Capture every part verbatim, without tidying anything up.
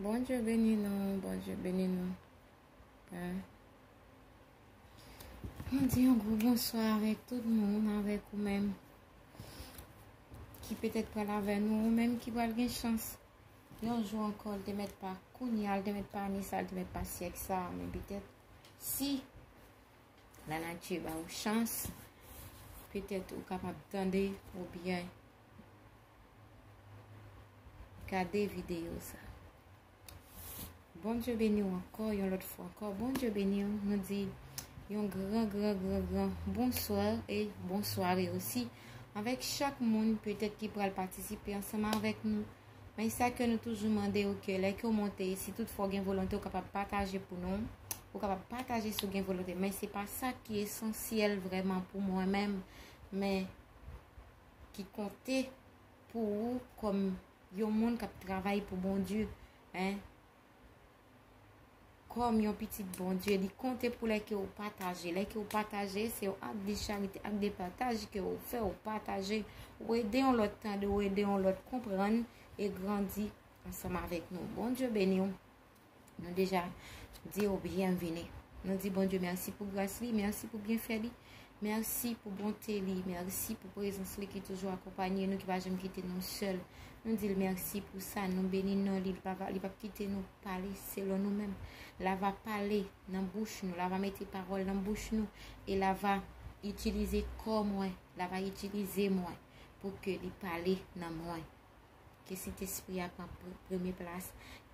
Bondye beni nou, Bondye beni nou. Hein? Nou di yon gwo bonswa avèk tout moun, avèk ou menm ki petèt pral avè nou, ou menm ki pral gen chans. Yon jou ankò, l te mèt pa kounye a, l te mèt pa ane sa, l te mèt pa syèk sa, men petèt si lanati ba ou chans, petèt ou kapab tande oubyen gade videyo sa. Bondye beni w ankò, yon lòt fwa ankò. Bondye beni w. Nou di yon gran, gran, gran, gran bonswa e bonsware osi avèk chak moun petèt ki pral patisipe ansanm avèk nou. Men sa ke nou toujou mande w ke lè ke w monte, si toutfwa w gen volonte, w kapab pataje pou nou. Ou kapab pataje si w gen volonte. Men se pa sa ki esansyèl vrèman pou mwen menm. Men ki konte pou ou kòm yon moun k ap travay pou Bondye, en, kòm yon pitit Bondye, li konte pou lè ke w pataje. Lè ke w pataje, se yon ak de charite, ak de pataj ke w fè, w pataje, w ede yon lòt tande, w ede yon lòt konprann e grandi ansanm avèk nou. Bondye beni w. Nou deja di w byenvini. Nou di Bondye mèsi pou gras li, mèsi pou byenfè li, mèsi pou bonte li, mèsi pou prezans li ki toujou akonpanye nou, ki pa janm kite nou sèl. Nou di l mèsi pou sa, nou beni non li, li pa, li p ap kite nou pale selon nou menm. L a va pale nan bouch nou, l a va mete pawòl nan bouch nou, e l a va itilize kò mwen, l a va itilize mwen pou ke li pale nan mwen. Ke Sentespri a pran pre-, premye plas.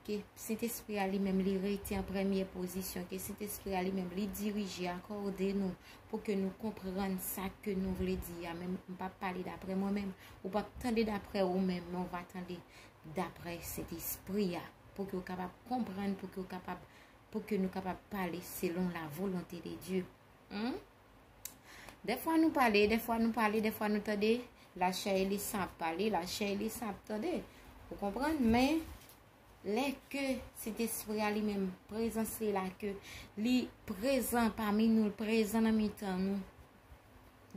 Ke Sentespri a li menm li rete an premye pozisyon. Ke Sentespri a li menm li dirije, akòde nou pou ke nou konprann sa ke nou vle di a. Men m p ap pale daprè mwen menm. Ou p ap tande daprè ou menm, men w va tande daprè Sentespri a. Pou ke w kapab konprann, pou ke w kapab, pou ke nou kapab pale selon la volonte de Dye. Hmm? Dèfwa nou pale, dèfwa nou pale, dèfwa nou tande, lachè e lesan ap pale, lachè e lesan ap tande. Ou konprann? Men, lè ke Sentespri a li menm, prezans li la, ke li prezan pami nou, li prezan nan mitan nou,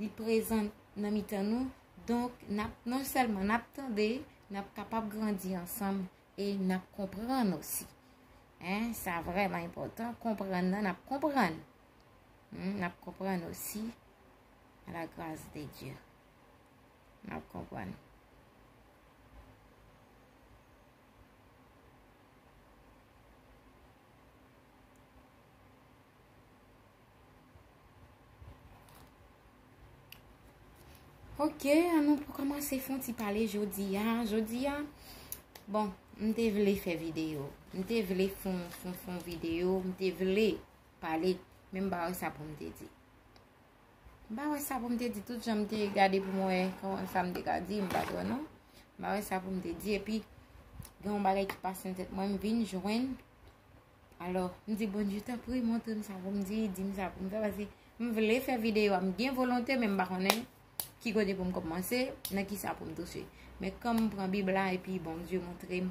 li prezan nan mitan nou, donk, n ap, non sèlman n ap tande, n ap kapab grandi ansanm e n ap konprann osi. En, sa vrèman enpòtan, konprann nan, n ap konprann. Hmm, n ap konprann osi, à la grâce de Dieu. N ap konprann. Ok, an nou pou kòmanse fè yon ti pale jodi a. Jodi a, bon, m te vle fè videyo. M te vle fè yon, fè yon, fè yon videyo. M te vle pale. Men m pa wè sa pou m te di. M pa wè sa pou m te di. Tout jan m te gade pou m wè kòman sa m te ka di, m pa t wè non. M pa wè sa pou m te di. Epi, gen yon bagay ki pase nan tèt mwen, m vin jwenn Alò, m di, Bondye, tanpri, montre m sa pou m di, di m sa pou m fè, paske m vle fè videyo a, m gen volonte, men m pa konnen ki kote pou m kòmanse, nan ki sa pou m touche. Men kan m pran Bib la, epi Bondye montre m,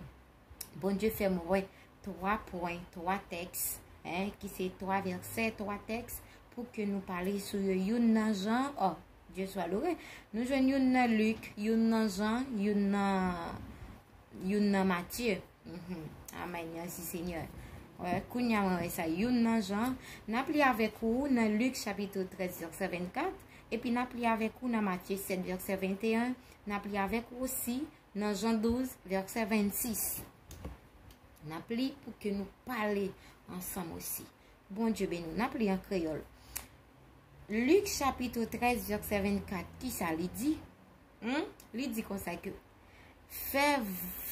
Bondye fè m wè twa pwen, twa tèks, en, ki se twa vèsè, twa tèks, pou ke nou pale sou yo. Youn nan Jan, oh, Dye swa lore, nou jwenn youn nan Lik, youn nan Jan, youn nan, youn nan Matye. Mhm. Amèn, mèsi Senyè. Wè, kounye a mwen wè sa. Youn nan Jan, n ap li avèk ou nan Lik chapit trèz, vèsè vennkat, epi n ap li avèk ou nan Matye sèt, vèsè venteyen, n ap li avèk ou osi nan Jan douz, vèsè vennsis. N ap li pou ke nou pale ansanm osi. Bondye beni w. N ap li an kreyòl. Lik chapit trèz, vèsè vennkat, kisa li di? Hmm? Li di konsa ke, fè,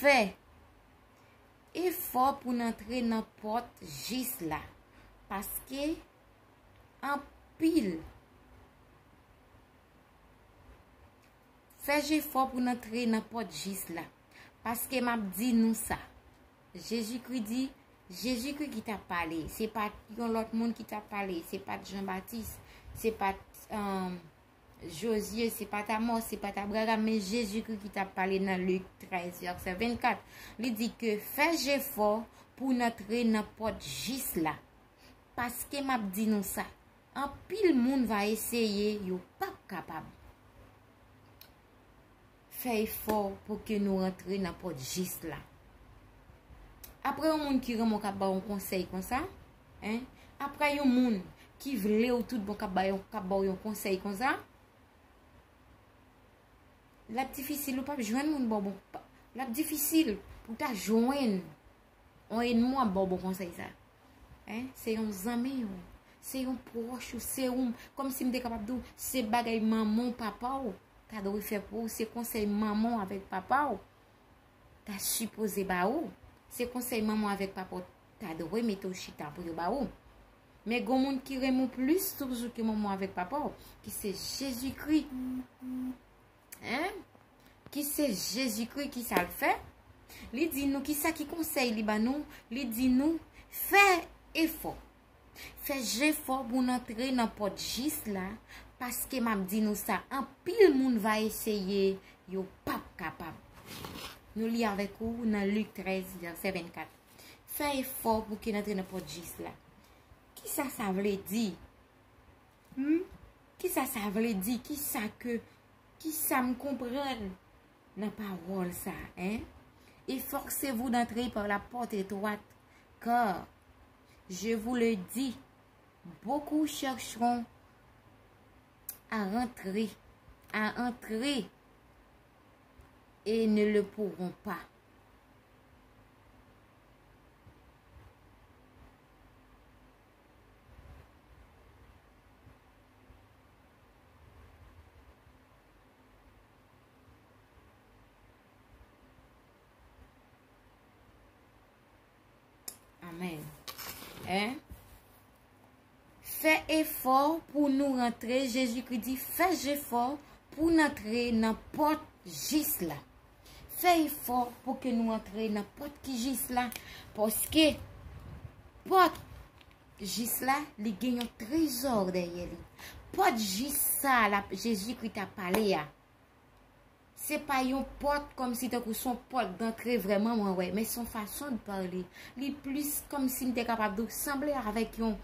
fè efò pou n antre nan pòt jis la, paske anpil, fè jefò pou n antre nan pòt jis la, paske m ap di nou sa, Jezikri di, Jezikri ki t ap pale, se pa t yon lòt moun ki t ap pale, se pa t Jan Batis, se pa t, um, Jozye, se pa t Amòs, se pa t Abraram, men Jezikri ki t ap pale nan Lik trèz, vèsè vennkat. Li di ke, fè jefò pou n antre nan pòt jis la. Paske m ap di nou sa, anpil moun va eseye, yo p ap kapab. Fè efò pou ke nou rantre nan pòt jis la. Apre yon moun ki renmen w k ap ba w yon konsèy konsa, en, apre yon moun ki vle w tout bon k ap ba yon, k ap ba w yon konsèy konsa, l ap difisil ou p ap jwenn moun ba w bon, l ap difisil pou w ta jwenn yon ènmi w ap ba w bon konsèy sa. En, se yon zanmi w, se yon pwòch ou, se yon, kòmsi m te kapab di w, se bagay manman w, papa w ta dwe fè pou ou, se konsèy manman w avèk papa w ta sipoze ba ou. Se konsèy manman w avèk papa w ta dwe mete w chita pou yo ba ou. Men gon moun ki renmen w plis toujou ke manman w avèk papa w, ki se Jezikri. En? Ki se Jezikri, ki sa l fè? Li di nou, ki sa ki konsèy li ba nou? Li di nou, fè efò. Fè jefò pou n antre nan pòt jis la, paske m ap di nou sa, anpil moun va eseye, yo p ap kapab. Nou li avèk ou nan Lik trèz, vèsè vennkat. Fè efò pou ke n antre nan pòt jis la. Kisa sa vle di? Hmm? Kisa sa vle di? Kisa ke, kisa m konprann nan pawòl sa, en? Efforcez-vous d'entrer par la porte étroite, car, je vous le dis, beaucoup chercheront à rentrer, à entrer et ne le pourront pas. Amèn. En? Fè efò pou nou rantre, Jezikri di, fè jefò pou n antre nan pòt jis la. Fè efò pou ke nou antre nan pòt ki jis la, paske pòt jis la, li gen yon trezò dèyè li. Pòt jis sa la, Jezikri t ap pale a, se pa yon pòt kòmsi tankou se yon pòt dantre vrèman, mwen wè, men se yon fason de pale. Li plis kòmsi m te kapab di w sanble avèk yon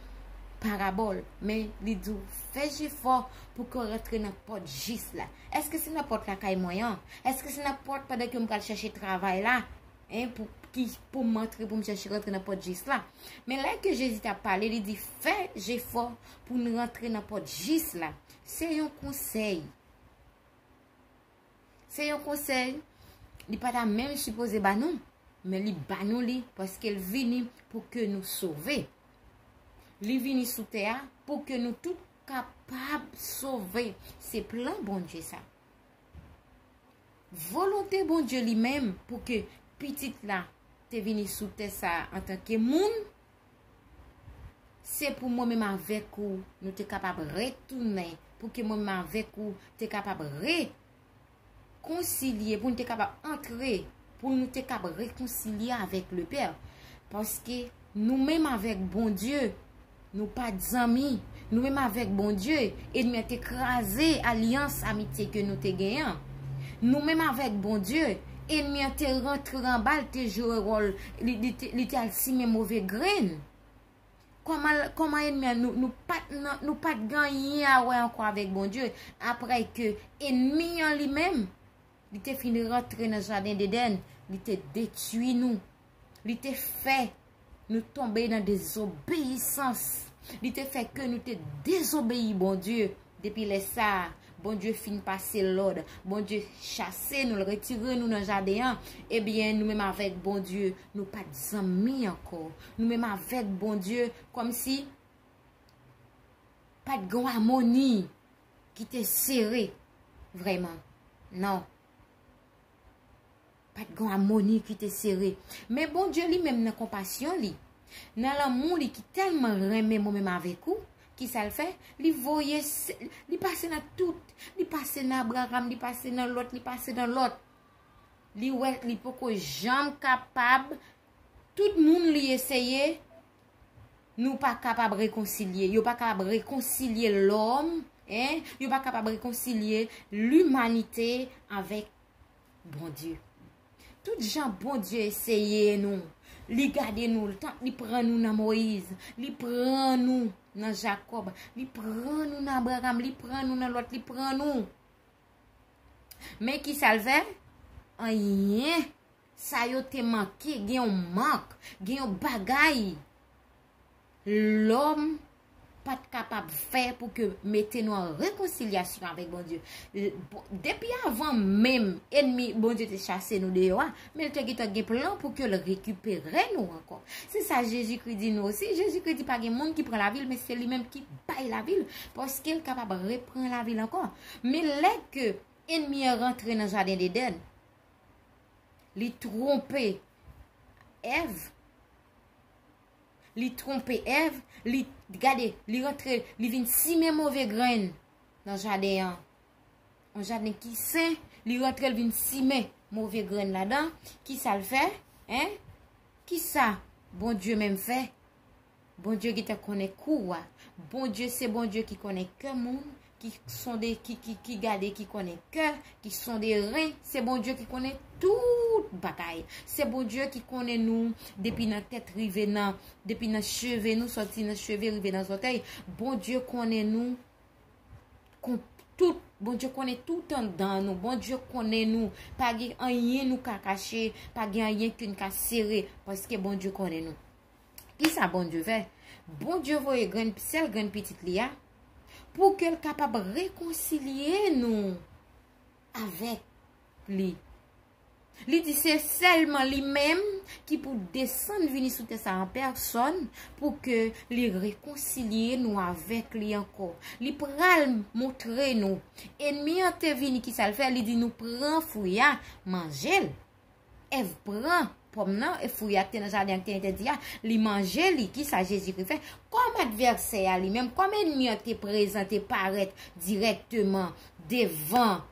parabòl, men li di w fè jefò pou ke w rantre nan pòt jis la. Èske se nan pòt lakay mwen an? Èske se nan pòt pandan ke m pral chèche travay la? En, pou, ki, pou m antre, pou m chèche rantre nan pòt jis la? Men lè ke Jezi t ap pale, li di fè jefò pou n rantre nan pòt jis la. Se yon konsèy. Se yon konsèy, li pa ta menm sipoze ba nou, men li ba nou li paske l vini pou ke nou sove. Li vini sou tè a pou ke nou tout kapab sove. Se plan Bondye sa. Volonte Bondye li menm pou ke pitit la te vini sou tè sa a antanke moun, se pou mwen menm avèk ou, nou te kapab retounen, pou ke mwen menm avèk ou te kapab rekonsilye, pou nou te kapab antre, pou nou te kapab rekonsilye avèk Lepè. Paske nou menm avèk Bondye, nou pa t zanmi. Nou menm avèk Bondye, ènmi an te kraze alyans amitye ke nou te genyen an. Nou menm avèk Bondye, ènmi an te rantre anba, l te jwe wòl, li, li te, li te al simen move grenn. Kòman, kòman ènmi an, nou, nou pa t nan, nou pa t gen anyen a wè ankò avèk Bondye, apre ke ènmi an li menm, li te fin rantre nan jaden Edenn, li te detwi nou. Li te fè nou tonbe nan dezobeyisans. Li te fè ke nou te dezobeyi Bondye. Depi lè sa a, Bondye fin pase lòd. Bondye chase nou, l retire nou nan jaden an. Ebyen, nou menm avèk Bondye, nou pa t zanmi ankò. Nou menm avèk Bondye, kòmsi pa t gen yon amoni ki te sere vrèman. Non. Pa t gen amoni ki te sere. Men Bondye li menm nan konpasyon li, nan lanmou li ki tèlman renmen mwen menm avèk ou, ki sa l fè? Li voye, s- li pase nan tout. Li pase nan Abraram, li pase nan Lòt, li pase nan Lòt. Li wè li poko janm kapab. Tout moun li eseye, nou pa kapab rekonsilye. Yo pa kapab rekonsilye lòm, en, yo pa kapab rekonsilye limanite avèk Bondye. Tout jan Bondye eseye nou, li gade nou, li pran nou nan Moyiz, li pran nou nan Jakòb, li pran nou nan Abraram, li pran nou nan Lòt, li pran nou. Men ki sa l fè? Anyen. Sa yo te manke, gen yon mank, gen yon bagay lòm pa t kapab fè pou ke mete nou an rekonsilyasyon avèk Bondye. L-, bon, depi avan menm enmi Bondye te chase nou deyò a, men l te gentan gen plan pou ke l rekipere nou ankò. Se sa Jezikri di nou osi. Jezikri di pa gen moun ki pran lavi l, men se li menm ki bay lavi l, paske l kapab repran lavi l ankò. Men lè ke enmi an rantre nan jaden Edenn, li twonpe Èv. Li twonpe Èv, li, gade, li rantre, li vin simen move grenn nan jaden an. Yon jaden ki sen, li rantre, li vin simen move grenn ladan. Kisa l fè? Hein? Kisa Bondye menm fè? Bondye gentan konnen kou a. Bondye se Bondye ki konnen kè moun, ki sonde, ki, ki, ki gade, ki konnen kè, ki sonde ren. Se Bondye ki konnen tout bagay. Se Bondye ki konnen nou depi nan tèt rive nan, depi nan cheve nou, sòti nan cheve rive nan zòtèy. Bondye konnen nou kon-, tout. Bondye konnen tout anndan nou. Bondye konnen nou. Pa gen anyen nou ka kache, pa gen anyen ke n ka sere, paske Bondye konnen nou. Kisa Bondye fè? Bondye voye grenn, sèl grenn pitit li a, pou ke l kapab rekonsilye nou avèk li. Li di se sèlman li menm ki pou desann vini sou tè sa an pèsòn pou ke li rekonsilye nou avèk li ankò. Li pral montre nou. Enmi an te vini, kisa l fè? Li di nou pran fwi a, manje l. Èv pran pòm nan, e fwi a ki te nan jaden an ki te entèdi a, li manje li. Kisa Jezikri fè? Kòm advèsè a li menm, kòm enmi an te prezante, parèt dirèkteman devan,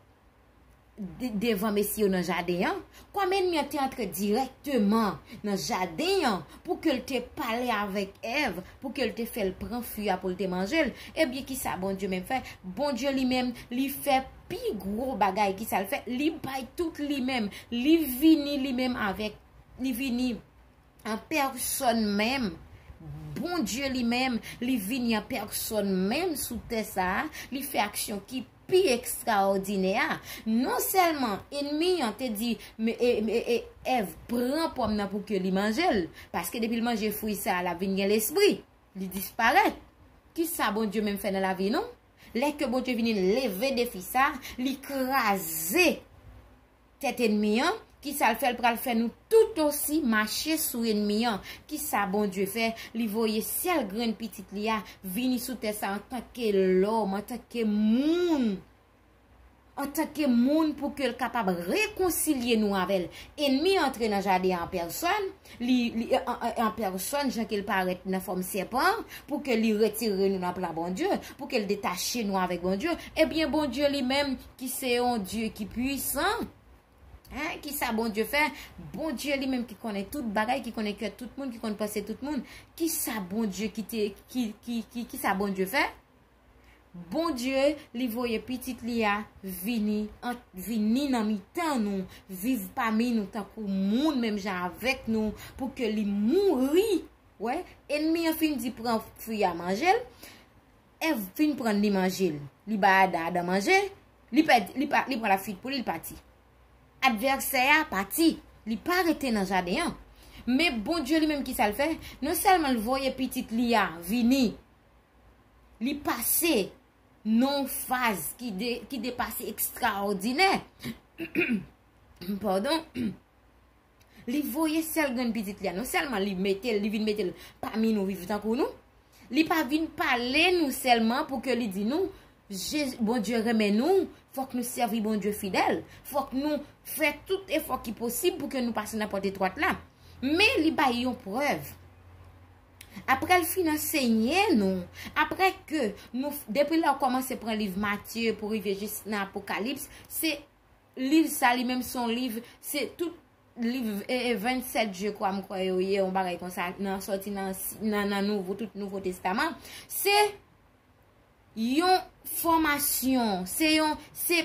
de-, devan mesye yo nan jaden an, kòm enmi an te antre dirèkteman nan jaden an pou ke l te pale avèk Èv, pou ke l te fè l pran fwi a pou l te manje l, ebyen, kisa Bondye menm fè? Bondye li menm, li fè pi gwo bagay. Kisa l fè? Li bay tout li menm. Li vini li menm avèk, li vini an pèsòn menm. Bondye li menm, li vini an pèsòn menm sou tè sa a. Li fè aksyon ki pi ekstraòdinè a. Non sèlman enmi an te di, me, e, e, e, Èv pran pòm nan pou ke li manje l, paske depi l manje fwi sa a, l ap vin gen lespri. Li disparèt. Kisa Bondye menm fè nan lavi nou? Lè ke Bondye vini leve defi sa, li kraze tèt enmi an, kisa l fè? L pral fè nou tout osi mache sou enmi an. Kisa Bondye fè? Li voye sèl grenn pitit li a vini sou tè sa antanke lòm, antanke moun. Antanke moun pou ke l kapab rekonsilye nou avè l. Enmi antre nan jaden an pèsòn, li, li, an, an, an pèsòn, jan ke l parèt nan fòm sèpan, pou ke li retire nou nan plan Bondye, pou ke l detache nou avèk Bondye. Ebyen, Bondye li menm, ki se yon Dye ki pwisan, hein, kisa Bondye fè? Bondye li menm ki konnen tout bagay, ki konnen kè tout moun, ki konn panse tout moun. Kisa Bondye ki te, ki, ki, ki, kisa Bondye fè? Bondye, li voye pitit li a vini, an, vini nan mitan nou, viv pami nou tankou moun, menm jan avèk nou, pou ke li mouri. Wè, enmi an fin di pran fwi a, manje l. Èv fin pran l, li manje l. Li ba Adan, Adan manje. Li pèdi, li pa, li pran lafit pou li, li pati. Advèsè a pati. Li pa rete nan jaden an. Men Bondye li menm, kisa l fè? Non sèlman l voye pitit li a vini, li pase nan yon faz ki de-, ki depase, ekstraòdinè. Padon. Li voye sèl grenn pitit li a. Non sèlman li mete l, li vin mete l pami nou, viv tankou nou. Li pa vin pale nou sèlman pou ke li di nou, Je-, Bondye renmen nou, fòk nou sèvi Bondye fidèl, fòk nou fè tout efò ki posib pou ke nou pase nan pòt etwat la. Men li bay yon prèv. Apre l fin ansenye nou, apre ke nou, depi lè w kòmanse pran liv Matye pou rive jis nan Apokalips, se liv sa li menm se yon liv, se tout liv, e, e, vennsèt, je kwa, m kwè yo ye, yon bagay konsa, nan, sòti nan, nan, nan nouvo, tout Nouvo Testaman. Se yon fòmasyon, se yon, se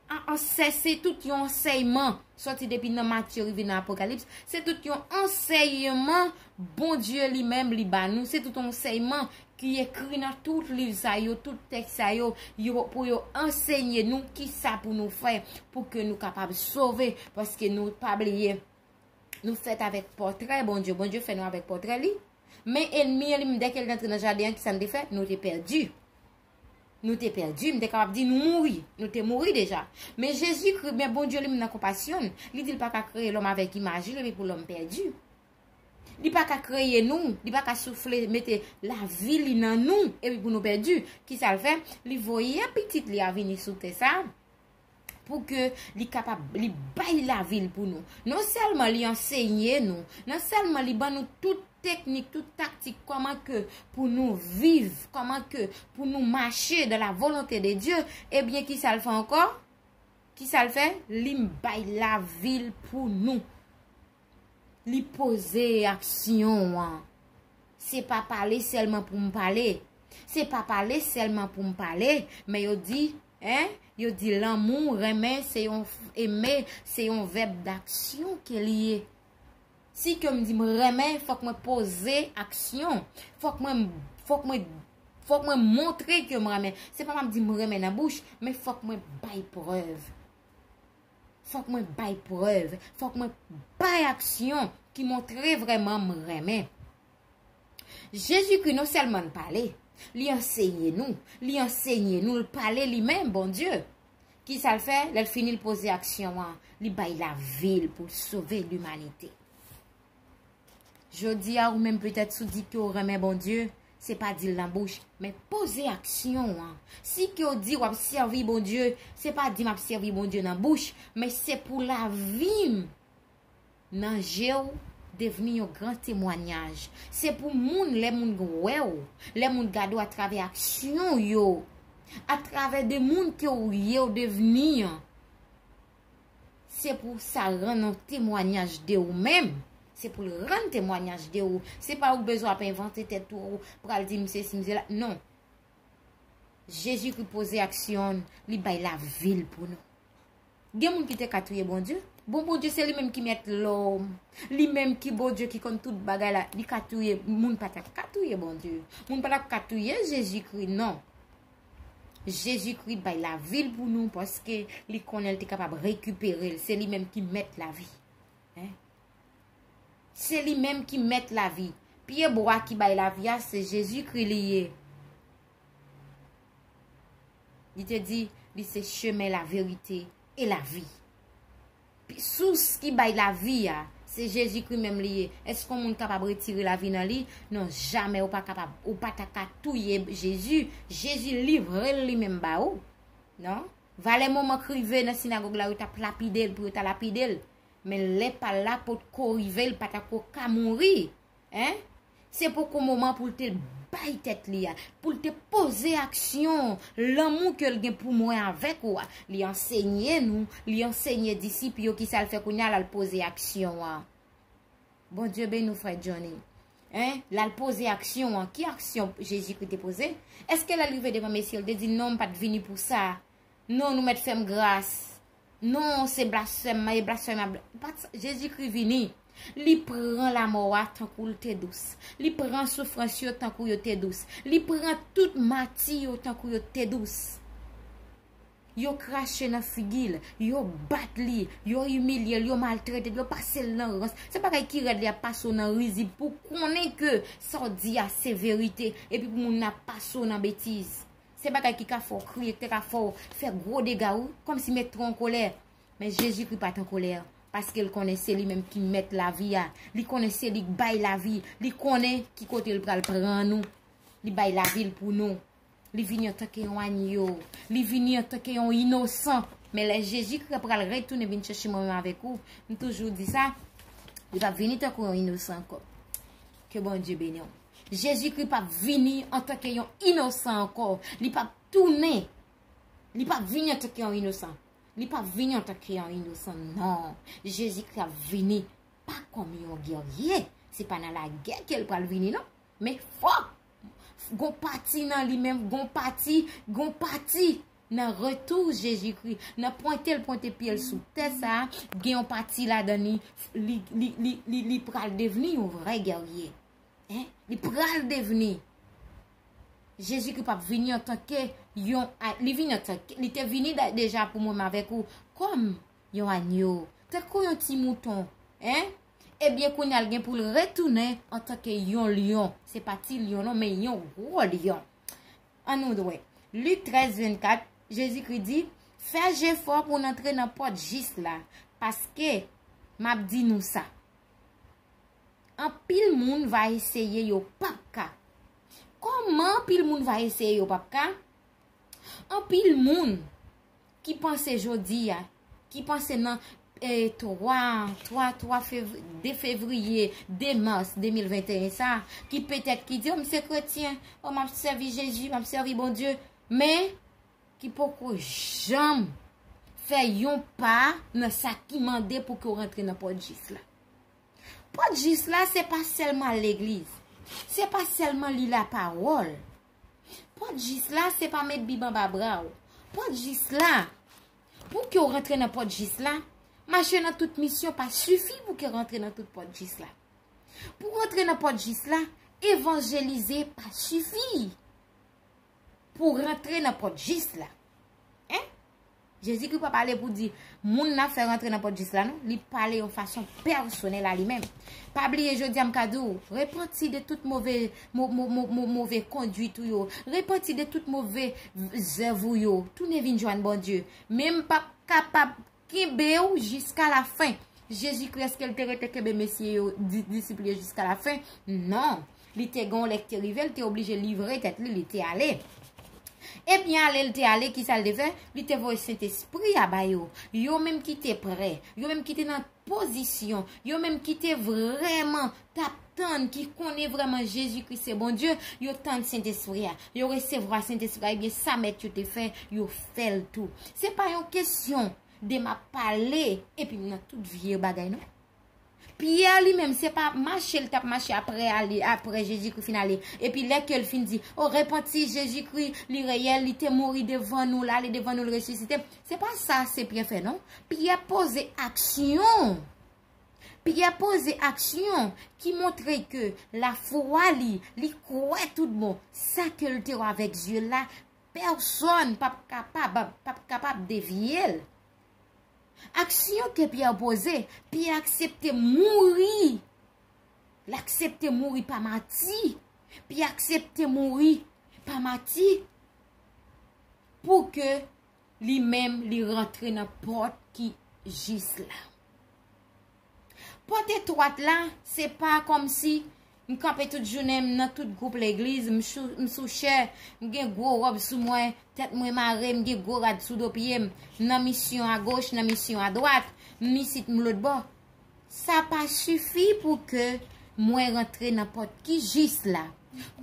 an, ansè-, se tout yon ansèyman, sòti depi nan Matye rive nan Apokalips, se tout yon ansèyman Bondye li menm li ba nou, se tout yon ansèyman ki ekri nan tout liv sa yo, tout tèks sa yo, yo, pou yo ansenye nou kisa pou nou fè, pou ke nou kapab sove, paske nou pa bliye, Nou fèt avèk pòtrè Bondye. Bondye fè nou avèk pòtrè li. Men ènmi an li menm, dèke l te antre nan jaden an, kisa n te fè? Nou te pèdi. Nou te pèdi, m te kapab di nou mouri. Nou te mouri deja. Men Jezikri, men Bondye li menm nan konpasyon l, li di l pa ka kreye lòm avèk imaj li, epi pou lòm pèdi. Li pa ka kreye nou, li pa ka soufle, mete lavi li nan nou, epi pou nou pèdi. Kisa l fè? Li voye pitit li a vini sou tè sa a, pou ke li kapab, li bay lavi l pou nou. Non sèlman li ansenye nou, non sèlman li ban nou tout teknik, tout taktik, kòman ke pou nou viv, kòman ke pou nou mache dans la volonté de Dieu, ebyen, kisa l fè ankò? Kisa l fè? Li bay lavi l pou nou. Li poze aksyon an. Se pa pale sèlman pou m pale. Se pa pale sèlman pou m pale, men yo di, en, yo di lanmou, renmen, se yon, eme, se yon vèb daksyon ke li ye. Si ke m di m renmen, fòk mwen poze aksyon. Fòk mwen, fòk mwen, fòk mwen montre ke m renmen. Se pa m ap di m renmen nan bouch, men fòk mwen bay prèv. Fòk mwen bay prèv. Fòk mwen bay aksyon ki montre vrèman m renmen. Jezikri non sèlman l pale, li ansenye nou, li ansenye nou, l pale li menm, Bondye. Kisa l fè? Lè l fini, l poze aksyon an, li bay lavi l pou l sove limanite. Jodi a, ou menm petèt si w di ke w renmen Bondye, se pa di l nan bouch, men poze aksyon an. Si ke w di w ap sèvi Bondye, se pa di m ap sèvi Bondye nan bouch, men se pou lavi m nan je w devni yon gran temwayaj. Se pou moun, lè moun wè w, lè moun gade w atravè aksyon yo, atravè de moun ke w ye, w devni an. Se pou sa rann yon temwayaj de ou menm. Se pou l rann temwayaj de ou. Se pa ou k bezwen ap envante tèt ou, pral di m sesi, m sela. Non. Jezikri poze aksyon l, li bay lavi l pou nou. Gen moun ki te ka touye Bondye. Bon, Bondye se li menm ki mèt lòm. Li menm ki Bondye ki konn tout bagay la. Li ka touye. Moun pa ta ka touye Bondye. Moun pa ta ka touye Jezikri, non. Jezikri bay lavi l pou nou paske li konnen l te kapab rekipere l. Se li menm ki mèt lavi. En? Se li menm ki mèt lavi. Pye bwa ki bay lavi a, se Jezikri li ye. Li te di, li se chemen, laverite e lavi. Pi-, sous ki bay lavi a, se Jezikri menm li ye. Èske yon moun kapab retire lavi nan li? Non, jamè, ou pa kapab. Ou pa ta ka touye Jezi. Jezi livre l li menm ba ou. Non? Valè moman k rive nan sinagòg la, yo t ap lapide l pou yo ta lapide l. Men lè pa l la potko rive, l pa ta ko ka mouri. En? Se poko moman pou l te bay tèt li a, pou l te poze aksyon, lanmou ke l gen pou mwen avèk ou a. Li ansenye nou, li ansenye disip yo, kisa l fè kounye a, l al poze aksyon an. Bondye beni w, frè Johnny. En? L al poze aksyon an. Ki aksyon Jezikri te poze? Èske lè l rive devan mesye, l te di, "Non, m pa t vini pou sa. Non, nou mèt fè m gras. Non, se blasfèm, e blasfèm a bla-," Pa t sa, Jezikri vini. Li pran lanmò a tankou l te dous. Li pran soufrans yo tankou yo te dous. Li pran tout mati yo tankou yo te dous. Yo krache nan figi l, yo bat li, yo imilye l, yo maltrete l, yo pase l nan rans. Se bagay ki rèd, li ap pase w nan rizib pou konnen ke sa w di a se verite, epi pou moun nan ap pase w nan betiz. Se bagay ki ka fè w kriye, ki te ka fè w fè gwo dega, wi, kòmsi mete w an kolè. Men Jezikri pa t an kolè, paske l konnen se li menm ki mèt lavi a. Li konnen se li k bay lavi. Li konnen ki kote l pral pran nou. Li bay lavi l pou nou. Li vini antanke yon anyo. Li vini antanke yon inosan. Men lè Jezikri pral retounen vin chèche mwen menm avèk ou, m toujou di sa, li p ap vini tankou yon inosan ankò. Ke Bondye beni w. Jezikri p ap vini antanke yon inosan ankò. Li p ap tounen. Li p ap vini antanke yon inosan. Li p ap vini antanke yon inosan, non. Jezikri ap vini pa kòm yon gèrye. Se pa nan lagè ke l pral vini, non. Men fòk gon pati nan li menm, gon pati, gon pati nan retou Jezikri, nan pwente l pwente pye l sou tè sa a, gen yon pati ladan li, li, li, li, li, li pral devni yon vrè gèrye. En? Li pral devni. Jezikri p ap vini antanke yon a-, li vini antanke, li te vini da-, deja pou mwen avèk ou kòm yon anyo, tankou yon ti mouton, en? Ebyen, kounye a l gen pou l retounen antanke yon lyon. Se pa ti lyon non, men yon gwo lyon. Ann nou wè. Lik trèz vennkat, Jezikri di, fè jefò pou n antre nan pòt jis la, paske m ap di nou sa. Anpil moun va eseye, yo p ap ka. Kòman anpil moun va eseye, yo p ap ka? Anpil moun ki panse jodi a, ki panse nan e, twa, twa, twa fevri-, de fevriye, de mas de mil venteyen sa, ki petèt ki di, o, m se kretyen, o, m ap sèvi Jezi, m ap sèvi Bondye, men ki poko janm fè yon pa nan sa ki mande pou ke w rantre nan pòt jis la. Pòt jis la, se pa sèlman al legliz. Se pa sèlman li lapawòl. Pòt jis la, se pa met Bib anba bra w. Pòt jis la, pou ke w rantre nan pòt jis la, mache nan tout misyon pa sifi pou ke w rantre nan tout pòt jis la. Pou w rantre nan pòt jis la, evanjelize pa sifi pou w rantre nan pòt jis la. Hein? Jezikri pa pale pou di moun n ap fè rantre nan pòt jis la, non. Li pale yon fason pèsonèl a li menm. Pa bliye, jodi a m ka di w, repanti de tout move, mo, mo, mo, mo, move konduit ou yo. Repanti de tout move zèv ou yo. Tounen vin jwenn Bondye. Men m p ap kapab kenbe w jiska lafen. Jezikri, èske l te rete kenbe mesye yo, di-, disip li yo jiska lafen? Non. Li te gen yon lè ki te rive, li te oblije livre tèt li, li te ale. Epi ale l te ale, kisa l te fè? Li te voye Sentespri a ba yo. Yo menm ki te prè, yo menm ki te nan pozisyon, yo menm ki te vrèman t ap tann, ki konnen vrèman Jezikri se Bondye, yo tann Sentespri a. Yo resevwa Sentespri a, ebyen sa mèt yo te fè, yo fè l tou. Se pa yon kesyon de m ap pale, epi m nan tout vye bagay, non. Pyè li menm, se pa mache l t ap mache apre ale, apre Jezikri fin ale. Epi lè ke l fin di, o, repanti, Jezikri, li reyèl, li te mouri devan nou, l ale devan nou, l resisite. Se pa sa se Pyè fè, non. Pyè poze aksyon. Pyè poze aksyon ki montre ke lafwa li, li kwè tout bon. Sa ke l te wè avèk zye l la, pèsòn p ap kapab, p ap kapab devye l. Aksyon ke Pyè poze, Pyè aksepte mouri. L aksepte mouri pa mati. Pyè aksepte mouri pa mati pou ke li menm li rantre nan pòt ki jis la. Pòt etwat la, se pa kòmsi m kanpe tout jounen m nan tout gwoup legliz, m sou, m sou chè, m gen gwo wòb sou mwen, tèt mwen mare, m gen gwo rad sou do pye m, m nan misyon agoch, nan misyon adwat, m isit, m lòtbò. Sa pa sifi pou ke mwen rantre nan pòt ki jis la.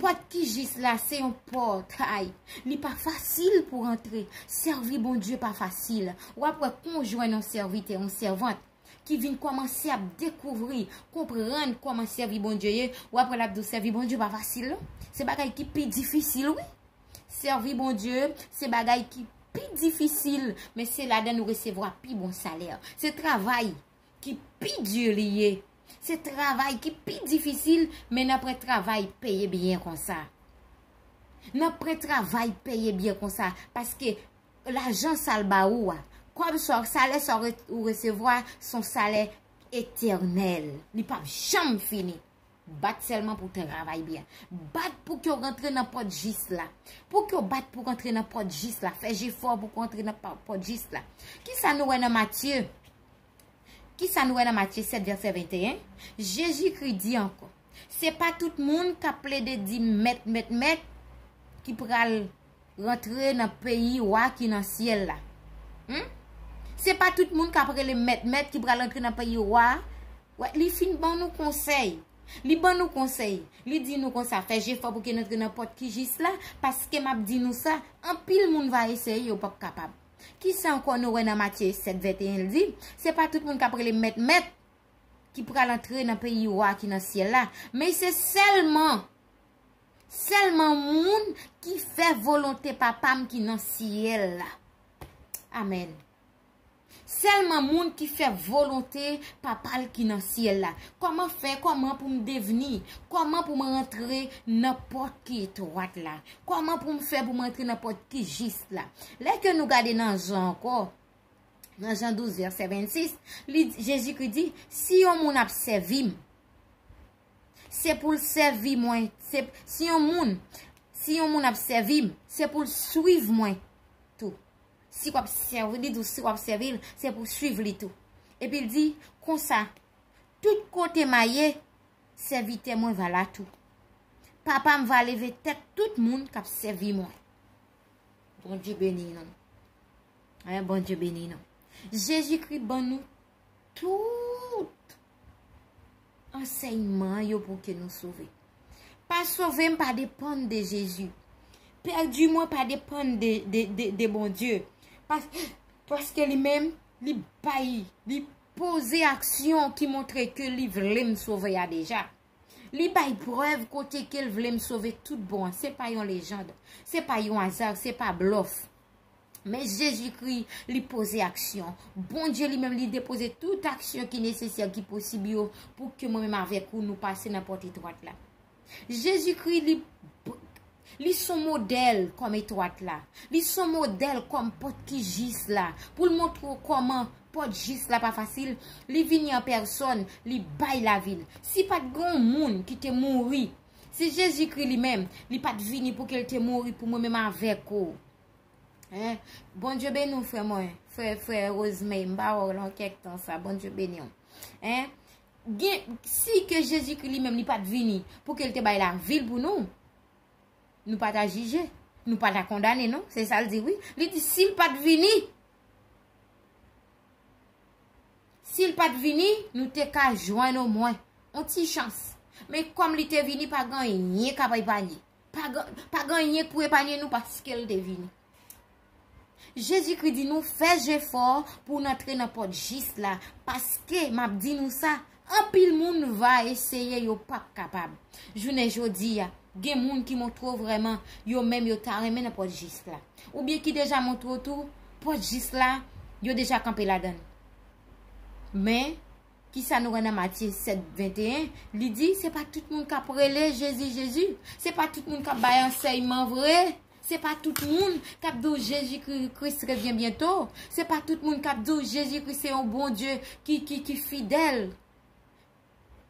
Pòt ki jis la, se yon pòtay. Li pa fasil pou rantre. Sèvi Bondye pa fasil. W ap wè kon w jwenn yon sèvitè, yon sèvant ki vin kòmanse ap dekouvri, konprann kòman sèvi Bondye ye, w ap wè l ap di w sèvi Bondye pa fasil, non. Se bagay ki pi difisil, wi. Sèvi Bondye, se bagay ki pi difisil, men se ladan nou resevwa pi bon salè. Se travay ki pi di li ye. Se travay ki pi difisil, men nan pran travay peye byen konsa. Nan pran travay peye byen konsa, paske lajan sa l ba ou a, kòb sa, salè sa ou re-, ou resevwa, se yon salè etènèl. Li p ap janm fini. Bat sèlman pou w travay byen. Bat pou ke w rantre nan pòt jis la. Pou ke w bat pou w rantre nan pòt jis la. Fè jefò pou w rantre nan pa-, pòt jis la. Kisa nou wè nan Matye? Kisa nou wè nan Matye sèt vèsè venteyen? Jezikri di ankò, se pa tout moun k ap plede di m, mèt, mèt, mèt, ki pral rantre nan peyi wa ki nan syèl la. Hmm? Se pa tout moun k ap rele mèt, mèt ki pral rantre nan peyi wa. Wè, li fin ban nou konsèy. Li ban nou konsèy. Li di nou konsa, fè jefò pou ke n antre nan pòt ki jis la, paske m ap di nou sa, anpil moun va eseye, yo p ap kapab. Kisa ankò nou wè nan Matye sèt venteyen, l di, se pa tout moun k ap rele mèt, mèt, ki pral antre nan peyi wa ki nan syèl la, men se sèlman, sèlman moun ki fè volonte Papa m ki nan syèl la. Amèn. Sèlman moun ki fè volonte Papa l ki nan syèl la. Kòman fè, kòman pou m devni, kòman pou m rantre nan pòt ki etwat la? Kòman pou m fè pou m rantre nan pòt ki jis la? Lè ke nou gade nan Jan ankò, Nan Jan douz, vèsè vennsis, li, Jezikri di, si yon moun ap sèvi m, se pou l sèvi mwen. Se, si yon moun, si yon moun ap sèvi m, se pou l swiv mwen tou. Si w ap sèvi, li di w, si w ap sèvi l, se pou w swiv li tou. Epi l di, konsa, tout kote m a ye, sèvitè mwen va la tou. Papa m va leve tèt tout moun k ap sèvi mwen. Bondye beni nou. Hein, Bondye beni nou. Jezikri ban nou tout ansèyman yo pou ke nou sove. Pa sove m pa depann de Jezi. Pèdi mwen pa depann de, de, de, de Bondye. Pas, paske li menm, li bay, li poze aksyon ki montre ke li vle m sove a deja. Li bay prèv kote ke l vle m sove tout bon an. Se pa yon lejand. Se pa yon aza. Se pa blòf. Men Jezikri, li poze aksyon. Bondye li menm, li depoze tout aksyon ki nesesè, ki posib yo, pou ke mwen menm avèk ou, nou pase nan pòt etwat la. Jezikri, li, li son modèl kòm etwat la. Li son modèl kòm pòt ki jis la. Pou l montre w kòman pòt jis la pa fasil, li vini an pèsòn, li bay lavi l. Si pa t gen yon moun ki te mouri, si Jezikri li menm, li pa t vini pou ke l te mouri pou mwen menm avèk ou. Hein? Bondye beni w, frè mwen, frè, frè Rosemary, m pa wè w lan kèk tan sa, Bondye beni w. Hein? Gen, si ke Jezikri li menm, li pa t vini pou ke l te bay lavi l pou nou, nou pa ta jije, nou pa ta kondane, non? Se sa l di, wi. Li di, si l pa t vini, si l pa t vini, nou te ka jwenn omwen yon ti chans. Men kòm li te vini, pa gen anyen k ap epanye. Pa gen, pa gen anyen k pou epanye nou paske l te vini. Jezikri di nou fè jefò pou n antre nan pòt jis la, paske m ap di nou sa, anpil moun va eseye, yo p ap kapab. Jounen jodi a, gen moun ki montre w vrèman yo menm yo ta renmen nan pòt jis la. Oubyen ki deja montre w tou, pòt jis la, yo deja kanpe ladan l. Men, kisa nou wè nan Matye sèt venteyen? Li di, se pa tout moun k ap rele Jezi, Jezi. Se pa tout moun k ap bay ansèyman vre. Se pa tout moun k ap di w Jezi Kri-, Kris revyen byento. Se pa tout moun k ap di w Jezi Kri se yon Bondye ki, ki, ki fidèl.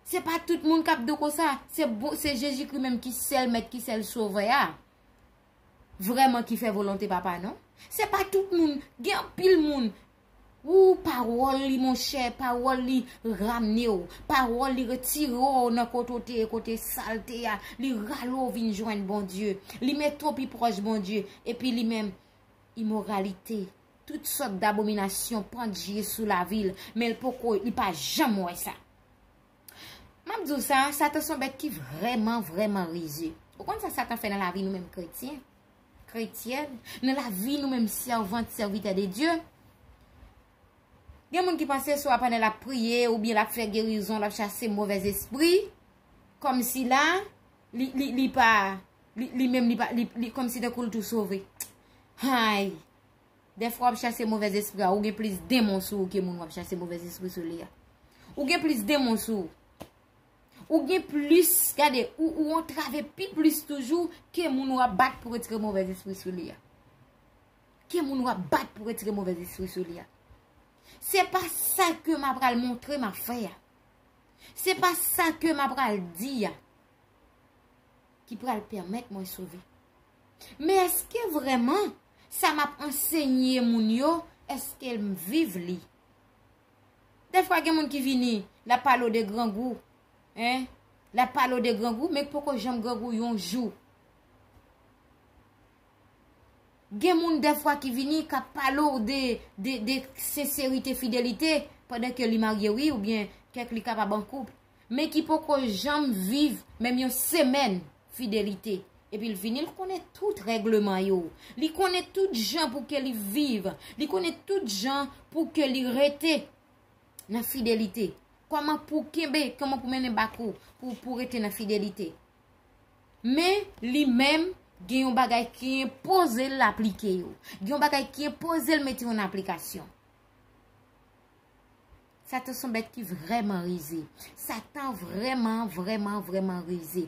Se pa tout moun k ap di w konsa. Se bon, se Jezi Kri menm ki sèl Mèt, ki sèl Sovè a. Vrèman ki fè volonte Papa, non? Se pa tout moun. Gen anpil moun. Ou, pawòl li, monchè, pawòl li ramne w. Pawòl li retire w nan kote w te ye, kote sal te a. Li rale w vin jwenn Bondye. Li mete w pi pwòch Bondye. Epi li menm, imoralite, tout sòt dabominasyon pandye sou lavi l. Men l poko, li pa janm wè sa. M ap di w sa, Satan se yon bèt ki vrèman, vrèman rize. Ou konn sa Satan fè nan lavi nou menm kretyen? Kretyèn, nan lavi nou menm sèvant, sèvitè de Dye. Gen moun ki panse swa pandan l ap priye oubyen l ap fè gerizon, l ap chase movèzespri, kòmsi la, li, li, li pa, li, li menm, li pa, li, li, kòmsi tankou l tou sove. Hay! Dèfwa w ap chase movèzespri a, ou gen plis demon sou ou ke moun w ap chase movèzespri sou li a. Ou gen plis demon sou ou. Ou gen plis, gade, ou, ou antrave pi plis toujou ke moun w ap bat pou retire movèzespri sou li a. Ke moun w ap bat pou retire movèzespri sou li a. Se pa sa ke m apral montre m ap fè a. Se pa sa ke m apral di a ki pral pèmèt mwen sove. Men èske vrèman sa m ap ansenye moun yo, èske m viv li? Dèfwa gen moun ki vini, l ap pale w de grangou, hein? L ap pale w de grangou, men k poko janm grangou yon jou. Gen moun dèfwa ki vini, k ap pale w de, de, de senserite, fidelite, pandan ke li marye, wi, oubyen kèk li kapab an koup, men ki poko janm viv menm yon semèn fidelite. Epi l vini, l konnen tout règleman yo. Li konnen tout jan pou ke li viv. Li konnen tout jan pou ke li rete nan fidelite. Kòman pou kenbe, kòman pou mennen bak ou, pou, pou rete nan fidelite. Men, li menm, gen yon bagay ki enpoze l aplike yo. Gen yon bagay ki enpoze l mete yo nan aplikasyon. Satan se yon bèt ki vrèman rize. Satan vrèman, vrèman, vrèman rize.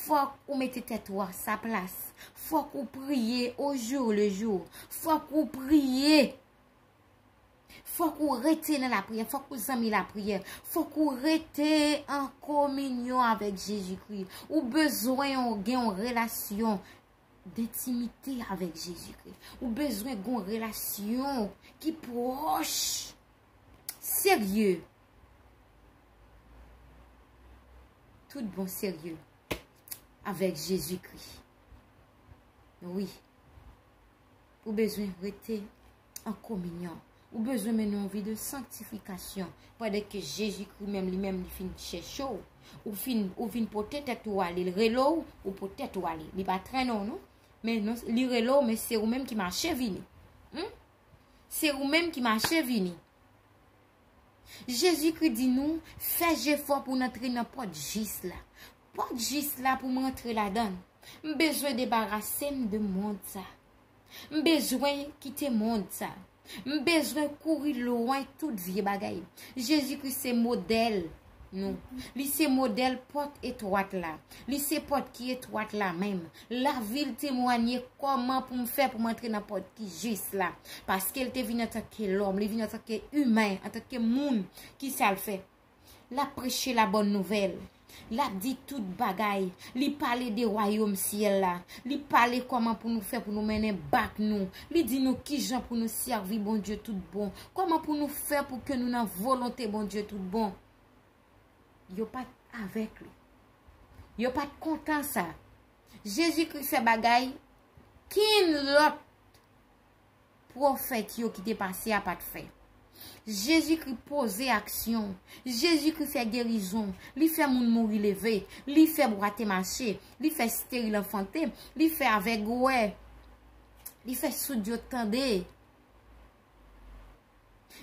Fòk ou mete tèt ou a sa plas. Fòk ou priye au jour le jour. Fòk ou priye. Fòk ou rete nan lapriyè, fòk ou zanmi lapriyè, fòk ou rete an kominyon avèk Jezikri. Ou bezwen yon, gen yon relasyon dentimite avèk Jezikri. Ou bezwen gen yon relasyon ki pwòch, serye, tout bon serye avèk Jezikri. Wi. Ou bezwen rete an kominyon. Ou bezwen mennen yon vi de sanktifikasyon. Pandan ke Jezikri menm, li menm, li fin chèche w. Ou fin, ou vin pote tèt ou ale. L rele w, ou pote tèt ou ale. Li pa trennen w, non. Men non, li rele w, men se ou menm ki mache vini. Hmm? Se ou menm ki mache vini. Jezikri di nou, fè jefò pou n antre nan pòt jis la. Pòt jis la pou m antre ladan l. M bezwen debarase m de mond sa. M bezwen kite mond sa. M bezwen kouri lwen tout vye bagay. Jezikri se modèl nou. Li se modèl pòt etwat la. Li se pòt ki etwat la menm. Lavi l temwanye kòman pou m fè pou m antre nan pòt ki jis la. Paske l te vin antanke lòm, li vin antanke imen, antanke moun. Kisa l fè? L ap preche la bòn nouvèl. L ap di tout bagay. Li pale de wayòm syèl la. Li pale kòman pou nou fè pou nou mennen bak nou. Li di nou kijan pou nou sèvi Bondye tout bon. Kòman pou nou fè pou ke nou nan volonte Bondye tout bon. Yo pa t avèk li. Yo pa t kontan sa. Jezikri fè bagay kenn lòt pwofèt yo ki te pase a pa t fè. Jezikri poze aksyon. Jezikri fè gerizon. Li fè moun mouri leve. Li fè bwate mache. Li fè esteril anfante. Li fè avèg wè. Li fè soud yo tande.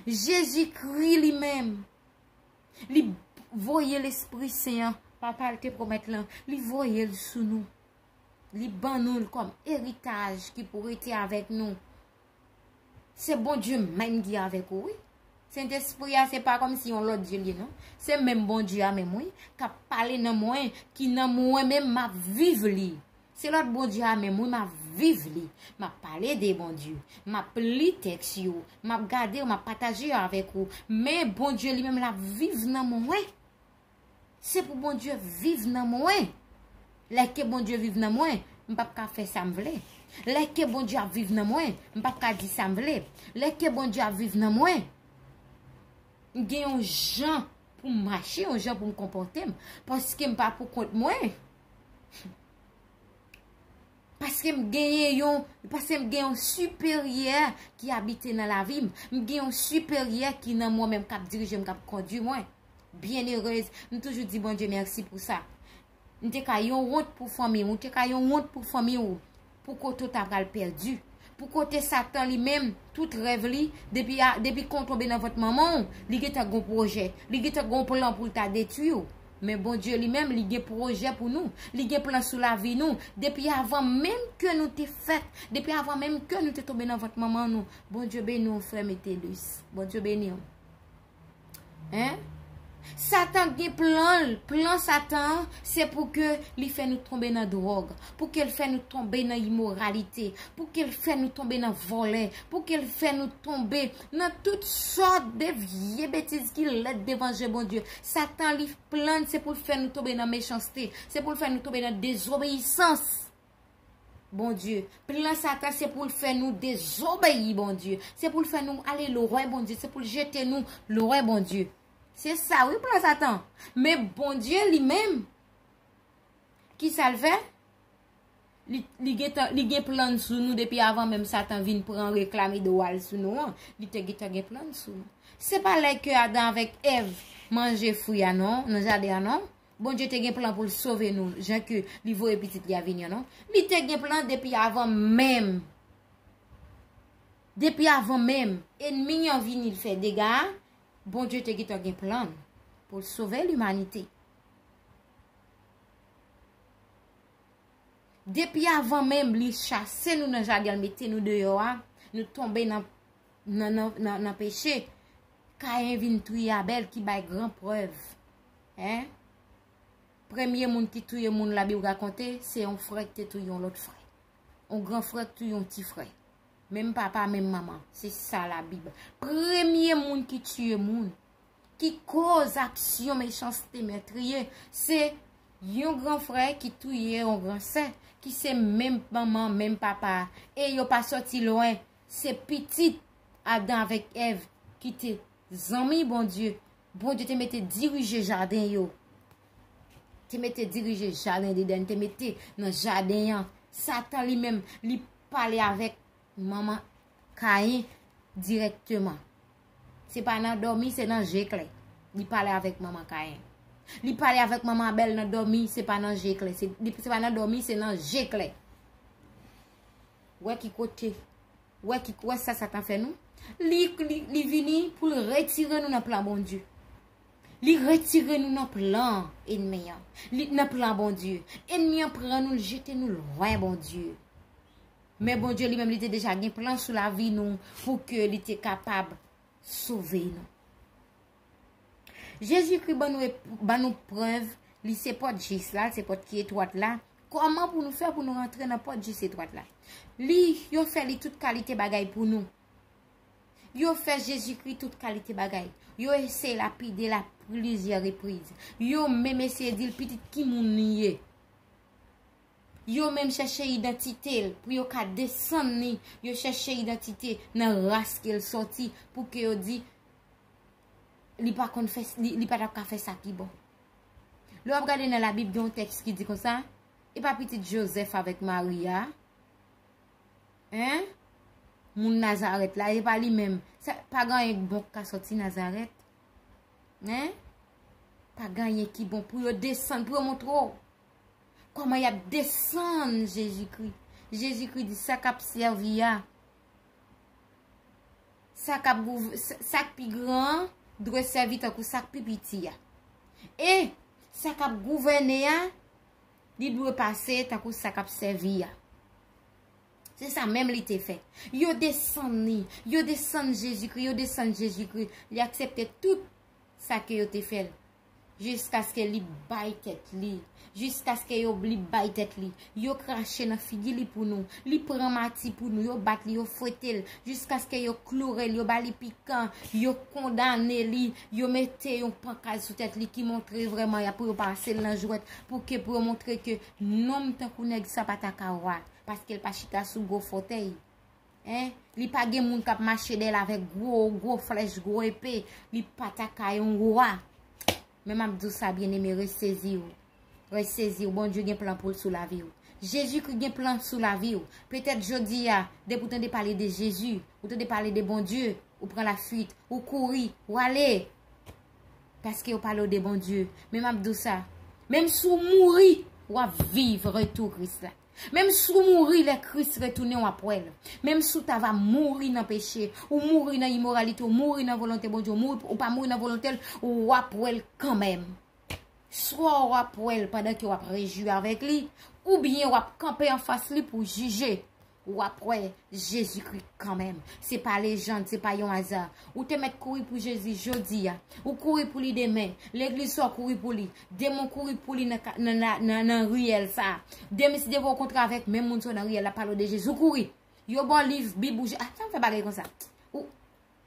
Jezikri li menm, li voye Lespri Sen an, Papa l te pwomèt lan, li voye l sou nou. Li ban nou l kòm eritaj ki pou rete avèk nou. Se Bondye menm ki avèk ou, wi. Sentespri a, se pa kòmsi yon lòt Dye li ye, non. Se menm Bondye a menm, wi, k ap pale nan mwen, ki nan mwen menm, m ap viv li. Se lòt Bondye a menm, wi, m ap viv li. M ap pale de Bondye. M ap li tèks yo. M ap gade yo, m ap pataje yo avèk ou. Men Bondye li menm, l ap viv nan mwen. Se pou Bondye viv nan mwen. Lè ke Bondye viv nan mwen, m p ap ka fè sa m vle. Lè ke Bondye ap viv nan mwen, m p ap ka di sa m vle. Lè ke Bondye ap viv nan mwen, m gen yon jan pou m mache, yon jan pou m konpòte m. Paske m pa pou kont mwen. Paske m genyen yon, paske m gen yon siperyè ki abite nan lavi m. M gen yon siperyè ki nan mwen menm, k ap dirije m, k ap kondui mwen. Byenerez, m toujou di Bondye mèsi pou sa. M te ka yon wont pou fanmi w, ou te ka yon wont pou fanmi w, pou kote w ta pral pèdi. Pou kote Satan li menm, tout rèv li, depi a, depi kon w tonbe nan vant manman w, li gentan gon pwojè, li gentan gon plan pou l ta detwi w. Men Bondye li menm, li gen pwojè pou nou, li gen plan sou lavi nou. Depi avan menm ke nou te fèt, depi avan menm ke nou te tonbe nan vant manman nou, Bondye beni w, frè Metellus. Bondye beni w. Hein? Satan gen plan l. Plan Satan an, se pou ke li fè nou tonbe nan dwòg, pou ke l fè nou tonbe nan imoralite, pou ke l fè nou tonbe nan vòlè, pou ke l fè nou tonbe nan tout sòt de vye betiz ki lèd devan je Bondye. Satan, li plan l, se pou l fè nou tonbe nan mechanste, se pou l fè nou tonbe nan dezobeyisans. Bondye. Plan Satan se pou l fè nou dezobeyi Bondye. Se pou l fè nou ale lwen Bondye. Se pou l jete nou lwen Bondye. Se sa wi plan Satan. Men Bondye li menm, ki sa l fè? Li, li gen tan, li gen plan sou nou depi avan menm Satan vin pran reklame dwa l sou nou an. Li te gentan gen plan sou nou. Se pa lè ke Adan avèk Èv manje fwi a non, nan jaden an non. Bondye te gen plan pou l sove nou, jan ke li voye pitit li a vini an non. Li te gen plan depi avan menm. Depi avan menm enmi an vini l fè dega a, Bondye te gentan gen plan pou l sove limanite. Depi avan menm li chase nou nan jaden an, mete nou deyò a, nou tonbe nan, nan, nan, nan, nan peche. Kayen vin touye Abèl ki bay gran prèv. Hein? Premye moun ki touye moun Labib rakonte, se yon frè ki te touye yon lòt frè. Yon gran frè ki touye yon ti frè. Menm papa, menm manman. Se sa Labib. Premye moun ki tiye moun, ki koz aksyon mechanste, mètriye, se yon gran frè ki touye yon gran sè, ki se menm manman, menm papa. E yo pa sòti lwen. Se pitit Adan avèk Èv ki te zanmi Bondye. Bondye te mete dirije jaden yo. Te mete dirije jaden Edenn, te mete nan jaden an. Satan li menm, li pale avèk manman Kayen dirèkteman. Se pa nan dòmi, se nan je klè. Li pale avèk manman Kayen. Li pale avèk manman Abèl nan dòmi, se pa nan je klè. Se, li- se pa nan dòmi, se nan je klè. Wè ki kote. Wè ki, wè sa Satan fè nou. Li, li, li vini pou l retire nou nan plan Bondye. Li retire nou nan plan enmi an. Li nan plan Bondye. Enmi an pran nou, l jete nou lwen Bondye. Men Bondye li menm, li te deja gen plan sou lavi nou pou ke li te kapab sove nou. Jezikri ban nou, ban nou prèv, li se pòt jis la, li se pòt ki etwat la. Kòman pou nou fè pou nou rantre nan pòt jis etwat la? Li, yo fè li tout kalite bagay pou nou. Yo fè Jezikri tout kalite bagay. Yo eseye lapide l a plizyè repriz. Yo menm eseye di l pitit ki moun li ye. Yo menm chèche idantite l pou yo ka desann li. Yo chèche idantite nan ras ke l sòti pou ke yo di li pa konn fè, li, li pa t ap ka fè sa ki bon. Lè w ap gade nan Labib, gen yon tèks ki di konsa, e pa pitit Jozèf avèk Mari a? Hein? Moun Nazarèt la, e pa li menm. Sa, pa gen anyen k bon k ka sòti Nazarèt. Hein? Pa gen anyen ki bon pou yo desann, pou yo montre w kòman y ap desann Jezikri. Jezikri di sa k ap sèvi a, sa k ap gouv-, sa, sa k pi gran an dwe sèvi tankou sa k pi piti a. E sa k ap gouvène a, li dwe pase tankou sa k ap sèvi a. Se sa menm li te fè. Yo desann li, yo desann Jezikri, yo desann Jezikri. Li aksepte tout sa ke yo te fè l. Jiskaske li bay tèt li. Jiskaske yo, li bay tèt li. Yo krache nan figi li pou nou. Li pran mati pou nou. Yo bat li, yo fwete l. Jiskaske yo kloure l, yo ba li pikan. Yo kondane li. Yo mete yon pankad sou tèt li ki montre vrèman y ap pou yo pase l nan jwèt. Pou ke, pou yo montre ke nonm tankou nèg sa pa ta ka wa. Paske l pa chita sou gwo fotèy. Hein? Li pa gen moun k ap mache dèyè l avèk gwo, gwo flèch, gwo epe. Li pa ta ka yon wa. Men m ap di w sa, byeneme, resezi w. Resezi w. Bondye gen plan pou l sou lavi w. Jezikri gen plan sou lavi w. Petèt jodi a, depi w tande pale de Jezi, ou tande pale de Bondye, ou pran lafuit, ou kouri, ou ale. Paske yo pale w de Bondye. Men m ap di w sa. Menm si w mouri, w ap viv retou Kris la. Menm si w mouri, lè Kris retounen, w ap wè l. Menm si w ta va mouri nan peche, ou mouri nan imoralite, ou mouri nan volonte Bondye, ou mouri, ou pa mouri nan volonte l, w ap wè l kanmenm. Swa w ap wè l pandan ke w ap rejwi avèk li, oubyen w ap kanpe anfas li pou w jije. W ap wè Jezikri kanmenm. Se pa lejann, se pa yon aza. Ou te mèt kouri pou Jezi jodi a. Ou kouri pou li demen. Legliz sa w kouri pou li. Demon kouri pou li nan ka-, nan, nan, nan, nan riyèl sa. Demen si Dye voye w kontre avèk menm moun sa yo nan riyèl la, pale w de Jezi. Ou kouri. Yo ba w liv, Bib ou je-, ah, sa m fè bagay konsa. Ou,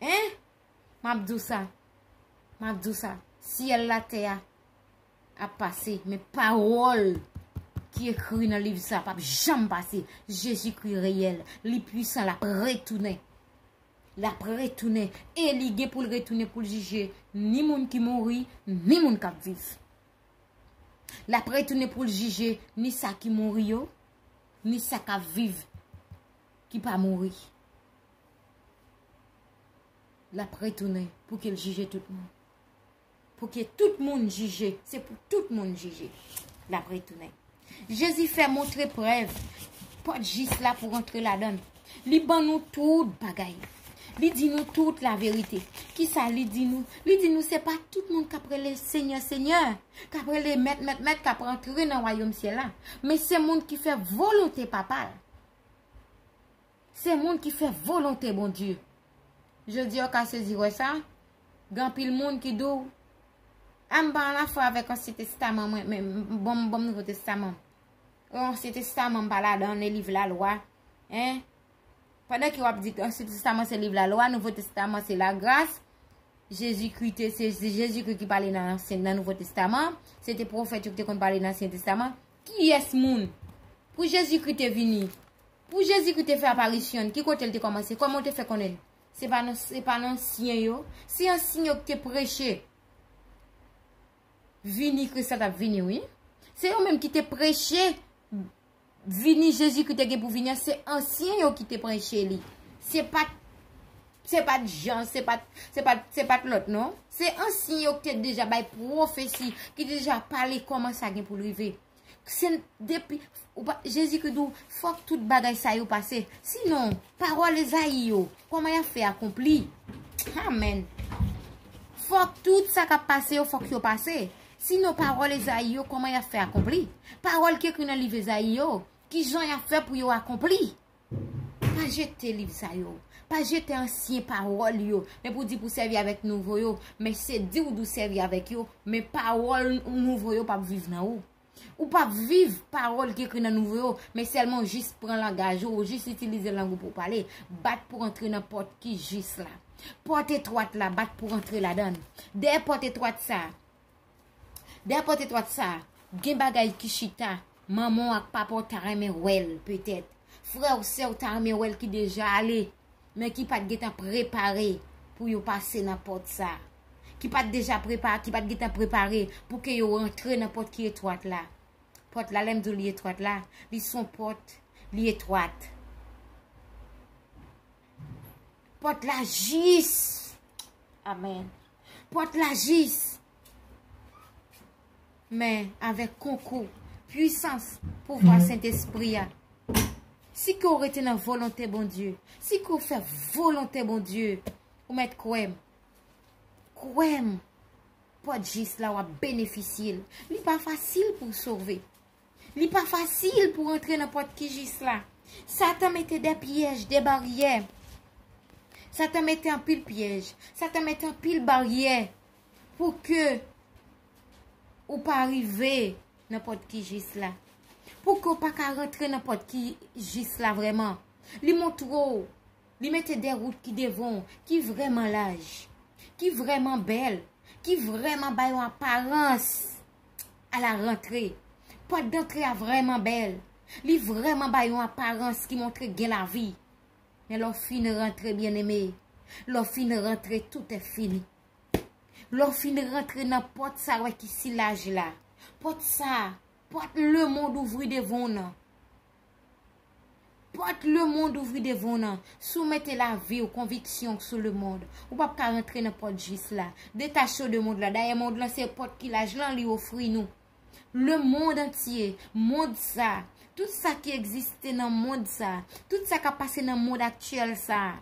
hein? M ap di w sa. M ap di w sa. Syèl latè a ap pase, men pawòl ki ekri nan liv sa p ap janm pase. Jezikri reyèl, li pwisan, l ap retounen. L ap retounen, e li gen pou l retounen pou l jije ni moun ki mouri, ni moun k ap viv. L ap retounen pou l jije ni sa ki mouri yo, ni sa k ap viv ki pa mouri. L ap retounen pou ke l jije tout moun. Pou ke tout moun jije, se pou tout moun jije. L ap retounen. Jezi fè montre prèv pòt jis la pou rantre ladan l. Li ban nou tout bagay. Li di nou tout laverite. Kisa li di nou? Li di nou se pa tout moun k ap rele Senyè, Senyè, k ap rele Mèt, Mèt, Mèt, k ap rantre nan wayòm syèl la. Men se moun ki fè volonte Papa l. Se moun ki fè volonte Bondye. Jodi a, w ka sezi wè sa. Gen anpil moun ki di w, a, m pa an afè avèk Ansyen Testaman, mwen, men, bon, bon, Nouvo Testaman. Ansyen Testaman, m pa ladan, nan liv lalwa. Hein? Pandan ke w ap di Ansyen Testaman se liv lalwa, Nouvo Testaman se lagras, Jezikri te, se Jezikri ki pale nan Ansyen, nan Nouvo Testaman, se te pwofèt yo ki te konn pale nan Ansyen Testaman. Kiyès moun? Pou Jezikri te vini, pou Jezikri te fè aparisyon, ki kote l te kòmanse? Kòman w te fè konnen? Se pa nan, se pa nan ansyen yo. Se ansyen yo ki te preche vini Kris la t ap vini, wi. Se yo menm ki te preche vini Jezikri te gen pou vini an, se ansyen yo ki te preche li. Se pa t, se pa t Jan, se pa t, se pa t, se pa t lòt, non. Se ansyen yo ki te deja bay pwofesi, ki te deja pale kòman sa gen pou l rive. Se depi, ou pa, Jezikri di w, fòk tout bagay sa yo pase. Sinon, pawòl Ezayi yo, kòman y ap fè akonpli? Amèn. Fòk tout sa k ap pase yo, fòk yo pase. Sinon, pawòl Ezayi yo, kòman y ap fè akonpli? Pawòl ki ekri nan liv Ezayi yo, kijan y ap fè pou yo akonpli? Pa jete liv sa yo. Pa jete ansyen pawòl yo. Men pou di pou sèvi avèk nouvo yo. Men se di w di w sèvi avèk yo. Men pawòl nouvo yo p ap viv nan ou. Ou p ap viv pawòl ki ekri nan nouvo yo. Men sèlman w jis pran langaj ou, ou jis itilize lang ou pou w pale. Bat pou w antre nan pòt ki jis la. Pòt etwat la, bat pou w antre ladan l. Dèyè pòt etwat sa, Dèyè pòt etwat sa, gen bagay ki chita, manman w ak papa w ta renmen wè l, petèt. Frè w, sè w ta renmen wè l ki deja ale, men ki pa t gentan prepare pou yo pase nan pòt sa. Ki pa t deja prepare, ki pa t gentan prepare pou ke yo rantre nan pòt ki etwat la. Pòt la, lè m di w li etwat la, li s on pòt, li etwat. Pòt la jis. Amèn. Pòt la jis. Men avèk konkou, pwisans, pouvwa Sentespri a. Si ke w rete nan volonte Bondye, si ke w fè volonte Bondye, ou mèt kwè m. Kwè m. Pòt jis la w ap benefisye l. Li pa fasil pou w sove. Li pa fasil pou w antre nan pòt ki jis la. Satan mete de pyèj, de baryè. Satan mete anpil pyèj. Satan mete anpil baryè pou ke ou pa rive nan pòt ki jis la. Pou ke w pa ka rantre nan pòt ki jis la vrèman. Li montre w, li mete de wout ki devan w, ki vrèman laj, ki vrèman bèl, ki vrèman bay yon aparans a la rantre. Pòt dantre a vrèman bèl. Li vrèman bay yon aparans ki montre gen lavi. Men lè w fin rantre, byeneme, lè w fin rantre, tout est fini. Lè w fin rantre nan pòt sa, wè ki si laj la. Pòt sa, pòt lemonn ouvri devan w nan. Pòt lemonn ouvri devan w nan. Si w mete lavi w, konviksyon w sou lemonn, ou p ap ka rantre nan pòt jis la. Detache w de mond la. Dayè mond lan se pòt ki laj lan li ofri nou. Lemonn antye, mond sa, tout sa ki egziste nan mond sa, tout sa k ap pase nan mond aktyèl sa,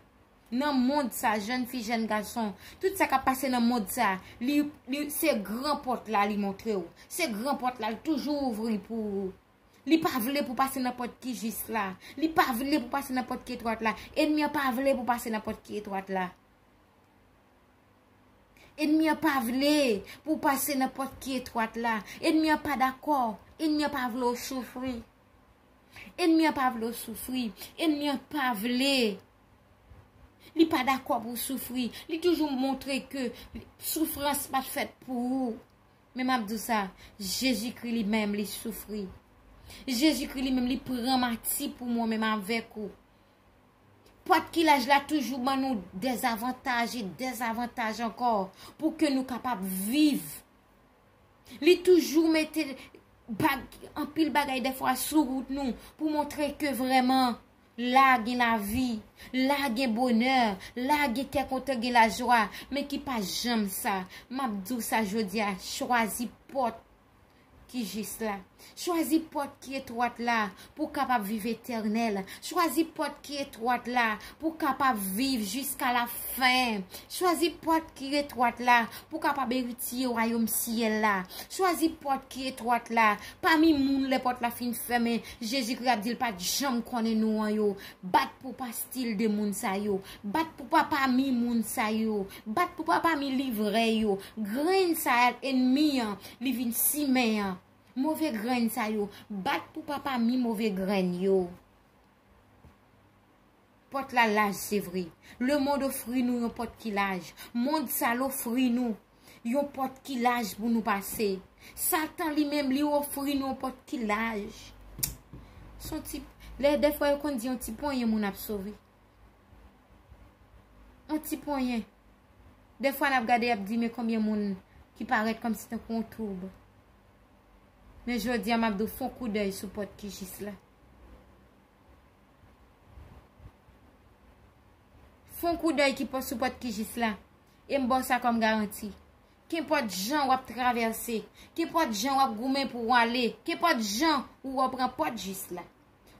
nan mond sa, jèn fi, jèn gason, tout sa k ap pase nan mond sa, li, li, se gran pòt la li montre w. Se gran pòt la, li toujou ouvri pou ou. Li pa vle pou pase nan pòt ki jis la. Li pa vle pou pase nan pòt ki etwat la. Enmi an pa vle pou pase nan pòt ki etwat la. Enmi an pa vle pou pase nan pòt ki etwat la. Enmi an pa dakò. Enmi an pa vle w soufri. Enmi an pa vle w soufri. Enmi an pa vle. Li pa dakò pou w soufri. Li toujou montre ke soufrans pa t fèt pou ou. Men m ap di w sa, Jezikri li menm li soufri. Jezikri li menm li pran mati pou mwen menm avèk ou. Pòt ki laj la toujou ban nou dezavantaj e dezavantaj ankò pou ke nou kapab viv. Li toujou mete bag-, anpil bagay dèfwa sou wout nou pou montre ke vrèman la gen lavi, la gen bonè, la gen kè kontan, gen lajwa, men ki pa janm sa. M ap di w sa jodi a, chwazi pòt ki jis la. Chwazi pòt ki etwat la pou w kapab viv etènèl. Chwazi pòt ki etwat la pou w kapab viv jiska la fen. Chwazi pòt ki etwat la pou w kapab eritye wayòm syèl la. Chwazi pòt ki etwat la pami moun lè pòt la fin fèmen. Jezikri ap di l pa t janm konnen non an yo. Bat pou pa stil de moun sa yo. Bat pou pa pami moun sa yo. Bat pou pa pami livrè yo. Grenn sa a ènmi an, li vin simen an. Move grenn sa yo. Bat pou pa pami move grenn yo. Pòt la laj, se vre. Lemonn ofri nou yon pòt ki laj. Mond sa l ofri nou yon pòt ki laj pou nou pase. Satan li menm, li ofri nou yon pòt ki laj. Se yon ti, lè, dèfwa yo konn di yon ti ponyen moun ap sove. Yon ti ponyen. Dèfwa n ap gade, y ap di, men konbyen moun ki parèt kòmsi tankou yon twoub. Men jodi a, m ap di w, fè yon koudèy sou pòt ki jis la. Fè yon koudèy ki pòt sou pòt ki jis la. E m ba w sa kòm garanti. Kenpòt jan w ap travèse, kenpòt jan w ap goumen pou w ale, kenpòt jan ou wè w pran pòt jis la.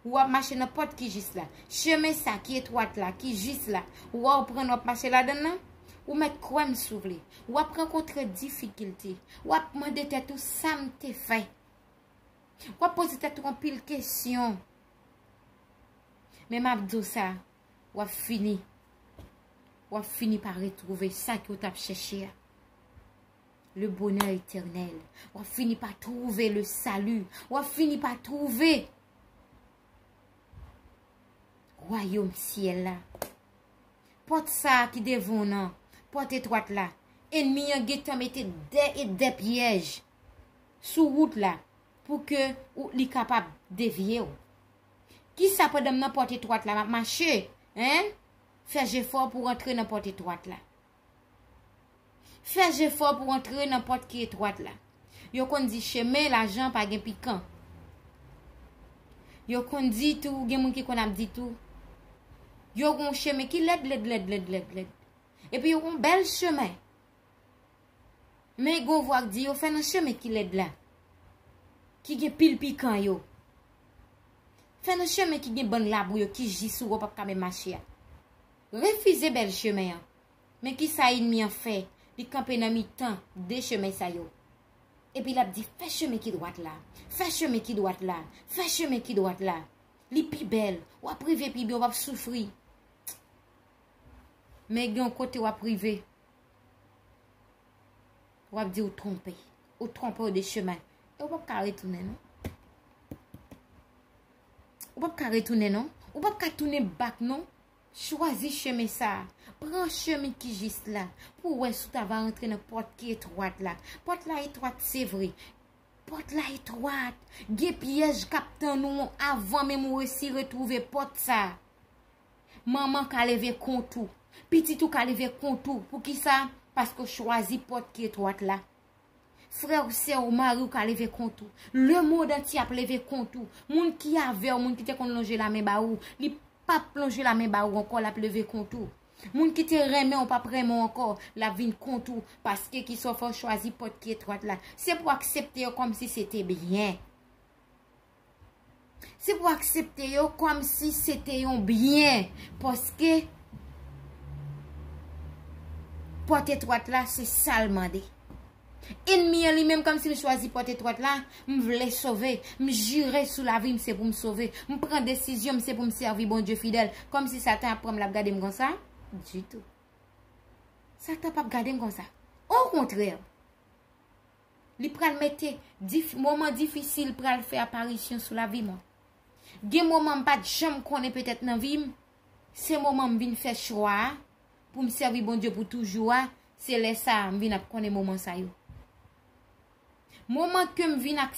Ou ap mache nan pòt ki jis la. Chemen sa ki etwat la, ki jis la. Ou wè w pran, w ap mache ladan l nan. Ou mèt kwè m si w vle. W ap rankontre difikilte. W ap mande tèt ou sa m te fè. W ap poze tèt ou anpil kesyon. Men m ap di w sa, w ap fini. W ap fini pa retwouve sa ke w t ap chèche a. Le bonheur éternel. W ap fini pa twouve le salut. W ap fini pa twouve wayòm syèl la. Pòt sa a ki devan w nan, pòt etwat la, ènmi an gentan mete dè e dè pyèj sou wout la pou ke ou, li kapab devye w. Kisa pandan m nan pòt etwat la, m ap mache, en? Fè jefò pou w antre nan pòt etwat la. Fè jefò pou w antre nan pòt ki etwat la. Yo konn di chemen lajan pa gen pikan. Yo konn di tou, gen moun ki konn ap di tou, yo gen yon chemen ki lèd, lèd, lèd, lèd, lèd, lèd. Epi yo gen yon bèl chemen. Men gen yon vwa k di yo fè nan chemen ki lèd la, ki gen pil pikan yo. Fè nan chemen ki gen bann labou yo, ki jis ou wè w p ap ka menm mache a. Refize bèl chemen an. Men kisa ènmi an fè? Li kanpe nan mitan de chemen sa yo. Epi l ap di, fè chemen ki dwat la. Fè chemen ki dwat la. Fè chemen ki dwat la. Li pi bèl. W ap rive pi byen, w p ap soufri. Men gen yon kote w ap rive. W ap di ou twonpe. Ou twonpe w de chemen. E ou p ap ka retounen non. Ou p ap ka retounen non. Ou p ap ka tounen bak non. Chwazi chemen sa a. Pran chemen ki jis la. Pou w wè si w ta va rantre nan pòt ki etwat la. Pòt la etwat, se vre. Pòt la etwat. Gen pyèj k ap tann ou avan menm ou resi retwouve pòt sa a. Manman ka leve kont ou. Pitit ou ka leve kont ou. Poukisa? Paske w chwazi pòt ki etwat la. Frè w, sè w, mari w ka leve kont ou. Lemonn antye ap leve kont ou. Moun ki avè w, moun ki te konn lonje lamen ba ou, li p ap lonje lamen ba ou ankò, l ap leve kont ou. Moun ki te renmen w p ap renmen w ankò, l ap vin kont ou. Paske kisa w fè, w chwazi pòt ki etwat la. Se pou w aksepte yo kòmsi se te byen. Se pou w aksepte yo kòmsi se te yon byen, paske pòt etwat la, se sa l mande. Ènmi an li menm, kòmsi l chwazi pòt etwat la, m vle sove, m jire sou lavi m, se pou m sove, m pran desizyon m, se pou m sèvi Bondye fidèl, kòmsi Satan ap pran m, l ap gade m konsa? Ditou. Satan p ap gade m konsa. Okontrè, li pral mete dif-, moman difisil pral fè aparisyon sou lavi mwen. Gen moman m pa t janm konnen petèt nan vi m, se moman m vin fè chwa a pou m sèvi Bondye pou toujou a, se lè sa a m vin ap konnen moman sa yo. Moman ke m vin ak,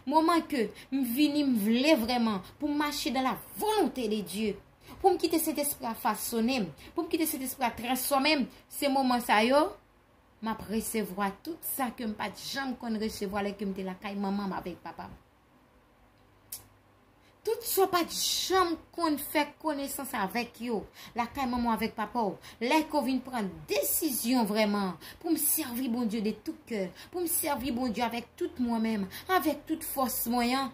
moman ke m vini, m vle vrèman pou m mache dans la volonté de Dieu, pou m kite Sentespri a fasonnen m, pou m kite Sentespri a transfòme m, se moman sa yo, m ap resevwa tout sa ke m pa t janm konn resevwa lè ke m te lakay manman m avèk papa m. Tout sa w pa t janm konn fè konesans avèk yo, lakay manman w avèk papa w, lè ke w vin pran desizyon vrèman pou m sèvi Bondye de tout kè, pou m sèvi Bondye avèk tout mwen menm, avèk tout fòs mwen an,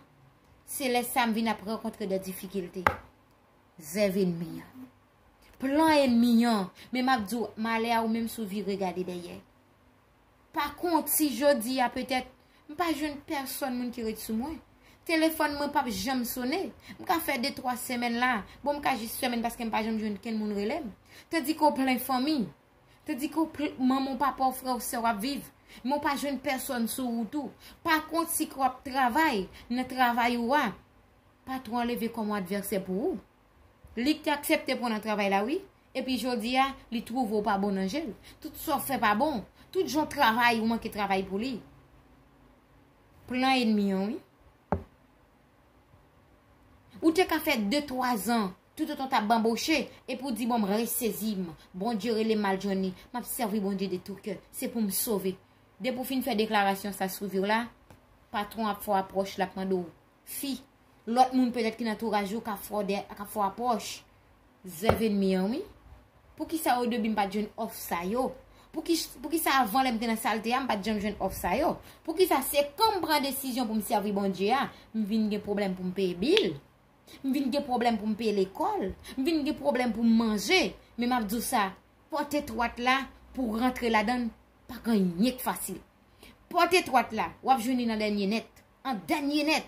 se lè sa a m vin ap rankontre de difikilte. Zèv ènmi an. Plan ènmi an. Men m ap di w, malè a ou menm si w vire gade dèyè. Pa konn si jodi a petèt, m pa jwenn pèsonn moun ki ret sou mwen. Telefòn mwen p ap janm sonnen. M ka fè de, twa semèn la. Bon, m ka jis semèn paske m pa janm jwenn kenn moun rele m. Tandike w plen fanmi. Tandike w pl-, manman w, papa w, frè w, sè w ap viv. Men w pa jwenn pèsonn sou wout ou. Pa konn si ke w ap travay nan travay ou a. Patwon an leve kòm yon advèsè pou ou. Li k te aksepte pran nan travay la, wi. Epi jodi a, li twouve w pa bon nan je l. Tout sa w fè pa bon. Tout jan w travay, ou manke travay pou li. Plan ènmi an, wi. Ou te ka fè de, twa zan, toutotan w t ap banboche, epi w di, "Bon, m resezi m. Bondye rele m al jwenn li. M ap sèvi Bondye de tou kè. Se pou m sove." Depi w fin fè deklarasyon sa sou vi w la, patwon ap fè w apwòch, l ap mande w fi. Lòt moun petèt ki nan antouraj ou k ap fè w de, k ap fè w apwòch. Zèv ènmi an, wi. Poukisa o debi m pa t jwenn òf sa yo? Pouki, poukisa avan lè m te nan salte a, m pa t janm jwenn òf sa yo? Poukisa se kan m pran desizyon pou m sèvi Bondye a, m vin gen pwoblèm pou m peye bil? M vin gen pwoblèm pou m peye lekòl? M vin gen pwoblèm pou m manje? Men m ap di w sa, pòt etwat la pou w rantre ladan l, pa gen anyen k fasil. Pòt etwat la, w ap jwenn li nan dènye nèt. An dènye nèt.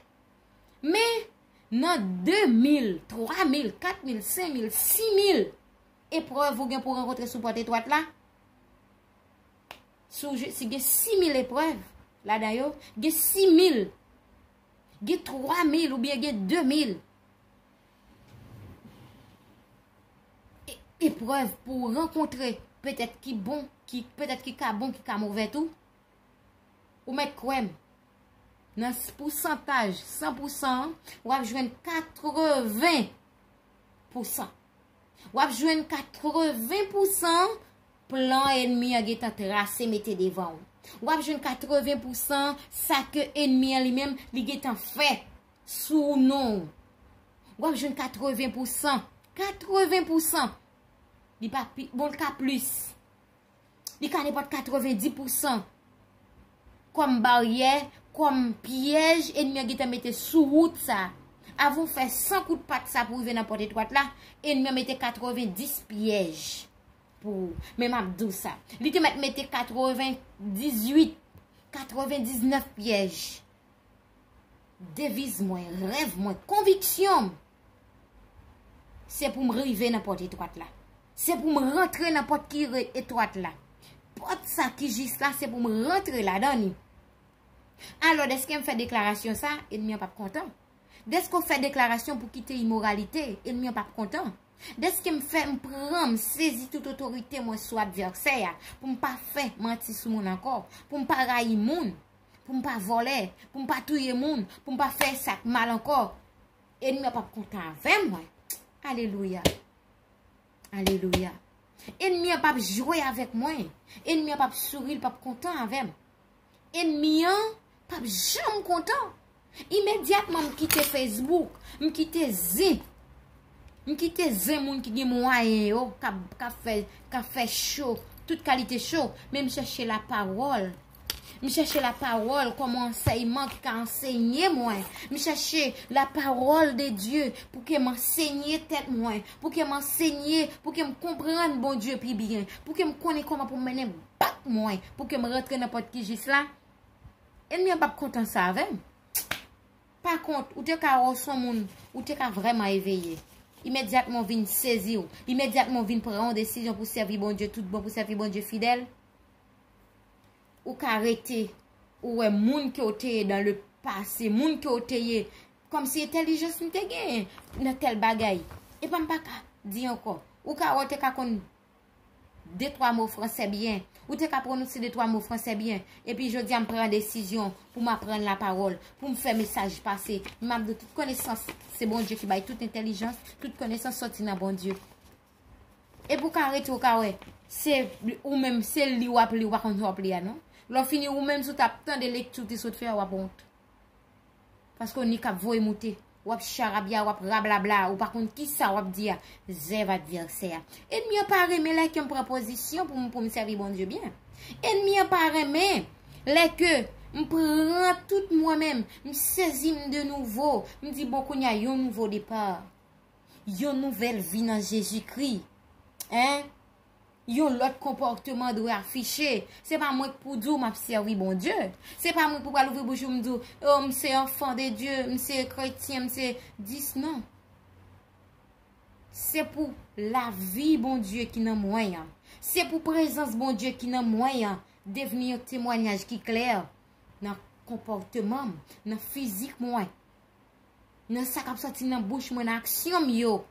Men, nan de mil, twa mil, kat mil, senk mil, sis mil eprèv ou gen pou rankontre sou pòt etwat la, si w je-, si gen sis mil eprèv ladan yo, gen sis mil, gen twa mil oubyen gen de mil e-, eprèv pou w rankontre, petèt ki bon, ki, petèt ki ka bon, ki ka move tou. Ou mèt kwè m, nan s-, pousantaj san pousan an, w ap jwenn katreven pousan. W ap jwenn katreven pousan plan ènmi an gentan trase mete devan w. W ap jwenn katreven pousan sa ke ènmi an li menm li gentan fè sou non w. W ap jwenn katreven pousan. Katreven pousan. Li pa pi, bon, l ka plis. Li ka nenpòt katrevendi pousan kòm baryè, kòm pyèj ènmi an gentan mete sou wout sa. Avan w fè san kout pat sa pou rive nan pòt etwat la, ènmi an mete katrevendis pyèj pou ou. Men m ap di w sa. Li te mèt mete katrevendizuit, katrevendiznèf pyèj. Deviz mwen, rèv mwen, konviksyon m, se pou m rive nan pòt etwat la. Se pou m rantre nan pòt ki re-, etwat la. Pòt sa ki jis la, se pou m rantre ladan li. Alò, dèske m fè deklarasyon sa, ènmi an p ap kontan. Dèske w fè deklarasyon pou kite imoralite, ènmi an p ap kontan. Dèske m fè, m pran, m sezi tout otorite mwen sou advèsè a, pou m pa fè manti sou moun ankò, pou m pa rayi moun, pou m pa vòlè, pou m pa touye moun, pou m pa fè sa k mal ankò. Ènmi an p ap kontan avè mwen. Alelouya. Alelouya. Ènmi an p ap jwe avèk mwen. Ènmi an p ap souri, l p ap kontan avè m. Ènmi an p ap janm kontan. Imedyatman m kite Facebook, m kite zen. M kite zen moun ki gen mwayen yo, k ap, k ap fè, k ap fè cho, tout kalite cho, men m chèche lapawòl. M chèche lapawòl kòm ansèyman ki ka ansenye mwen. M chèche lapawòl de Dye pou ke m ansenye tèt mwen, pou ke m ansenye, pou ke m konprann Bondye pi byen, pou ke m konnen kòman pou m mennen bak mwen, pou ke m rantre nan pòt ki jis la. Ènmi an p ap kontan sa avè m. Pa kont, ou te ka wè w s on moun, ou te ka vrèman eveye. Imedyatman w vin sezi w, imedyatman w vin pran yon desizyon pou sèvi Bondye tout bon, pou sèvi Bondye fidèl. Ou ka rete, ou wè moun ke w te ye dans le passé, moun ke w te ye, kòmsi entèlijans m te genyen nan tèl bagay. Epa m pa ka di ankò. Ou ka wè w te ka konn de twa mo fransè byen. Ou te ka pwononse de twa mo fransè byen. Epi jodi a m pran desizyon pou m aprann lapawòl, pou m fè mesaj pase. M ap di tout konesans, se Bondye ki bay tout entèlijans, tout konesans sòti nan Bondye. Epi w ka rete, w ka wè, se ou menm, se li w ap li, w pa konn sa w ap li a non. Lè w fini, ou menm si w t ap tande lekti w te sot fè a, w ap wont. Paske w ni k ap voye moute, w ap charabya, w ap rablabla, ou pa konn kisa w ap di a, zèv advèsè a. Ènmi an pa renmen lè ke m pran pozisyon pou m, pou m sèvi Bondye byen. Ènmi an pa renmen lè ke m pran tout mwen menm, m sezi m de nouvo, m di, "Bon, kounye a, yon nouvo depa." Yon nouvèl vi nan Jezikri. Hein? Yon lòt konpòteman dwe afiche. Se pa mwen k pou di w m ap sèvi Bondye. Se pa mwen k pou pral ouvri bouch ou m di w, "Oh, m se enfant de Dieu, m se kretyen, m se dis." Non. Se pou lavi Bondye ki nan mwen an. Se pou prezans Bondye ki nan mwen an devni yon temwayaj ki klè nan konpòteman m, nan fizik mwen, nan sa k ap sòti nan bouch mwen, nan aksyon m yo.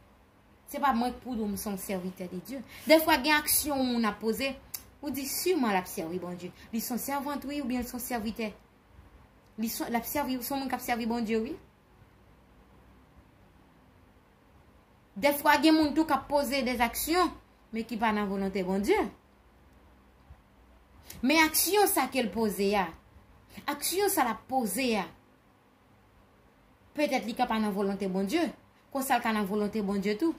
Se pa mwen k pou di w m se yon sèvitè de Dye. Defwa gen aksyon yon moun ap poze, ou di siman l ap sèvi Bondye. Li se yon sèvant wi, oubyen li se yon sèvitè. Li se, l ap sèvi, se yon moun k ap sèvi Bondye wi. Defwa gen moun tou k ap poze de aksyon, men ki pa nan volonte Bondye. Men aksyon sa ke l poze a, aksyon sa l ap poze a, petèt li ka pa nan volonte Bondye, konsa l ka nan volonte Bondye tou.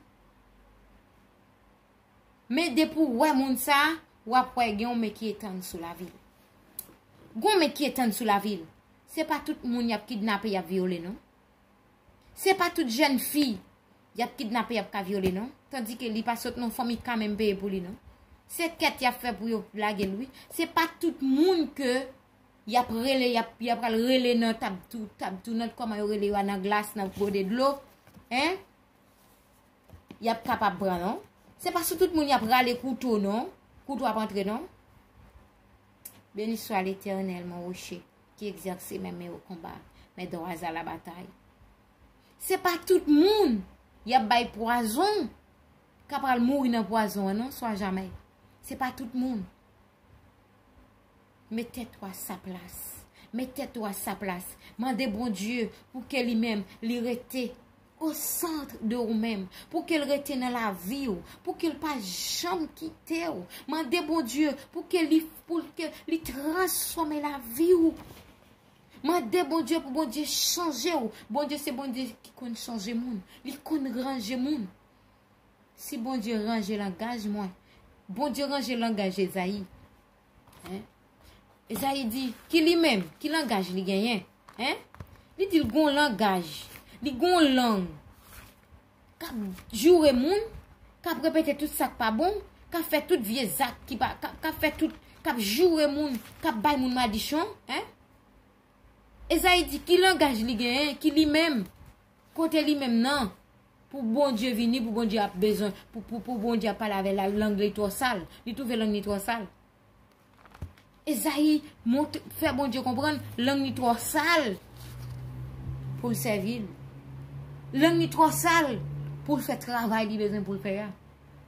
Men depi w wè moun sa, w ap wè gen yon men ki etann sou lavi l. Gen yon men ki etann sou lavi l. Se pa tout moun y ap kidnape, y ap vyole non. Se pa tout jèn fi y ap kidnape, y ap ka vyole non. Tandike li pa sot nan fanmi k ka menm peye pou li non. Se kèt y ap fè pou yo lage l wi. Se pa tout moun ke y ap rele, y ap, y ap pral rele nan tab tou, tab tou nan kòman yo rele yo a, nan glas, nan gode dlo. Hein? Y ap kapab pran non. Se pa sou tout moun y ap rale kouto non. Kouto ap antre non. Béni soit l'Éternel, mon rocher, qui exerce mes mains au combat, mes doigts à la bataille. Se pa tout moun y ap bay pwazon k ap pral mouri nan pwazon an non, swa jamè. Se pa tout moun. Met tèt ou a sa plas. Met tèt ou a sa plas. Mande Bondye pou ke li menm li rete o sant de ou menm, pou ke l rete nan lavi w, pou ke l pa janm kite w. Mande Bondye pou ke li, pou ke li transfòme lavi w. Mande Bondye pou Bondye chanje w. Bondye se Bondye ki konn chanje moun. Li konn ranje moun. Si Bondye ranje langaj mwen, Bondye ranje langaj Ezayi. Hein? Ezayi di, ki li menm, ki langaj li genyen? Hein? Li di l gon langaj, li gon lang k ap joure moun, k ap repete tout sa k pa bon, k ap fè tout vye zak ki pa, k ap, k ap fè tout, k ap joure moun, k ap bay moun madichon, hein? Ezayi di, ki langaj li genyen, ki li menm, kote li menm nan, pou Bondye vini, pou Bondye ap bezwen, pou, pou, pou Bondye ap pale avè l, lang li twò sal, li twouve lang li twò sal. Ezayi mont, fè Bondye konprann lang li twò sal pou l sèvi l. Lang li twò sal pou l fè travay li bezwen pou l fè a.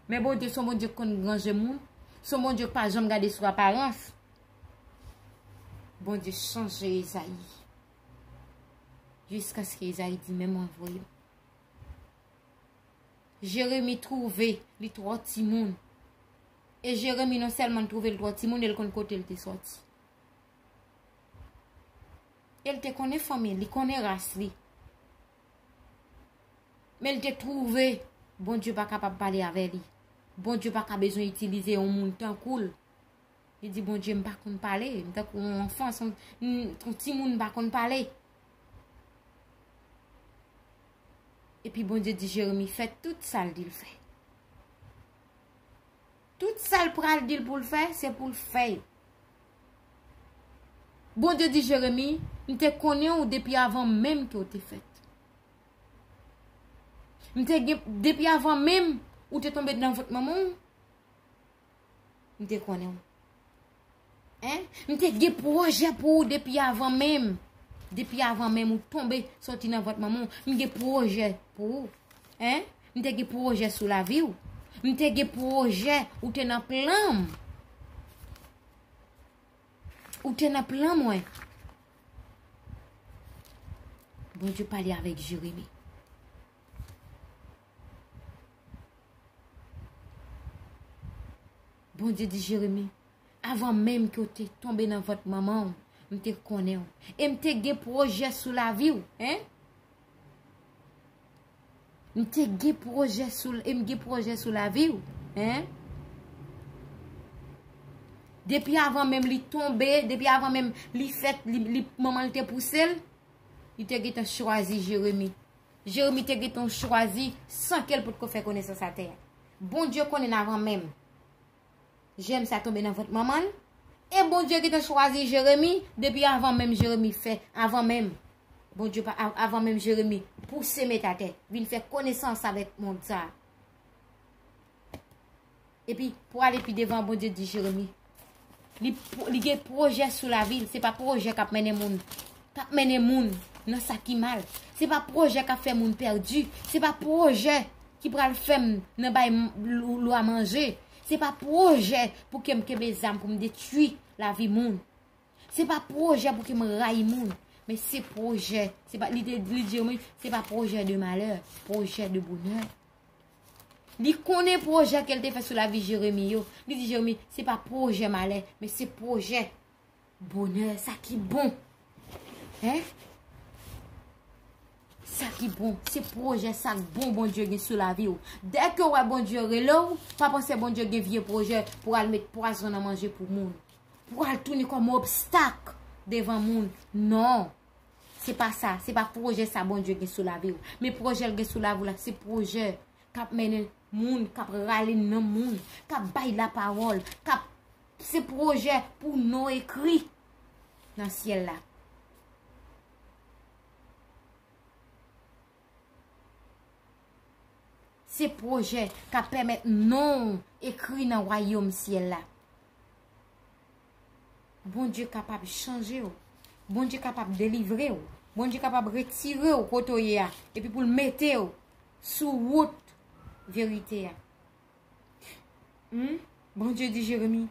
Men Bondye se yon Bondye k konn ranje moun, se yon Bondye k pa janm gade sou aparans. Bondye chanje Ezayi. Jiskaske Ezayi di, men mwen voye m. Jeremi twouve li twò timoun. E Jeremi non sèlman l twouve l twò timoun, e l konn kote l te sòti. E l te konnen fanmi l, li konnen ras li. Men l te twouve Bondye pa kapab pale avè li. Bondye pa ka bezwen itilize yon moun tankou l. Li di, Bondye, m pa konn pale. M tankou yon anfan, yon, yon timoun m pa konn pale. Epi Bondye di Jeremi fè tout sa l di l fè. Tout sa l pral di l pou l fè, se pou l fè yo. Bondye di Jeremi, m te konnen w depi avan menm ke w te fèt. M te gen, depi avan menm ou te tonbe nan vant manman w, m te konnen w. Hein? M te gen pwojè pou ou depi avan menm. Depi avan menm ou tonbe soti nan vant manman w, m gen pwojè pou ou. Hein? M te gen pwojè sou lavi w. M te gen pwojè, ou te nan plan m. Ou te nan plan mwen. Bondye pale avèk Jeremi. Bondye di Jeremi, avan menm ke w te tonbe nan vant manman w, m te konnen w. E m te gen pwojè sou lavi w, hein? M te gen pwojè sou, e m gen pwojè sou lavi w, hein? Depi avan menm li tonbe, depi avan menm li fèt, li, li, manman l te pouse l, li te gentan chwazi Jeremi. Jeremi te gentan chwazi san ke l potko fè konesans atè a. Bondye konnen l avan menm jèm sa tonbe nan vant manman l. E Bondye gentan chwazi Jeremi depi avan menm Jeremi fè, avan menm. Bondye pa, a-, avan menm Jeremi pouse met atè, vin fè konesans avèk mond sa a. Epi, pou ale pi devan, Bondye di Jeremi, li, li gen pwojè sou lavi l. Se pa pwojè k ap mennen moun, k ap mennen moun nan sa ki mal. Se pa pwojè k ap fè moun pèdi. Se pa pwojè ki pral fè m nan bay m- lwa manje. Se pa pwojè pou ke m kenbe zam pou m detwi lavi moun. Se pa pwojè pou ke m rayi moun. Men se pwojè. Se pa, li, te, li di Jeremi, se pa pwoje de malè, pwojè de bonè. Li konnen pwojè ke l te fè sou lavi Jeremi yo. Li di Jeremi, se pa pwojè malè, men se pwojè bonè, sa ki bon. Hein? Sa ki bon, se pwojè sa k bon Bondye gen sou lavi w. Dèke w wè Bondye rele w, pa panse Bondye gen vye pwojè pou al met pwazon nan manje pou moun. Pou al tounen kòm obstak devan moun. Non. Se pa sa, se pa pwojè sa Bondye gen sou lavi w. Men pwojè l gen sou lavi w la, se pwojè k ap mennen moun, k ap rale nanm moun, k ap bay lapawòl, k ap, se pwojè pou non ekri nan syèl la. Se pwojè k ap pèmèt non w ekri nan wayòm syèl la. Bondye kapab chanje w. Bondye kapab delivre w. Bondye kapab retire w kote w ye a, epi pou l mete w sou wout verite a. Hmm? Bondye di Jeremi,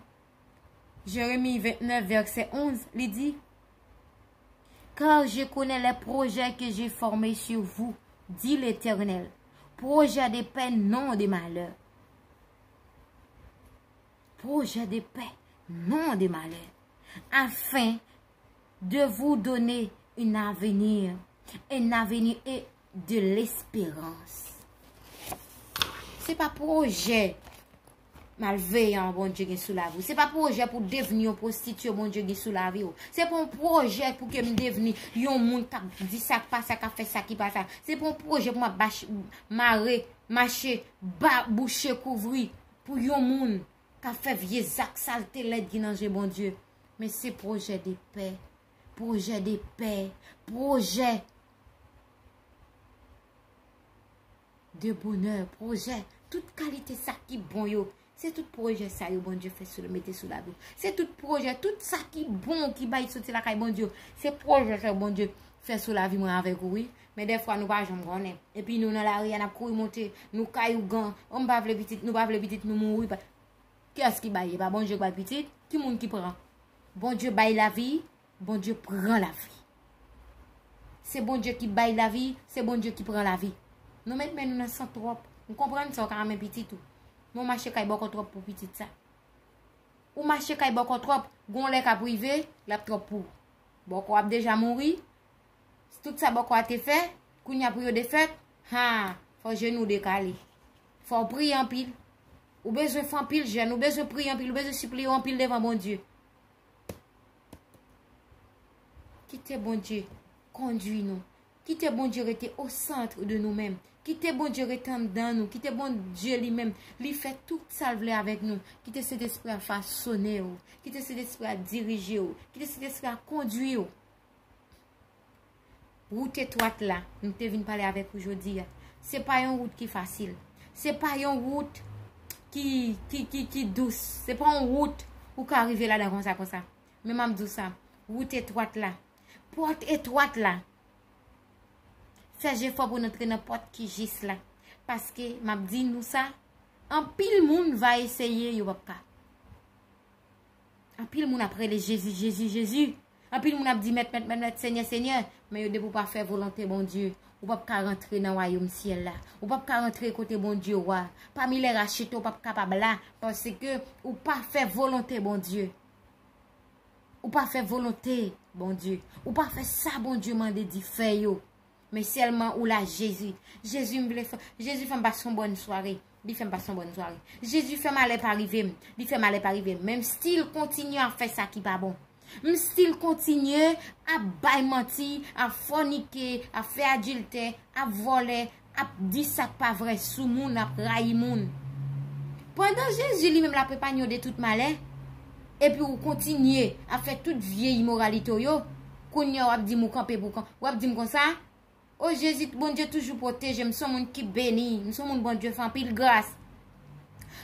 Jeremi vennèf, vèsè onz, li di, Car je connais les projets que j'ai formés sur vous, dit l'Éternel, projets de paix, non de malheur. Projets de paix, non de malheur, afin de vous donner un avenir, un avenir et de l'espérance. Se pa pwojè malveyan Bondye gen sou lavi w. Se pa pwojè pou devni yon pwostitye Bondye gen sou lavi w. Se pa yon pwojè pou ke m devni yon moun k ap di sa k pa sa, k ap fè sa ki pa sa. Se pa yon pwojè pou m ap bach- mare, mache, ba, bouche kouvri pou yon moun k ap fè vye zak salte lèd ki nan je Bondye. Men se pwojè de pè, pwojè de pè, pwojè de bonè, pwojè, tout kalite sa ki bon yo. Se tout pwojè sa yo Bondye fè sou, mete sou lavi w. Se tout pwojè, tout sa ki bon ki bay soti lakay Bondye yo. Se pwojè sa yo Bondye fè sou lavi mwen avèk ou, wi. Men dèfwa nou pa janm konnen. Epi nou nan lari a, n ap kouri monte, nou kay ougan. O, m pa vle pitit, nou pa vle pitit, nou mouri. Pa- Kiyès ki bay? E pa Bondye k bay pitit? Ki moun ki pran? Bondye bay lavi, Bondye pran lavi. Se Bondye ki bay lavi, se Bondye ki pran lavi. Nou met men nou nan san twòp. M konprann sa, w ka renmen pitit ou. Men w mache kay bòkò twòp pou pitit sa. Ou mache kay bòkò twòp, gon lè k ap rive, l ap twòp pou ou. Bòkò ap deja mouri. Tout sa bòkò a te fè, kounye a pou yo defèt, ha, fò jenou w dekale. Fò w priye anpil. Ou bezwen fè anpil jèn, ou bezwen priye anpil, ou bezwen sipliye anpil devan Bondye. Kite Bondye kondui nou. Kite Bondye rete o centre de nou menm. Kite Bondye rete anndan nou. Kite Bondye li menm, li fè tout sa l vle avèk nou. Kite Sentespri a fasonnen w. Kite Sentespri a dirije w. Kite Sentespri a kondui w. Wout etwat la, m te vin pale avèk ou jodi a. Se pa yon wout ki fasil. Se pa yon wout ki, ki, ki, ki dous. Se pa yon wout ou ka rive ladan konsa, konsa. Men m ap di w sa, wout etwat la, pòt etwat la, fè jefò pou n antre nan pòt ki jis la. Paske, m ap di nou sa, anpil moun va eseye, yo p ap ka. Anpil moun ap rele Jezi, Jezi, Jezi. Anpil moun ap di, Mèt, Mèt, Mèt, Mèt, Senyè, Senyè. Men yo, depi w pa fè volonte Bondye, ou p ap ka rantre nan wayòm syèl la. Ou p ap ka rantre kote Bondye w a. Pami lè rachete, ou p ap kapab la, paske ou pa fè volonte Bondye. Ou pa fè volonte Bondye. Ou pa fè sa Bondye mande di fè yo. Men sèlman ou la, Jezi. Jezi, m vle fè, Jezi fè m pase yon bòn sware. Li fè m pase yon bòn sware. Jezi fè malè pa rive m. Li fè malè pa rive m. Men m still kontinye ap fè sa ki pa bon. M still kontinye ap bay manti, ap fònike, ap fè adiltè, ap vòlè, ap di sa k pa vrè sou moun, ap rayi moun. Pandan Jezi li menm l ap epaye w de tout malè, epi ou kontinye ap fè tout vye imoralite w yo, kounye a w ap di m ou kanpe pou kan-, w ap di m konsa, O Jezi, Bondye toujou pwoteje m, m se yon moun ki beni, m se yon moun Bondye fè anpil gras.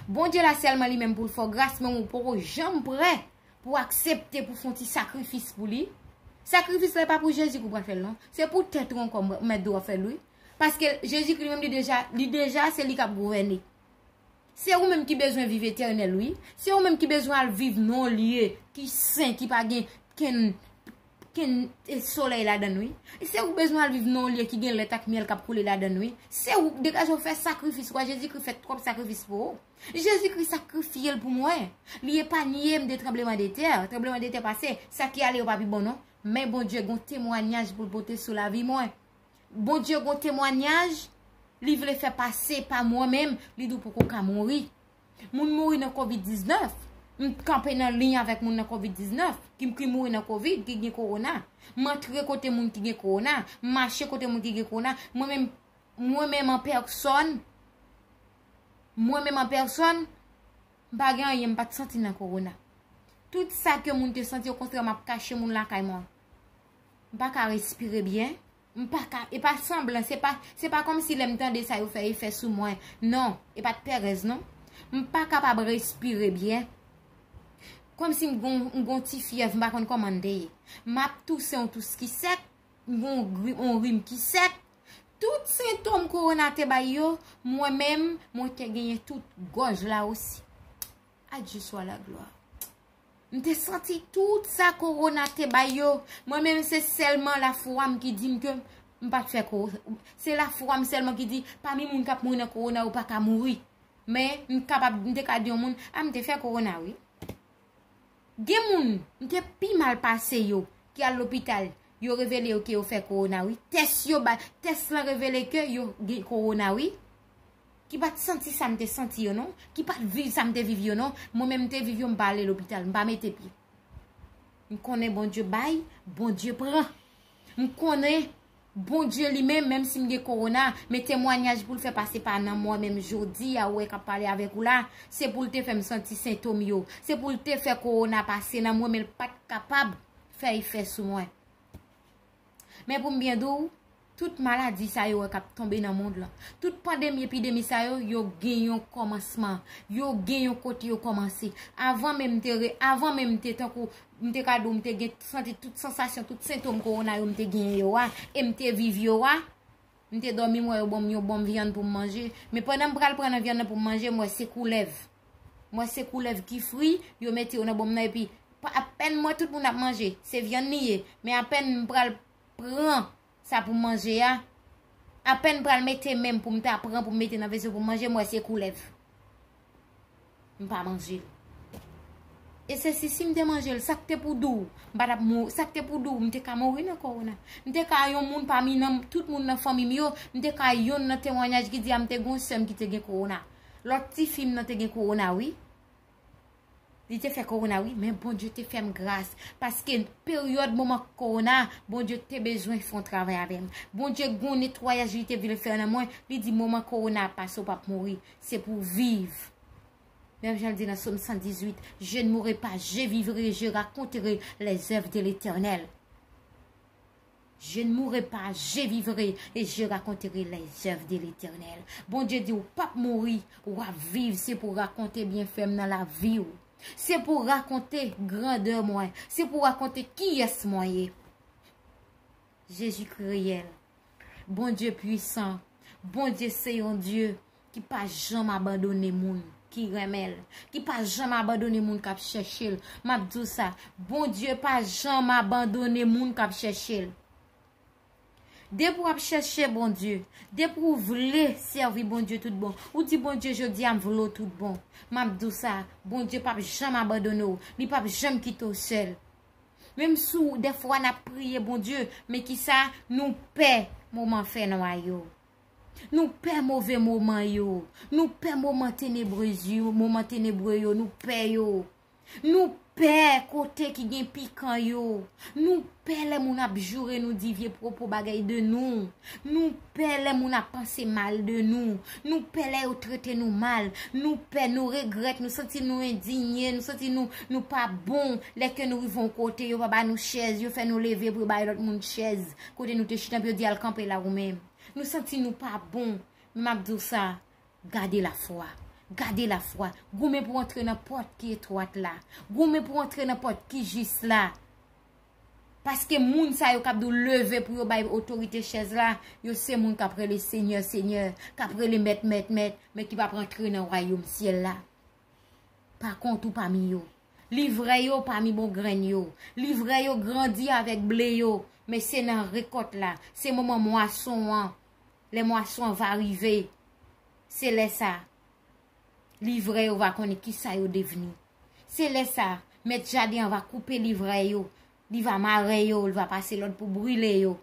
Bondye la sèlman li menm pou l fè w gras, men ou poko janm prè pou w aksepte pou w fè yon ti sakrifis pou li. Sakrifis la e pa pou Jezi ke w pral fè l non. Se pou tèt ou ankò, m mèt di w ap fè l wi. Paske Jezikri li menm li deja, li deja se li k ap gouvène. Se ou menm ki bezwen viv etènèl, wi. Se ou menm ki bezwen al viv nan yon lye ki sen, ki pa gen kenn, kenn, e, solèy ladan l, wi. Se ou bezwen al viv nan yon lye ki gen lèt ak myèl k ap koule ladan l, wi. Se ou degaje w fè sakrifis, w a Jezikri fè twòp sakrifis pou ou. Jezikri sakrifye l pou mwen. Li epanye m de tranblemanntè. Tranblemanntè pase, sa ki ale yo pa pi bon non. Men Bondye gon temwayaj pou l pote sou lavi mwen. Bondye gon temwayaj li vle fè pase pa mwen menm, li di w poko ka mouri. Moun mouri nan kovid diznèf. M kanpe nan liy avèk moun nan kovid diznèf, ki, ki mouri nan kovid, ki gen kowona. M antre kote moun ki gen kowona, m mache kote moun ki gen kowona. Mwen menm, mwen menm an pèsòn, mwen menm an pèsòn, m pa gen anyen, m pa t santi nan kowona. Tout sa ke moun te santi, okontrè, m ap kache moun lakay mwen. M pa ka respire byen. M pa ka, e pa sanblan, se pa, se pa kòmsi lè m tande sa yo fè efè sou mwen. Non, e pa t pèrèz, non. M pa kapab respire byen. Kòmsi m gon, m gon ti fyèv, m pa konn kòman m te ye. M ap touse yon tous ki sèk, m gon gri-, yon rim ki sèk. Tout sentòm kowona te bay yo, mwen menm, mwen te genyen tout gòj la osi. A Dye swa laglwa. M te santi tout sa kowona te bay yo. Mwen menm, se sèlman lafwa m ki di m ke m pa t fè ko-, se lafwa m sèlman ki di, pami moun k ap mouri nan kowona, ou pa ka mouri. Men, m kapab, m te ka di yon moun, a, m te fè kowona, wi. Gen moun, m te pi mal pase yo, ki al lopital, yo revele yo ke yo fè kowona, wi. Tès yo ba, tès lan revele ke yo gen kowona, wi. Ki pa t santi sa m te santi yo, non. Ki pa t viv sa m te viv yo, non. Mwen menm, m te viv yo, m pa ale lopital, m pa mete pye. M konnen Bondye bay, Bondye pran. M konnen Bondye li menm, menm si m gen kowona, men temwayaj pou l fè pase pa nan mwen menm jodi a, ou wè k ap pale avèk ou la, se pou l te fè m santi sentòm yo. Se pou l te fè kowona pase nan mwen, men l pa t kapab fè efè sou mwen. Men pou m byen di w, tout maladi sa yo wè k ap tonbe nan mond lan, tout pandemi, epidemi sa yo, yo gen yon kòmansman, yo gen yon kote yo kòmanse. Avan menm m te re-, avan menm m te tankou, m te ka di w, m te gen santi tout sansasyon, tout sentòm kowona yo m te genyen yo a, e m te viv yo a, m te dòmi, m wè yo ban m yon bonm vyann pou m manje. Men pandan m pral pran nan vyann nan pou m manje, m wè se koulèv. M wè se koulèv ki fri, yo mete yo nan bonm nan, epi pa, apèn m wè tout moun ap manje, se vyann li ye. Men apèn m pral pran sa pou m manje a, apèn m pral mete men m pou m ta pran pou m mete nan veso pou m manje, m wè se koulèv. M pa manje l. E se si, si m te manje l, sa k te pou di w, m pa t ap mou-, sa k te pou di w, m te ka mouri nan kowona. M te ka yon moun pami nan tout moun nan fanmi m yo, m te ka yonn nan temwayaj ki di a m te gen yon sè m ki te gen kowona. Lòt tifi m nan te gen kowona, wi. Li te fè kowona, wi, men Bondye te fè m gras. Paske peryòd moman kowona, Bondye te bezwen fè yon travay avè m. Bondye gen yon netwayaj li te vle fè nan mwen. Li di, moman kowona ap pase, w p ap mouri. Se pou w viv. Menm jan l di nan Sòm san dizuit, je ne mourrai pas, je vivrai, je raconterai les œuvres de l'Éternel. Je ne mourrai pas, je vivrai et je raconterai les œuvres de l'Éternel. Bondye di w p ap mouri, w ap viv, se pou rakonte byenfè m nan lavi w. Se pou rakonte grandè mwen, se pou rakonte kiyès mwen ye. Jezikri reyèl. Bondye pwisan. Bondye se yon Dye ki pa janm abandone moun ki renmen l, ki pa janm abandone moun k ap chèche l. M ap di w sa, Bondye pa janm abandone moun k ap chèche l. Depi w ap chèche Bondye, depi w vle sèvi Bondye tout bon, ou di, Bondye, jodi a m vle w tout bon. M ap di w sa, Bondye p ap janm abandone w, li p ap janm kite w sèl. Menm si w, dèfwa n ap priye Bondye, men kisa, nou pè moman fènwa yo. Nou pè move moman yo. Nou pè moman tenebrez yo, moman tenebre yo, nou pè yo. Nou pè kote ki gen pikan yo. Nou pè lè moun ap joure nou, di vye pwopo bagay de nou. Nou pè lè moun ap panse mal de nou. Nou pè lè yo trete nou mal. Nou pè, nou regrèt, nou santi nou endinye, nou santi nou, nou pa bon. Lè ke nou rive yon kote, yo pa ba nou chèz, yo fè nou leve pou yo bay lòt moun chèz. Kote nou te chita, pou yo di, al kanpe la ou menm. Nou santi nou pa bon. Men m ap di w sa, gade lafwa. Gade lafwa. Goumen pou w antre nan pòt ki etwat la. Goumen pou w antre nan pòt ki jis la. Paske moun sa yo k ap di w leve pou yo bay otorite chèz la, yo se moun k ap rele Senyè, Senyè, k ap rele Mèt, Mèt, Mèt, men ki p ap rantre nan wayòm syèl la. Pa kont ou pami yo. Livrè yo pami bon grenn yo. Livrè yo grandi avèk ble yo. Men se nan rekòt la. Se moman mwason an. Lè mwason an va rive. Se lè sa. Livrè yo va konnen kisa yo devni. Se lè sa. Mèt jaden an va koupe livrè yo. Li va mare yo. Li va pase lòd pou brile yo.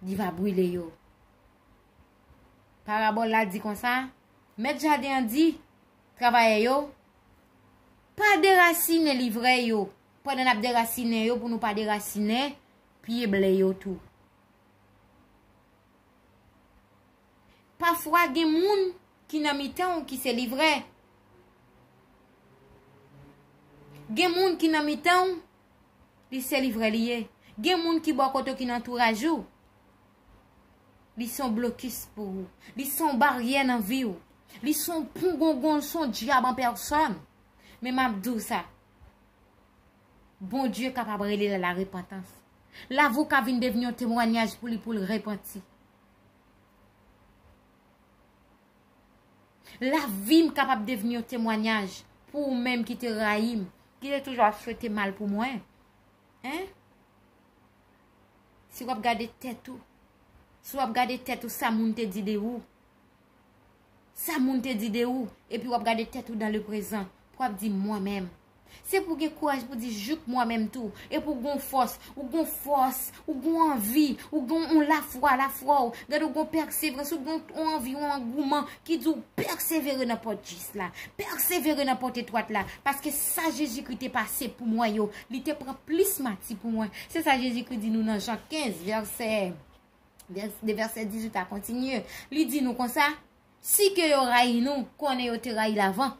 Li va brile yo. Parabòl la di konsa, Mèt jaden an di travayè yo, pa derasinen livrè yo, pandan n ap derasinen yo pou nou pa derasinen pye ble yo tou. Pafwa gen moun ki nan mitan w ki se livrè. Gen moun ki nan mitan w, li se livrè li ye. Gen moun ki bò kote w ki nan antouraj ou. Li se yon blokis pou ou. Li se yon baryè nan vi w. Li se yon pongongon, li se yon dyab an pèsòn. Men m ap di w sa. Bondye kapab rele l a la repantans. Lavi w ka vin devni yon temwanyaj pou li, pou l repanti. Lavi m kapab devni yon temwanyaj pou ou menm ki te rayi m, ki te toujou ap swete mal pou mwen. Hein? Si w ap gade tèt ou, si w ap gade tèt ou, sa moun te di de ou, sa moun te di de ou, epi w ap gade tèt ou dans le présent, pou w ap di mwen menm. Se pou w gen kouraj pou w di jouk mwen menm tou, epi w gon fòs, ou gon fòs, ou gon anvi, ou gon yon lafwa, lafwa w, gade w gon pèseverans, ou gon yon anvi, yon angouman ki di w pèsevere nan pòt jis la, pèsevere nan pòt etwat la, paske sa Jezikri te pase pou mwen yo, li te pran plis mati pou mwen. Se sa Jezikri di nou nan Jan kenz, vèsè, vèsè, de vèsè dizuit a kontinye. Li di nou konsa, si ke yo rayi nou, konnen yo te rayi l avan.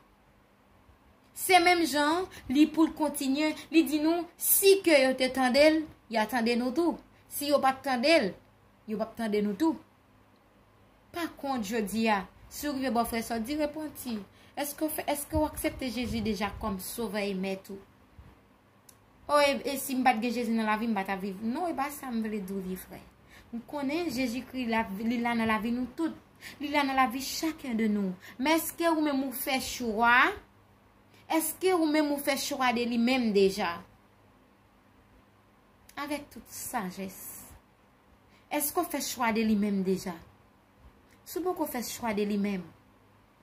Se menm jan an, li pou l kontinye, li di nou, si ke yo te tande l, y a tande nou tou. Si yo pa t tande l, yo p ap tande nou tou. Pa kont, jodi a, si w rive bò frè sa w, di repanti. Èske w fè, èske w aksepte Jezi deja kòm sovè e mèt ou? O, e, e si m pa t gen Jezi nan lavi m, m pa t ap viv. Non, e pa sa m vle di w li, frè. M konnen Jezikri la, li la nan lavi nou tout. Li la nan lavi chacun de nous. Men èske ou menm ou fè chwa? Èske ou menm ou fè chwa de li menm deja? Avèk tout sajès. Èske w fè chwa de li menm deja? Si w poko fè chwa de li menm,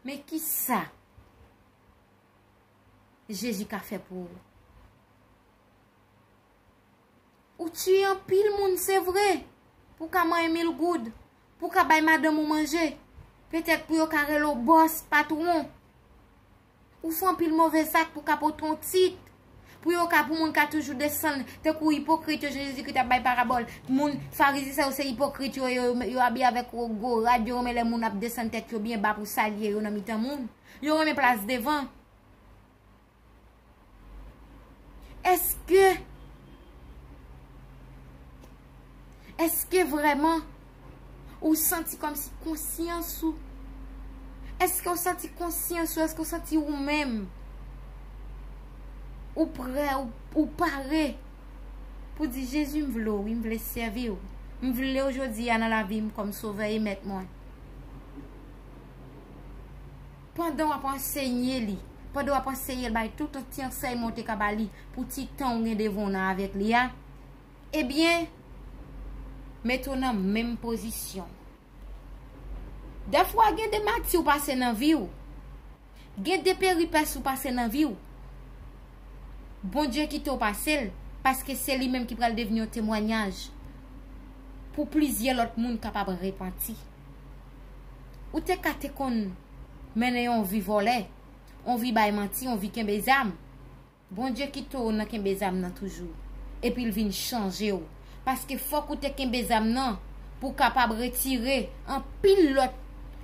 men kisa Jezi ka fè pou ou? Ou tiye anpil moun, se vre, pou w ka manyen mil goud, pou w ka bay madanm ou manje, petèt pou yo ka rele w bòs, patwon. Ou fè anpil move zak pou ka pote yon tit. Pou yo ka, pou moun ka toujou desann, tankou ipokrit yo, Jezikri t ap bay parabòl. Moun, Farizyen sa yo se ipokrit yo, yo, yo abiye avèk gwo rad, yo renmen lè moun ap desann tèt yo byen ba pou salye yo nan mitan moun. Yo renmen plas devan. Èske, èske vrèman ou santi kòmsi konsyans ou, èske ou santi konsyans ou, èske ou santi ou menm ou prè, ou, ou pare pou di, Jezi, m vle w, wi, m vle sèvi w. M vle w jodi a nan lavi m kòm sovè e mèt mwen. Pandan w ap anseye li, pandan w ap anseye l, bay tout ti ansèyman w te ka ba li pou ti tan w gen devan w nan avèk li a, ebyen, mete w nan menm pozisyon. Dèfwa gen de mati w pase nan vi w, gen de peripès ou pase nan vi w. Bondye kite w pase l, paske se li menm ki pral devni yon temwanyaj pou plizyè lòt moun kapab repanti. Ou te ka te konn mennen yon vi vòlè, yon vi bay manti, yon vi kenbe zam. Bondye kite w nan kenbe zam nan toujou, epi l vin chanje w. Paske fòk ou te kenbe zam nan pou w kapab retire anpil lòt,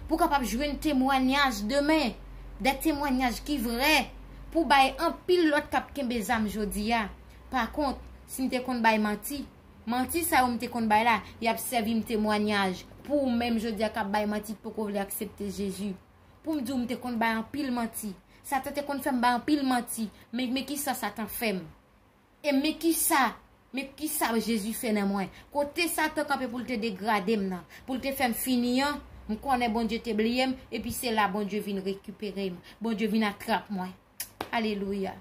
pou w kapab jwenn temwanyaj demen, de temwanyaj ki vrè, pou w bay anpil lòt k ap kenbe zam jodi a. Pa kont, si m te konn bay manti, manti sa yo m te konn bay la, y ap sèvi m temwanyaj pou ou menm jodi a k ap bay manti, ki poko vle aksepte Jezi. Pou m di w m te konn bay anpil manti. Satan te konn fè m bay anpil manti. Men, men kisa Satan fè m? E men kisa, men kisa Jezi fè nan mwen? Kote Satan kanpe pou l te degrade m nan, pou l te fè m fini an, m konnen Bondye te bliye m, epi se la Bondye vin rekipere m, Bondye vin atrap mwen. Alelouya.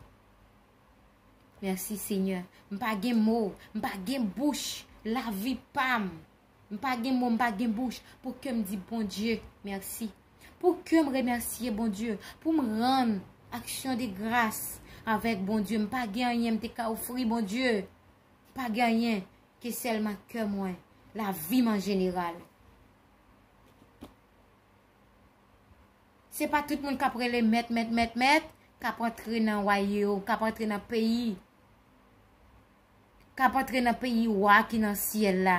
Mèsi Senyè. M pa gen mo, m pa gen bouch, lavi pa m. M pa gen mo, m pa gen bouch pou ke m di Bondye mèsi. Pou ke m remèsye Bondye, pou m rann aksyon de gras avèk Bondye. M pa gen anyen m te ka ofri Bondye. M pa gen anyen ke sèlman kè mwen, lavi m an jeneral. Se pa tout moun k ap rele mèt, mèt, mèt, mèt, k ap antre nan wayòm, k ap antre nan peyi, k ap antre nan peyi wa ki nan syèl la.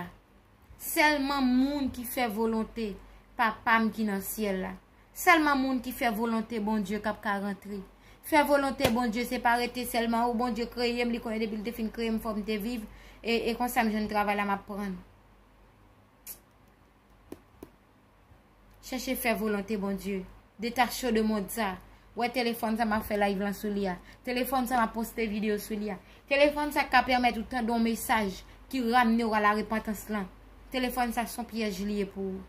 Sèlman moun ki fè volonte Papa m ki nan syèl la. Sèlman moun ki fè volonte Bondye k ap ka rantre. Fè volonte Bondye, se pa rete sèlman, o, Bondye kreye m, li konnen depi l te fin kreye m, fò m te viv, e, e konsa m jwenn travay la, m ap pran l. Chèche fè volonte Bondye. Detache w de mond sa. Wè telefòn sa m ap fè live lan sou li a. Telefòn sa m ap poste videyo sou li a. Telefòn sa ka pèmèt ou tande yon mesaj ki ramne w a la repantans lan. Telefòn sa se yon pyèj li ye pou ou.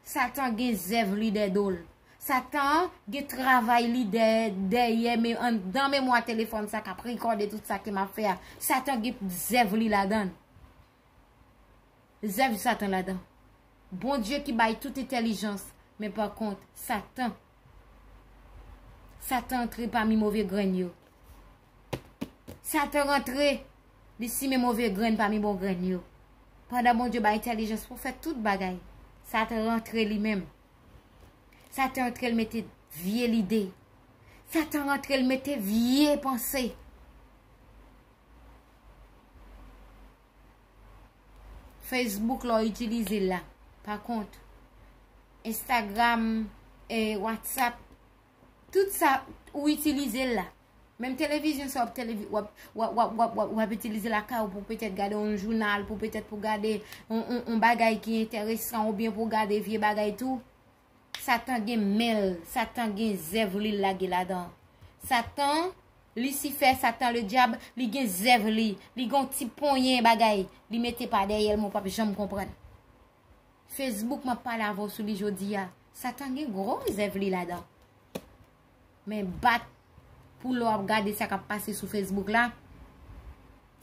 Satan gen zèv li dèyè do l. Satan gen travay li dèyè, dèyè, men anndan memwa telefòn sa k ap rekòde tout sa ke m ap fè a. Satan gen zèv li ladan l. Zèv Satan ladan. Bondye ki bay tout entèlijans, men pa kont, Satan. Satan antre pami move grenn yo. Satan rantre, li simen move grenn pami bon grenn yo. Pandan Bondye bay entèlijans pou fè tout bagay, Satan rantre li menm. Satan rantre, l mete vye lide. Satan rantre, l mete vye panse. Facebook la w itilize l la, pa kont, Instagram, eh, WhatsApp, tout sa ou itilize l la. Menm televizyon sa w ap televi-, w ap, w ap, w ap, w ap, w ap, w ap itilize lakay ou pou petèt gade yon jounal, pou petèt pou gade yon, yon, yon bagay ki enteresan oubyen pou gade vye bagay tou. Satan gen men l, Satan gen zèv li l lage ladan. Satan, Lisifè, Satan, ledyab, li gen zèv li, li gen yon ti ponyen bagay, li mete pa dèyè l, men w p ap janm konprann. Facebook, m ap pale avè w sou li jodi a. Satan gen gwo zèv li ladan. Men bat pou lè w ap gade sa k ap pase sou Facebook la,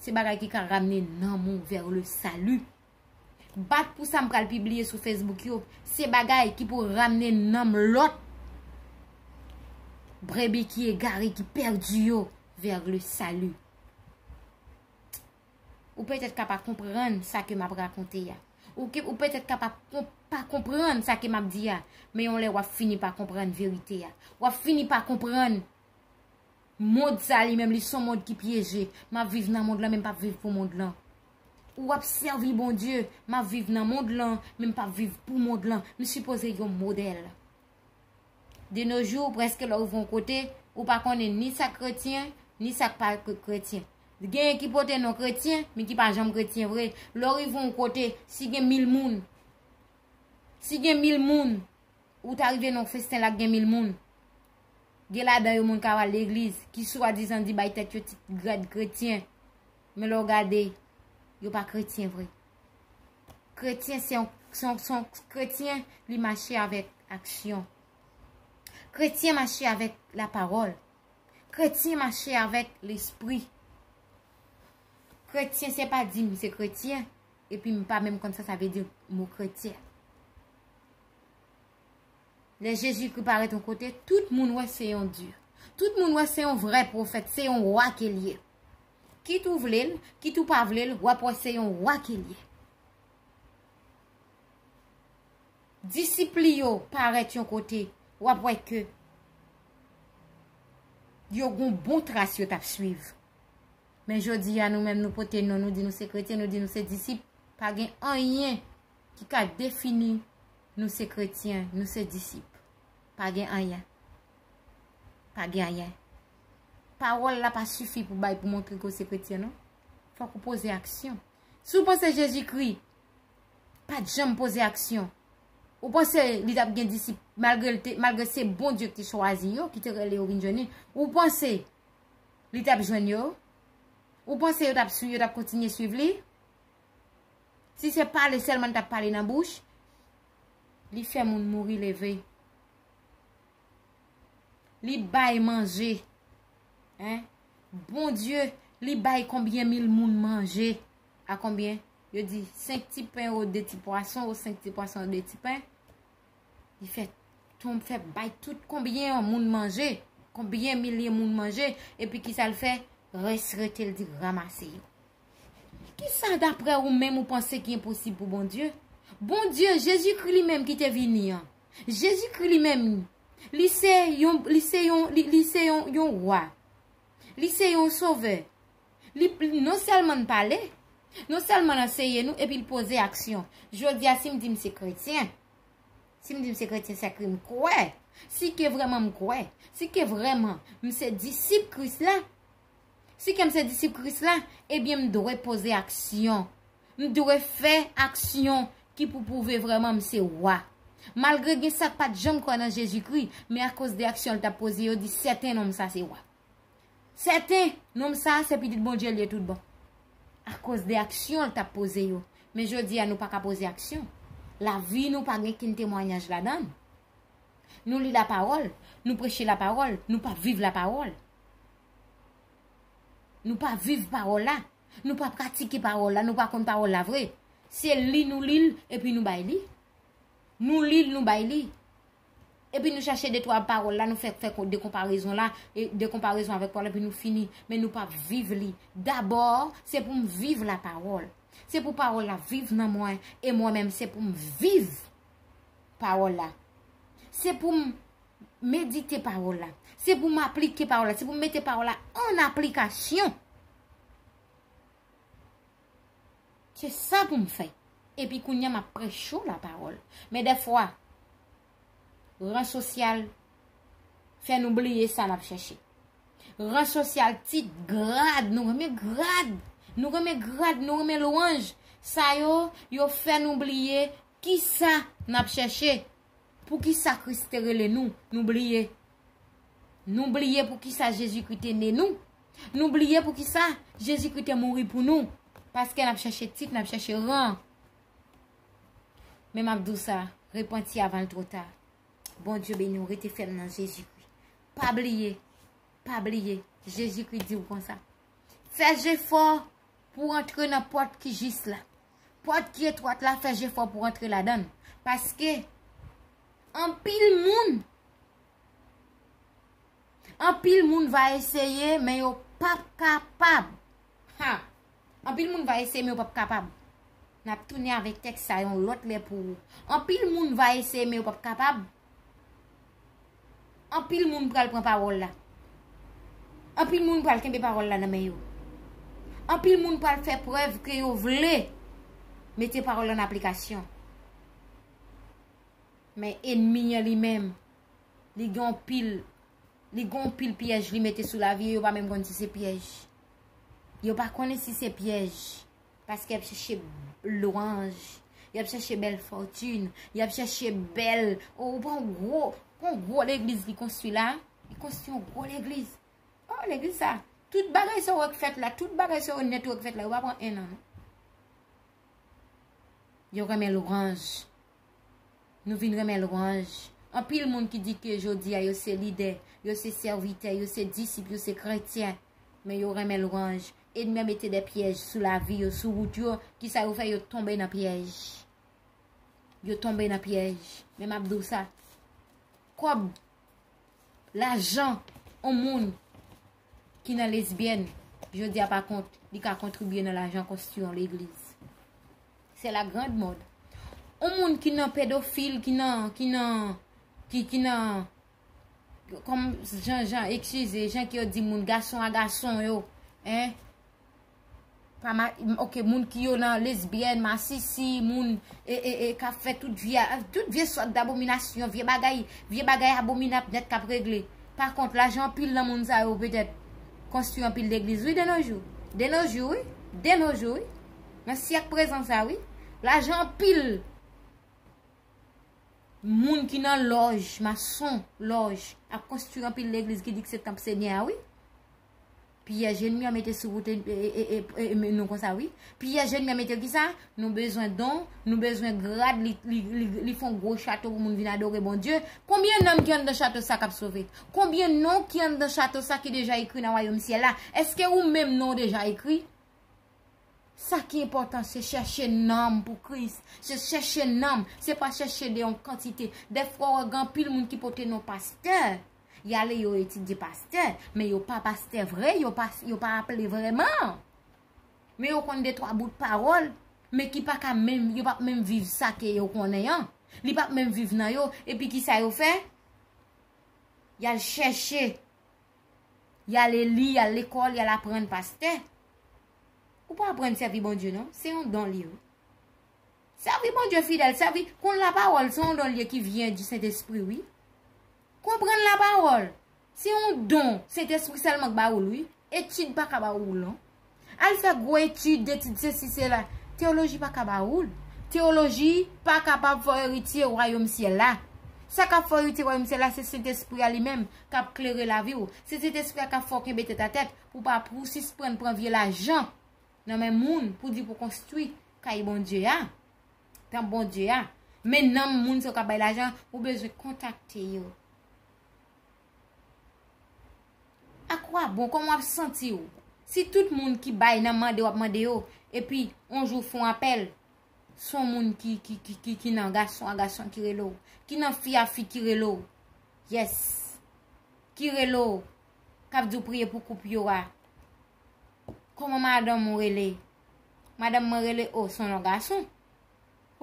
se bagay ki ka ramne nanm ou vers le salut. Bat pou sa m pral pibliye sou Facebook yo, se bagay ki pou ramne nanm lòt brebi ki egare, ki pèdi yo vers le salut. Ou petèt ka pa konprann sa ke m ap rakonte a. Ou ke, ou petèt ka pa konp-, pa konprann sa ke m ap di a. Men yon lè w ap fini pa konprann verite a. W ap fini pa konprann mond sa li menm, li se yon mond ki pyeje. M ap viv nan mond lan, men m p ap viv pou mond lan. Ou ap sèvi Bondye, m ap viv nan mond lan, men m p ap viv pou mond lan. M sipoze yon modèl. De nos jours, prèske lè w rive yon kote, ou pa konnen ni sa k kretyen, ni sa k pa k-, kretyen. Genyen ki pote non kretyen, men ki pa janm kretyen vre. Lè w rive yon kote, si gen mil moun, si gen mil moun, ou ta rive nan yon festen la k gen mil moun, gen ladan yo moun k ap al legliz, ki swadizan di bay tèt yo ti grèd kretyen, men lè w gade, yo pa kretyen vre. Kretyen se yon, se yon, se yon kretyen, li mache avèk aksyon. Kretyen mache avèk lapawòl. Kretyen mache avèk lespri. Kretyen se pa di m se kretyen, epi m pa menm konn sa sa vle di mo kretyen. Lè Jezikri parèt yon kote, tout moun wè se yon Dye. Tout moun wè se yon vrè pwofèt, se yon wa ke l ye. Kit ou vle l, kit ou pa vle l, w ap wè se yon wa ke l ye. Disip li yo parèt yon kote, w ap wè ke yo gon bon tras yo t ap swiv. Men jodi a, nou menm, nou pote non, nou di nou se kretyen, nou di nou se disip. Pa gen anyen ki ka defini nou se kretyen, nou se disip. Pa gen anyen. Pa gen anyen. Pawòl la pa sifi pou bay, pou montre ke w se kretyen, non. Fòk ou poze aksyon. Si w panse Jezikri pa t janm poze aksyon, ou panse li t ap gen disip malgre l te, malgre se Bondye ki te chwazi yo, ki te rele yo vin jwenn li? Ou panse li t ap jwenn yo? Ou panse yo t ap swiv, yo t ap kontinye swiv li? Si se pale sèlman l t ap pale nan bouch, li fè moun mouri leve. Li bay manje. Hein? Bondye, li bay konbyen mil moun manje? A konbyen? Yo di, senk ti pen o de ti pwason, o senk ti pwason o de ti pen. Li fè tonm, fè bay tout konbyen moun manje, konbyen milye moun manje, epi kisa l fè? Rès rete l di ranmase yo. Kisa daprè ou menm ou panse ki enposib pou Bondye? Bondye, Jezikri li menm ki te vini an. Jezikri li menm, li se yon, li se yon, li, li se yon, yon wa. Li se yon sovè. Li, li non sèlman l pale, non sèlman l anseye nou, epi l poze aksyon. Jodi a, si m di m se kretyen, si m di m se kretyen, se ke m kwè. Si ke vrèman m kwè, si ke vrèman m se disip Kris la, si ke m se disip Kris la, ebyen m dwe poze aksyon. M dwe fè aksyon ki pou pwouve vrèman m se wa. Malgre gen sa k pa t janm kwè nan Jezikri, men akoz de aksyon l t ap poze, yo di sèten nonm sa se wa. Sèten, nonm sa a se pitit Bondye l ye tout bon. Akoz de aksyon l t ap poze yo. Men jodi a, nou pa ka poze aksyon. Lavi nou pa gen kenn temwayaj ladan l. Nou li lapawòl, nou preche lapawòl, nou pa viv lapawòl. Nou pa viv pawòl la. Nou pa pratike pawòl la, nou pa konn pawòl la vre. Se li nou li l, epi nou bay li. Nou li l, nou bay li. Epi nou chache de twa pawòl la, nou fè, fè kon-, de konparezon la, e de konparezon avèk pawòl, epi nou fini. Men nou pa viv li. Dabò, se pou m viv lapawòl. Se pou pawòl la viv nan mwen, e mwen menm, se pou m viv pawòl la. Se pou m medite pawòl la. Se pou m aplike pawòl la. Se pou m mete pawòl la an aplikasyon. Se sa pou m fè. Epi kounye a m ap preche w lapawòl. Men dèfwa, ran sosyal fè nou bliye sa n ap chèche. Ran sosyal, tit, grad, nou renmen grad. Nou renmen grad, nou renmen lwanj. Sa yo, yo fè nou bliye kisa n ap chèche. Poukisa Kris te rele nou? Nou bliye. Nou bliye poukisa Jezikri te ne nou. Nou bliye poukisa Jezikri te mouri pou nou. Paske n ap chèche tit, n ap chèche ran. Men m ap di w sa, repanti avan l twò ta. Bondye beni w, rete fèm nan Jezikri. Pa bliye, pa bliye, Jezikri di w konsa. Fè jefò pou w antre nan pòt ki jis la. Pòt ki etwat la, fè jefò pou w antre ladan l. Paske anpil moun, anpil moun va eseye, men yo p ap kapab. Ha! Anpil moun va eseye, men yo p ap kapab. N ap tounen avèk tèks sa yon lòt lè pou ou. Anpil moun va eseye, men yo p ap kapab. Anpil moun pral pran pawòl la. Anpil moun pral kenbe pawòl la nan men yo. Anpil moun pral fè prèv ke yo vle mete pawòl la nan aplikasyon. Men enmi an li menm, li gen yon pil, li gen yon pil pyèj li mete sou lavi yo, yo pa menm konn si se pyèj. Yo pa konnen si se pyèj. Paske y ap chèche lwanj, y ap chèche bèl fòtin, y ap chèche bèl. O, ou pran gwo, pran gwo legliz li konstwi la, li konstwi yon gwo legliz. O, legliz sa, tout bagay sa w wè k fèt la, tout bagay sa w wè nèt wè k fèt la, yo pa pran en an, non. Yo renmen lwanj. Nou vin renmen lwanj. Anpil moun ki di ke jodi a yo se lidè, yo se sèvitè, yo se disip, yo se kretyen. Men yo renmen lwanj. Ènmi an mete de pyèj sou lavi yo, sou wout yo. Kisa yo fè? Yo tonbe nan pyèj. Yo tonbe nan pyèj. Men m ap di w sa. Kòb, lajan, yon moun ki nan lesbyèn, jodi a pa kont, li ka kontribye nan lajan konstwi yon legliz. C'est la grande mode. Yon moun ki nan pedofil, ki nan, ki nan, ki, ki nan, kòm jan, jan, eskize, jan ke yo di moun, gason a gason yo, en, pa ma-, ok, moun ki yo nan lesbyèn, masisi, moun, e, e, e, k ap fè tout vye, tout vye sòt dabominasyon, vye bagay, vye bagay abominab nèt k ap regle. Pa kont, lajan anpil nan moun sa yo petèt konstwi anpil legliz, wi, de nos jours. De nos jours, wi. De nos jours, wi. Nan syèk prezan sa, wi. Lajan anpil. Moun ki nan lòj, mason, lòj, ap konstwi anpil legliz ki di ke se tanp Senyè a, wi. Pyèj ènmi an mete sou wout e, e, e, e, e, nou konsa, wi. Pyèj ènmi an mete kisa? Nou bezwen don, nou bezwen grad, li, li, li, li fè yon gwo chato pou moun vin adore Bondye. Konbyen nanm ki anndan chato sa k ap sove? Konbyen non ki anndan chato sa ki deja ekri nan wayòm syèl la? Èske ou menm non w deja ekri? Sa ki enpòtan, se chèche nanm pou Kris. Se chèche nanm, se pa chèche de yon kantite. Dèfwa, w wè gen anpil moun ki pote non pastè. Y ale, yo etidye pastè, men yo pa pastè vre, yo pa, yo pa aple vrèman. Men yo konn de twa bout pawòl, men ki pa ka menm, yo p ap menm viv sa ke yo konnen an. Li p ap menm viv nan yo, epi kisa yo fè? Y al chèche. Y ale li, y al lekòl, y al aprann pastè. Ou pa aprann sèvi Bondye, non. Se yon don li ye, wi. Sèvi Bondye fidèl, sèvi, konn lapawòl, se yon don li ye ki vyen di Sentespri, wi. Konprann lapawòl, se yon don, Sentespri sèlman k ba ou l, wi. Etid pa ka ba ou l, non. Al fè gwo etid, etid sesi, sela. Teyoloji pa ka ba ou l. Teyoloji pa kapab fè w eritye wayòm syèl la. Sa k ap fè w eritye wayòm syèl la, se Sentespri a li menm k ap klere lavi w. Se Sentespri a k ap fè w kenbe tèt a tèt, pou w pa pou w sispann pran vye lajan nan men moun pou di pou konstwi kay Bondye a, tanp Bondye a. Men nanm moun sa yo k ap bay lajan, ou bezwen kontakte yo. Akwabon, kòman w ap santi w? Si tout moun ki bay nan mande w ap mande yo, epi yon jou fè yon apèl, se yon moun ki, ki, ki, ki, ki nan gason a gason ki rele w, ki nan fi a fi ki rele w. Yes. Ki rele w, k ap di w priye pou koup yo a. Kòman madanm ou rele? Madanm mwen rele, o, se yon non gason.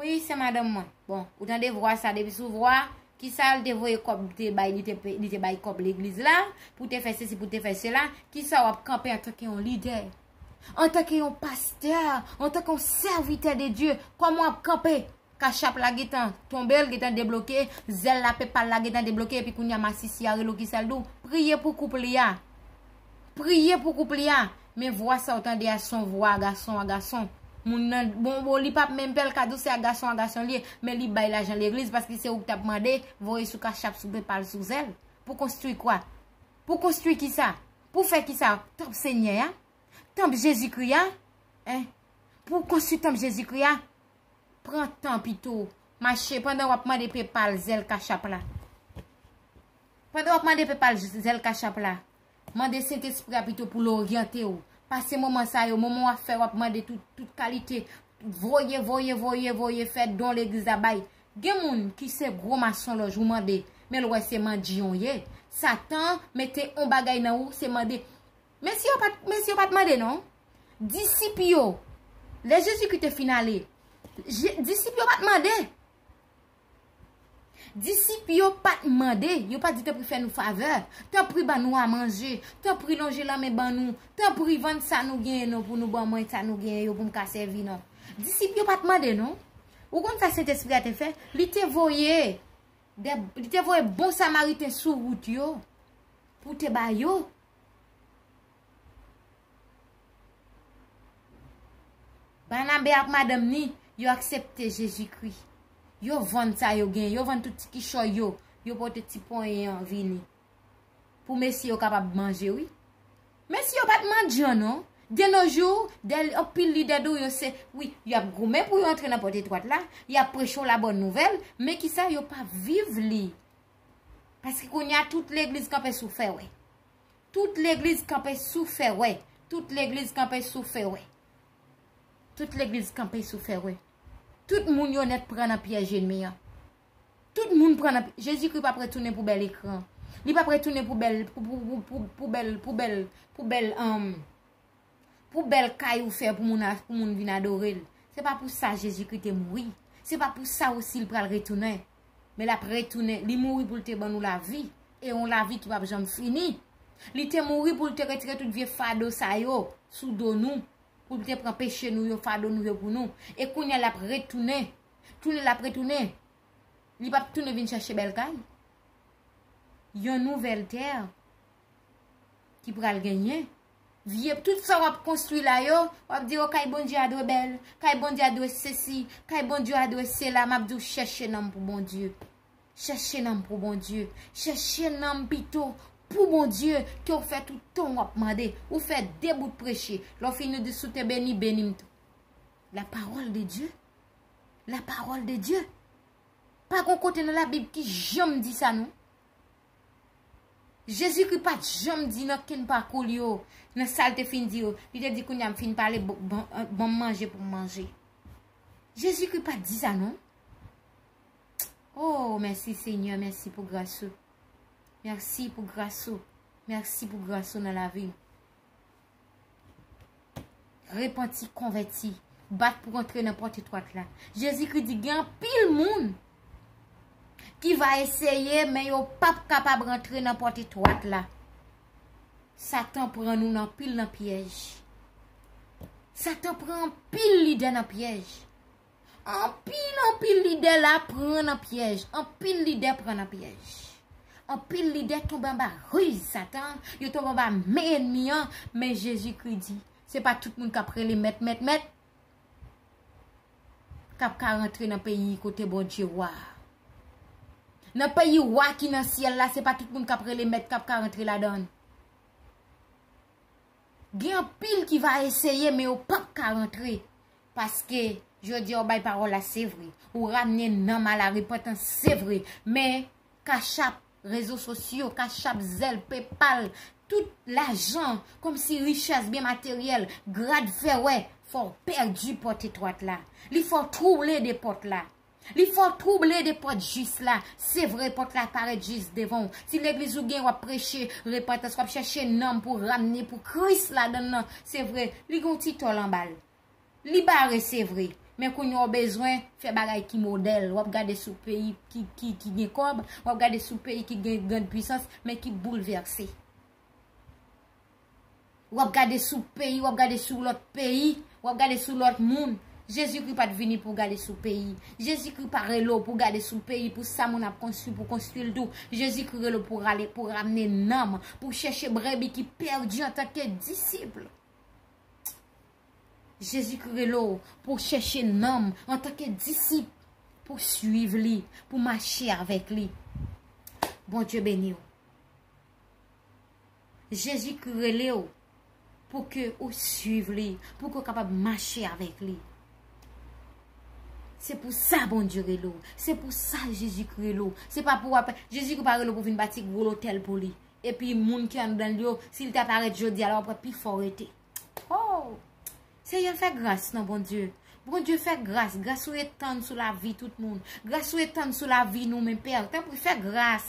Wi, se madanm mwen. Bon, ou tande vwa sa, depi sou vwa, kisa l te voye kòb, te bay, li te, pe- li te bay kòb legliz la, pou te fè sesi, pou te fè sela, kisa w ap kanpe antanke yon lidè? Antanke yon pastè, antanke yon sèvitè de Dye, kòman w ap kanpe? Kachap la gentan tonbe, l gentan debloke, zèl la PayPal la gentan debloke, epi kounye a masisi a rele w, kisa l di w? Priye pou koup li a. Priye pou koup li a. Men vwa sa w tande a, se yon vwa gason a gason. Moun nan, bon, bon, li p ap menm pè l ka di w se a gason a gason li ye, men li bay lajan legliz, paske se ou ki t ap mande, voye sou Kachap, sou PayPal, sou zèl, pou konstwi kwa? Pou konstwi kisa? Pou fè kisa? Tanp Senyè a? Tanp Jezikri a? Hein? Pou konstwi tanp Jezikri a? Pran tan pito. Mache pandan w ap mande PayPal, zèl Kachap la. Pandan w ap mande PayPal, zèl Kachap la, mande Sentespri a pito pou l oryante w. Pase moman sa yo, moman w ap fè, w ap mande tout, tout kalite. Voye, voye, voye, voye, fè don legliz la bay. Gen moun ki se gwo masonlòj ou mande, men l wè se mandyan w ye. Satan mete yon bagay nan ou, se mande. Mesye yo pa t, mesye yo pa t mande, non. Disip yo, lè Jezikri te fin ale, Je- disip yo pa t mande. Disip yo pa t mande, yo pa t di, tanpri fè nou favè, tanpri ban nou a manje, tanpri lonje lanmen ban nou, tanpri vann sa nou genyen non pou nou ban mwen sa nou genyen yo pou m ka sèvi non. Disip yo pa t mande non. Ou konn sa Sentespri a te fè? Li te voye de, li te voye bon Samariten sou wout yo pou te ba yo. Banabe ak madanm ni, yo aksepte Jezikri. Yo vann sa yo gen, yo vann tout ti kichòy yo, yo pote ti ponyen an vini. Pou mesye yo kapab manje, wi. Mesye yo pa t mandyan, non. De nos jours, de, anpil lidè nou yo se, wi, y ap goumen pou yo antre nan pòt etwat la, y ap preche w la bòn nouvèl, men kisa, yo pa viv li. Paske kounye a, tout legliz kanpe sou fè wè. Tout legliz kanpe sou fè wè. Tout legliz kanpe sou fè wè. Tout legliz kanpe sou fè wè. Tout moun yo nèt pran nan pyèj ènmi an. Tout moun pran nan, Jezikri p ap retounen pou bèl ekran. Li p ap retounen pou bèl, pou, pou, pou, pou, pou bèl, pou bèl, pou bèl, um, pou bèl kay ou fè pou moun a- pou moun vin adore l. Se pa pou sa Jezikri te mouri. Se pa pou sa osi l pral retounen. Men l ap retounen. Li mouri pou l te ban nou lavi. E yon lavi ki p ap janm fini. Li te mouri pou l te retire tout vye fado sa yo sou do nou. Pou l te pran peche nou yo, fado nou yo pou nou. E kounye a l ap retounen. Tounen l ap retounen. Li p ap tounen vin chèche bèl kay. Yon nouvèl tè ki pral genyen. Vye, tout sa w ap konstwi la yo, w ap di, o, kay Bondye a dwe bèl, kay Bondye a dwe sesi, kay Bondye a dwe sela, m ap di w, chèche nanm pou Bondye. Chèche nanm pou Bondye. Chèche nanm pito. pou Bondye, ke w fè tout tan w ap mande. Ou fè de bout preche. Lè w fini, ou di, si w te beni, beni m tou. La parole de Dieu. La parole de Dieu. Pa gon kote nan Labib ki janm di sa, non. Jezikri pa t janm di nan kenn pakou l yo, nan sa l te fin di yo, li te di, kounye a m fin pale, ban m manje pou m manje. Jezikri pa t di sa, non. Oh, mèsi Senyè, mèsi pou gras ou. Mèsi pou gras ou. Mèsi pou gras ou nan lavi m. Repanti, konvèti, bat pou antre nan pòt etwat la. Jezikri di gen anpil moun ki va eseye, men yo p ap kapab rantre nan pòt etwat la. Satan pran nou nan anpil nan pyèj. Satan pran anpil lidè nan pyèj. Anpil, anpil lidè la pran nan pyèj. Anpil lidè pran nan pyèj. Anpil lidè tonbe anba riz Satan. Yo tonbe anba men ènmi an. Men Jezikri di, se pa tout moun k ap rele mèt, mèt, mèt k ap ka rantre nan peyi kote Bondye wa. Nan peyi wa ki nan syèl la, se pa tout moun k ap rele mèt k ap ka rantre ladan l. Gen anpil ki va eseye, men yo p ap ka rantre. Paske, jodi a, w bay pawòl la, se vre. Ou ramne nanm a la repantans, se vre. Men, kachap, rezo sosyo, kachap, zèl, PayPal, tout lajan, kòmsi richès, byen materyèl, grad fè wè, fè w pèdi pòt etwat la. Li fè w twouble de pòt la. Li fè w twouble de pòt jis la. Se vre, pòt la parèt jis devan w. Si legliz ou gen, w ap preche repantans, w ap chèche nanm pou ramne pou Kris ladan l nan. Se vre, li gen yon ti tòl anba l. Li bare, se vre. Men kounye a w bezwen fè bagay ki modèl. W ap gade sou peyi ki, ki, ki gen kòb, w ap gade sou peyi ki gen grann pwisans, men ki boulvèse. W ap gade sou peyi, w ap gade sou lòt peyi, w ap gade sou lòt moun. Jezikri pa t vini pou w gade sou peyi. Jezikri pa rele w pou w gade sou peyi, pou sa moun ap konstwi, pou w konstwi l tou. Jezikri rele w pou rale, pou ramne nanm, pou chèche brebi ki pèdi antanke disip. Jezikri rele w pou w chèche nanm antanke disip, pou w swiv li, pou w mache avèk li. Bondye beni w. Jezikri rele w pou ke ou swiv li, pou ke w kapab mache avèk li. Se pou sa Bondye rele w. Se pou sa Jezikri rele w. Se pa pou w ap, Jezikri pa rele w pou w vin bati gwo lotèl pou li. Epi moun ki anndan l yo, si l ta parèt jodi a la, w ap wè pi fò w rete. Oh! Seyè, fè gras non, Bondye. Bondye, fè gras. Gras ou etann sou lavi tout moun. Gras ou etann sou lavi nou menm, Pè. Tanpri, fè gras.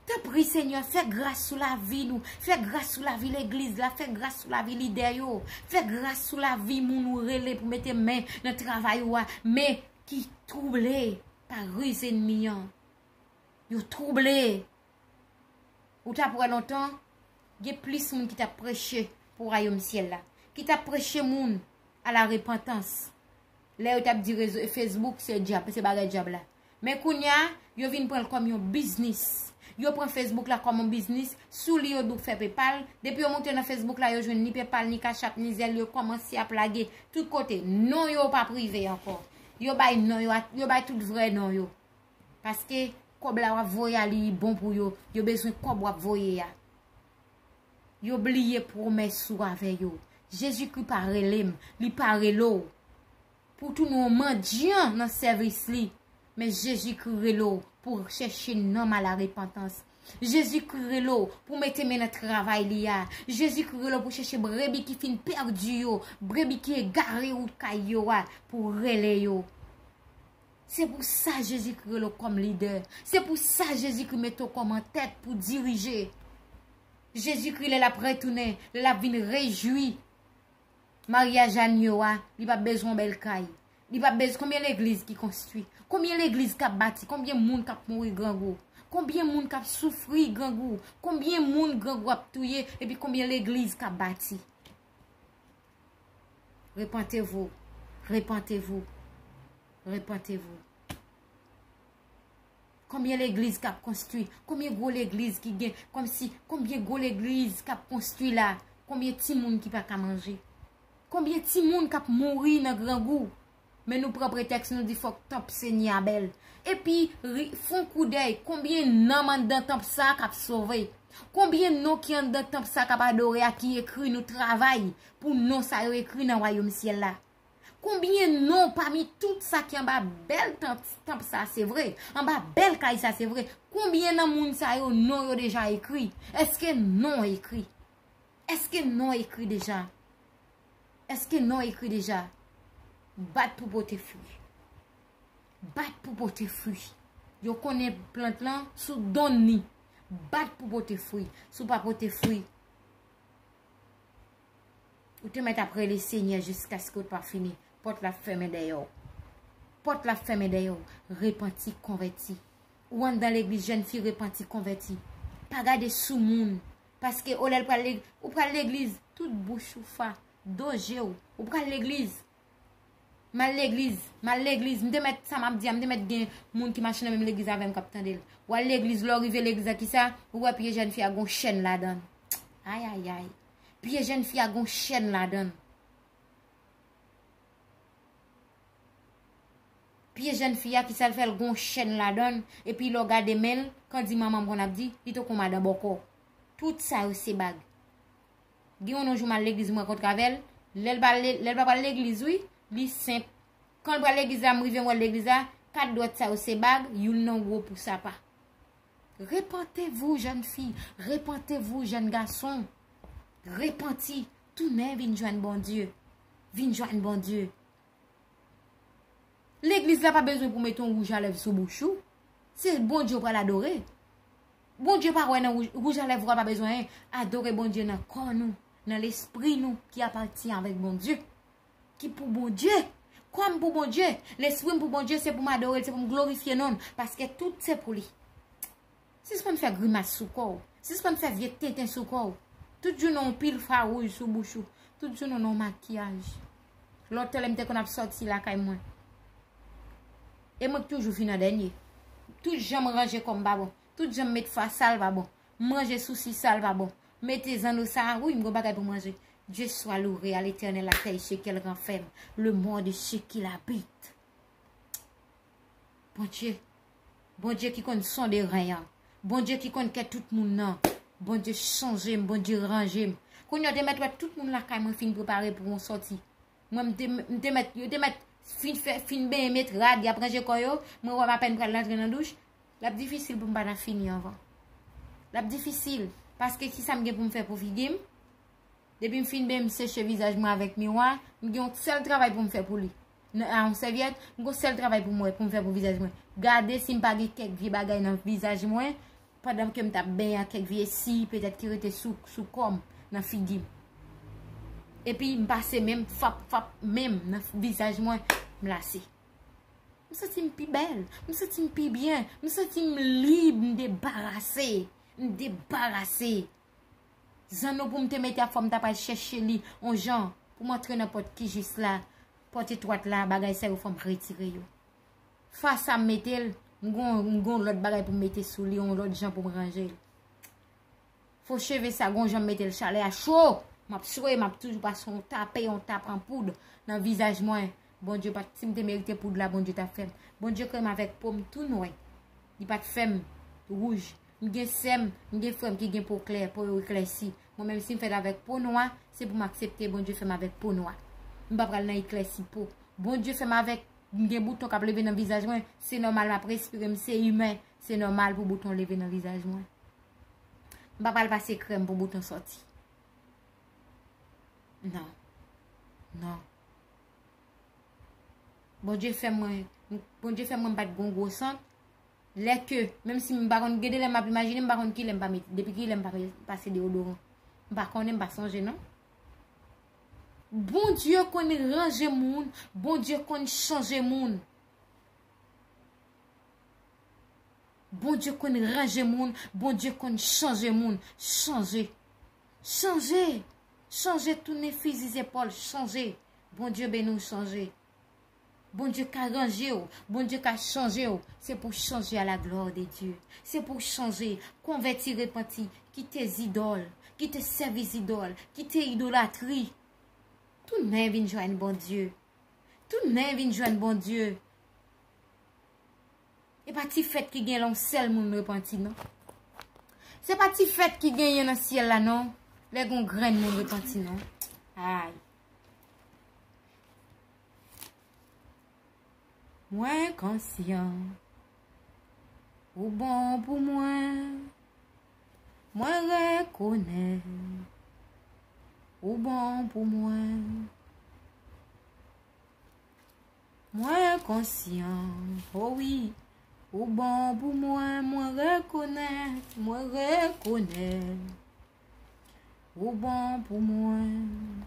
Tanpri, Senyè, fè gras sou lavi nou. Fè gras sou lavi legliz la. Fè gras sou lavi lidè yo. Fè gras sou lavi moun ou rele pou mete men nan travay ou a. Men ki twouble pa riz ènmi an. Yo twouble. Ou t ap wè lontan, gen plis moun ki t ap preche pou wayòm syèl la, ki t ap preche moun a la repantans. Lè yo t ap di rezo, Facebook se dyab, se bagay dyab la. Men kounye a, yo vin pran l kòm yon biznis. Yo pran Facebook la kòm yon biznis, sou li yo dwe fè PayPal. Depi yo moute nan Facebook la, yo jwenn ni PayPal, ni Cash App, ni Zelle, yo kòmanse ap lage tout kote. Non yo pa prive ankò. Yo bay non yo, yo bay tout vrè non yo. Paske kòb la w ap voye a, li bon pou yo. Yo bezwen kòb w ap voye a. Yo bliye pwomès ou avè yo. Jezikri pa rele m, li pa rele w pou w tounen yon mandyan nan sèvis li. Men Jezikri rele w pou w chèche nanm a la repantans. Jezikri rele w pou w mete men nan travay li a. Jezikri rele w pou w chèche brebi ki fin pèdi yo, brebi ki egare wout kay yo a, pou w rele yo. Se pou sa Jezikri rele w kòm lidè. Se pou sa Jezikri mete w kòm antèt pou dirije. Jezikri, lè l ap retounen, lè l ap vin rejwi maryaj anyo a, li p ap bezwen yon bèl kay. Li p ap bezwen, konbyen legliz ki konstwi? Konbyen legliz k ap bati? Konbyen moun k ap mouri grangou? Konbyen moun k ap soufri grangou? Konbyen moun grangou ap touye? Epi konbyen legliz k ap bati? Repentez-vous. Repentez-vous. Repentez-vous. Konbyen legliz k ap konstwi? Konbyen gwo legliz ki gen? Kòmsi, konbyen gwo legliz k ap konstwi la? Konbyen timoun ki pa ka manje? Konbyen timoun k ap mouri nan grangou? Men nou pran pretèks, nou di fòk tanp Senyè a bèl. Epi, ri- fè yon koudèy, konbyen nanm anndan tanp sa k ap sove? Konbyen non ki anndan tanp sa k ap adore a ki ekri? Nou travay pou non sa yo ekri nan wayòm syèl la. Konbyen non pami tout sa ki anba bèl tanp, tanp sa, se vre, anba bèl kay sa, se vre, konbyen nan moun sa yo non yo deja ekri? Èske non ekri? Èske non ekri deja? Èske non ekri deja? Bat pou pote fwi. Bat pou pote fwi. Yo konnen plant lan sou donn li. Bat pou pote fwi. Si w pa pote fwi, ou te mèt ap rele Senyè jiskaske w t pa fini. Pòt la ap fèmen dèyè w. Pòt la ap fèmen dèyè w. Repanti, konvèti. Ou anndan legliz, jèn fi, repanti, konvèti. Pa gade sou moun. Paske, o lè l pral leg- ou pral legliz, tout bouch ou fa, do je w. Ou pral legliz. M al legliz, m al legliz. M te mèt, sa m ap di a, m te mèt gen moun ki mache nan menm legliz avè m k ap tande l. W al legliz, lè w rive legliz la, kisa? Ou wè pye jèn fi a gon chèn ladan l. Ayayay. Pye jèn fi a gon chèn ladan l. Pye jèn fi a, kisa l fè? L gon chèn ladan l. Epi lè w gade men l, kandi manman m konn ap di, li tankou madan bòkò. Tout sa yo se bag. Gen yon jou m al legliz, m rankontre avè l. Lè l pa, lè l pa pral legliz, wi, li senp. Kan l pral legliz la, m rive, m wè l legliz la, kat dwèt sa yo se bag, youn nan gwo pou sapa. Repentez-vous, jeune fille. Repentez-vous, jeune garçon. Repanti. Tounen vin jwenn Bondye. Vin jwenn Bondye. Legliz la pa bezwen pou mete yon wouj a lèv sou bouch ou. Se Bondye w pral adore. Bondye pa wè nan wouj, wouj a lèv ou a pa bezwen anyen. Adore Bondye nan kò nou, nan lespri nou ki apatyen avèk Bondye. Ki pou Bondye. Kò m pou Bondye. Lespri m pou Bondye, se pou m adore l, se pou m glorifye non l. Paske tout se pou li. Sispann fè grimas sou kò w. Sispann fè vye tenten sou kò w. Tout jounen yon pil fawouj sou bouch ou. Tout jounen yon makiyaj. Lòt lè m te konn ap sòti lakay mwen. E mwen k toujou fin an dènye. Tout jan m ranje kò m pa bon. Tout jan m met fwa sa l pa bon. M ranje sousi sa l pa bon. Mete zanno sa a, wi, m gon bagay pou m ranje. Dieu soit loué, à l'Éternel la terre et ce qu'elle renferme, le monde et ce qu'il habite. Bondye, Bondye ki konn sonde ren an. Bondye ki konn kè tout moun nan. Bondye chanje m, Bondye ranje m. Kounye a, w te mèt wè tout moun lakay mwen fin prepare pou yon sòti. Mwen, m te, m te mèt, yo te mèt fin fè, fin benyen, met rad, y ap ranje kò yo. Mwen wè m apèn pral rantre nan douch. L ap difisil pou m pa ta fini anvan. L ap difisil. Paske kisa m gen pou m fè pou figi m? Depi m fin benyen, m seche vizaj mwen avèk miwa, m gen yon sèl travay pou m fè pou li. Nan, a yon sèvyèt, m gen yon sèl travay pou m wè, pou m fè pou vizaj mwen. Gade si m pa gen kèk vye bagay nan vizaj mwen, pandan ke m t ap benyen ak kèk vye si, petèt ki rete sou, sou kò m, nan figi m. Epi m pase men m, fap, fap, men m nan vizaj mwen, m lase. M santi m pi bèl, m santi m pi byen, m santi m lib, m debarase, m debarase. Zanno pou m te mete a, fò m ta pral chèche li on jan pou m antre nan pòt ki jis la, pòt etwat la, bagay sa yo fò m retire yo. Fwa sa m mete l, m gon, m gon lòt bagay pou m mete sou li, yon lòt jan pou m ranje l. Fo cheve sa, gon jan m mete l, chalè a cho, m ap swe, m ap toujou pase yon tape, yon tap an poud nan vizaj mwen. Bondye pa t, si m te merite poud la, Bondye t ap fè m. Bondye kreye m avèk po m tou nwè. Li pa t fè m wouj. M gen sè m, m gen frè m ki gen po klè, po yo eklèsi. Mwen menm si m fèt avèk po nwa, se pou m aksepte Bondye fè m avèk po nwa. M pa pral nan eklèsi po. Bondye fè m avèk, m gen bouton k ap leve nan vizaj mwen, se nòmal m ap respire, m se imen, se nòmal pou bouton leve nan vizaj mwen. M pa pral pase krèm pou bouton sòti. Non. Non. Bondye fè mwen, Bondye fè mwen m pa t gon gwo sant. Lè ke, menm si m pa konn, gen de lè m ap imajine, m pa konn kilè m pa met, depi kilè m pa met, pase deodoran. M pa konnen, m pa sonje non. Bondye konn ranje moun, Bondye konn chanje moun. Bondye konn ranje moun, Bondye konn chanje moun. Chanje. Chanje. Chanje, tounen fizi zepòl, chanje. Bondye beni w, chanje. Bondye ka ranje w, Bondye ka chanje w. Se pou chanje à la gloire de Dieu. Se pou chanje, konvèti, repanti, kite zidòl, kite sèvis zidòl, kite idolatri. Tounen vin jwenn Bondye. Tounen vin jwenn Bondye. E pa ti fèt ki gen lè yon sèl moun repanti, non. Se pa ti fèt ki genyen nan syèl la, non. Lè gon grenn moun repanti, non. Ay. Mwen konsyan ou bon pou mwen. Mwen rekonèt ou bon pou mwen. Mwen konsyan, o wi, ou bon pou mwen, mwen rekonèt, mwen rekonèt. Ou bon pou mwen.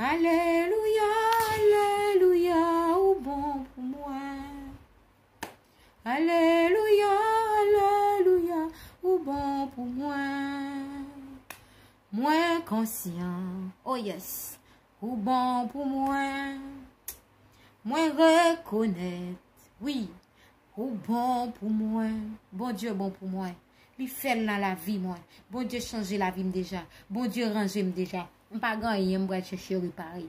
Alelouya, alelouya, ou bon pou mwen. Alelouya, alelouya, ou bon pou mwen. Mwen konsyan, oh yes, ou bon pou mwen. Mwen rekonèt, wi, ou bon pou mwen. Bondye bon pou mwen. Li fè l nan lavi mwen. Bondye chanje lavi m deja. Bondye ranje m deja. M pa gen anyen m pral chèche repare.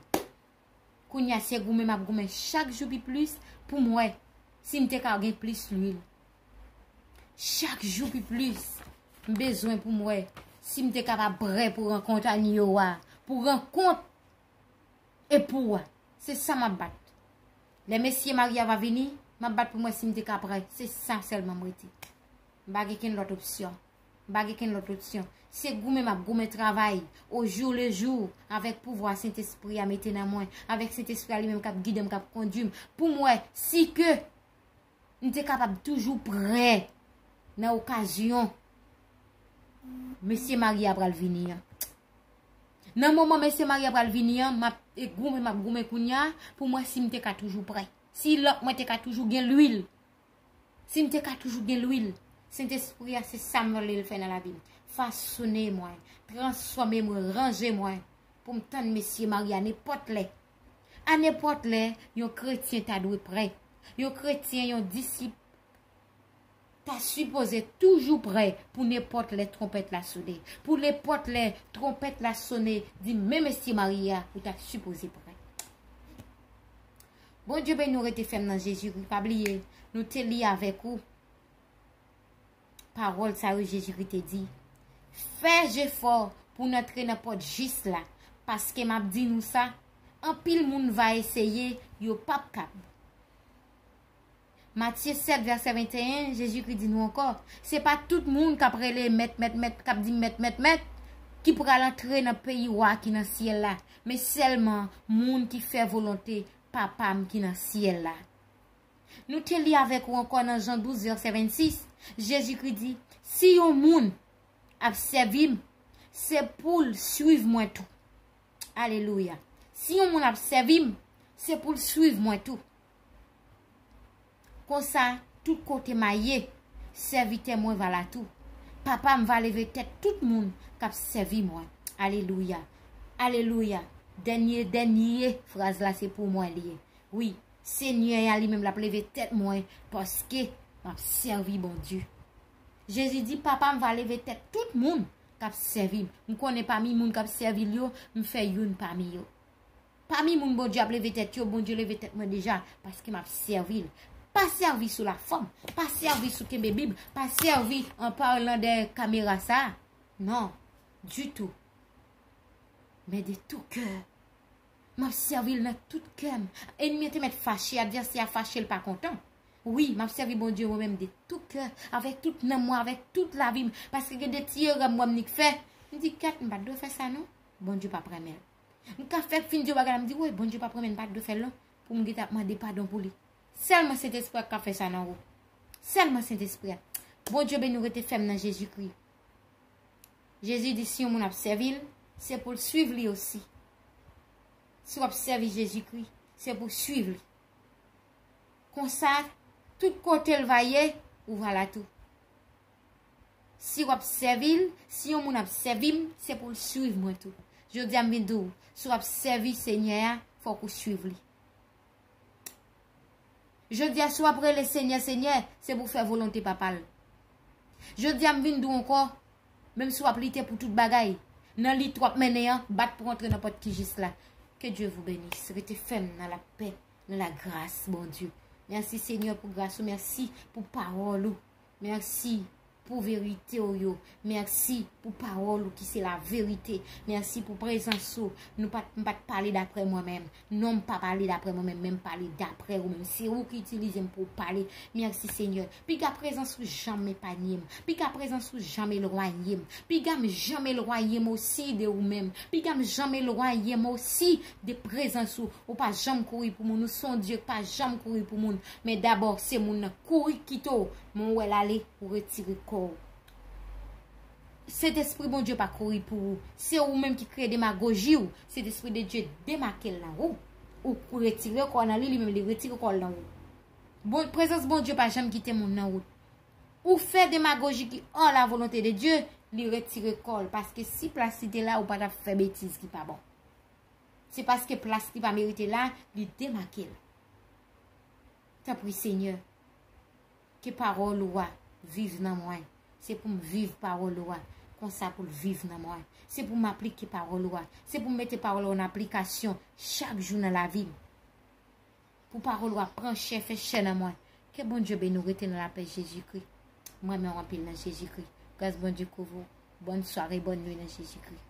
Kounye a se goumen m ap goumen chak jou pi plis pou m wè si m te ka gen plis lwil. Chak jou pi plis, m bezwen pou m wè si m te kapab prè pou rankont Anyo a, pou rankont epou a. Se sa m ap bat. Lè mesye marye a va vini, m ap bat pou m wè si m te ka prè. Se sa sèlman m rete. M pa gen kenn lòt opsyon. M pa gen kenn lòt opsyon. Se goumen m ap goumen, travay, au jour le jour, avèk pouvwa Sentespri a mete nan mwen, avèk Sentespri a li menm k ap gide m, k ap kondui m, pou m wè si ke m te kapab toujou prè nan okazyon mesye marye a pral vini an. Nan moman mesye marye a pral vini an, m ap e goumen, m ap goumen kounye a pou m wè si m te ka toujou prè. Si lanp mwen te ka toujou gen lwil. Si m te ka toujou gen lwil, Sentespri a se sa m vle l fè nan lavi m. Fasone mwen, transfòme mwen, ranje mwen, pou m tann mesye marye a nenpòt lè. A nenpòt lè, yon kretyen ta dwe prè. Yon kretyen, yon disip, ta sipoze toujou prè pou nenpòt lè twonpèt la sone. Pou nenpòt lè twonpèt la sone, di men mesye marye a, ou ta sipoze prè. Bondye beni w, rete fèm nan Jezikri. Pa bliye, nou te li avèk ou pawòl sa yo Jezikri te di. Fè jefò pou n antre nan pòt jis la, paske m ap di nou sa, anpil moun va eseye, yo p ap kab. Matye sèt, vèsè venteyen, Jezikri di nou ankò, se pa tout moun k ap rele mèt, mèt, mèt, k ap di mèt, mèt, mèt, ki pral antre nan peyi wa ki nan syèl la, men sèlman moun ki fè volonte Papa m ki nan syèl la. Nou te li avèk ou ankò nan Jan douz, vèsè vennsis, Jezikri di, si yon moun ap sèvi m, se pou l swiv mwen tou. Alelouya. Si yon moun ap sèvi m, se pou l swiv mwen tou. Konsa, tout kote m a ye, sèvitè mwen va la tou. Papa m va leve tèt tout moun k ap sèvi mwen. Alelouya. Alelouya. Dènye, dènye fraz la, se pou mwen li ye. Wi, Senyè a li menm l ap leve tèt mwen, paske m ap sèvi Bondye. Jezi di, Papa m va leve tèt tout moun k ap sèvi m. M konnen pami moun k ap sèvi l yo, m fè youn pami yo. Pami moun Bondye ap leve tèt yo, Bondye leve tèt mwen deja, paske m ap sèvi l. Pa sèvi sou lafòm, pa sèvi sou kenbe Bib, pa sèvi an palan dèyè kamera sa a. Non, ditou. Men de tou kè. M ap sèvi l nan tout kè m. Ènmi an te mèt fache, advèsè a fache, l pa kontan. Wi, m ap sèvi Bondye mwen menm de tou kè, avèk tout nanm mwen, avèk tout lavi m. Paske gen de ti erè m wè m nik fè. M di, kèt, m pa t dwe fè sa non. Bondye p ap renmen l. M ka fèk fin di yon bagay la, m di, woy, Bondye p ap renmen l, m pa t dwe fè l non. Pou m gentan ap mande padon pou li. Sèlman Sentespri a k ka fè sa nan ou. Sèlman Sentespri a. Bondye beni w, rete fèm nan Jezikri. Jezi di si yon moun ap sèvi l, se pou l swiv li osi. Si w ap sèvi Jezikri, se pou w swiv li. Konsa, tout kote l va ye, ou va la tou. Si w ap sèvi l, si yon moun ap sèvi m, se pou l swiv mwen tou. Jodi a m vin di w, si w ap sèvi Senyè a, fòk ou swiv li. Jodi a, si w ap rele Senyè, Senyè, se pou w fè volonte Papa l. Jodi a, m vin di w ankò, menm si w ap lite pou tout bagay, nan lit w ap mennen an, bat pou w antre nan pòt ki jis la. Que Dieu vous bénisse. Rete fèm nan lapè, nan lagras, Bondye. Mèsi, Senyè, pou gras ou. Mèsi pou pawòl ou. Mèsi pou verite w yo. Mèsi pou pawòl ou ki se laverite. Mèsi pou prezans ou. Nou pa t, m pa t pale daprè mwen menm. Non, m pa pale daprè mwen menm, men m pale daprè ou menm. Se ou ki itilize m pou w pale. Mèsi, Senyè. Piga prezans ou janm epanye m. Piga prezans ou janm elwanye m. Piga m janm elwanye m osi de ou menm. Piga m janm elwanye m osi de prezans ou. Ou pa janm kouri pou moun. Ou se yon Dye ki pa janm kouri pou moun. Men dabò, se moun nan kouri kite w. Men w wè l ale, ou retire kò w. Sentespri Bondye pa kouri pou ou. Se ou menm ki kreye demagoji w. Sentespri de Dye demake l nan ou. Ou retire kò w nan li, li menm li retire kò l nan ou. Bon, prezans Bondye pa janm kite moun nan wout. Ou fè demagoji ki hors la volonté de Dieu, li retire kò l. Paske si plas li te la, ou pa t ap fè betiz ki pa bon. Se paske plas li pa merite la, li demake l. Tanpri, Senyè, ke pawòl ou a viv nan mwen. Se pou m viv pawòl ou a, konsa pou l viv nan mwen. Se pou m aplike pawòl ou a. Se pou m mete pawòl ou an aplikasyon chak jou nan lavi m. Pou pawòl ou a pran chè, fè chè nan mwen. Ke Bondye beni w, rete nan lapè Jezikri. M renmen w anpil nan Jezikri. Gras Bondye kouvri w. Bòn sware, bòn nwi nan Jezikri.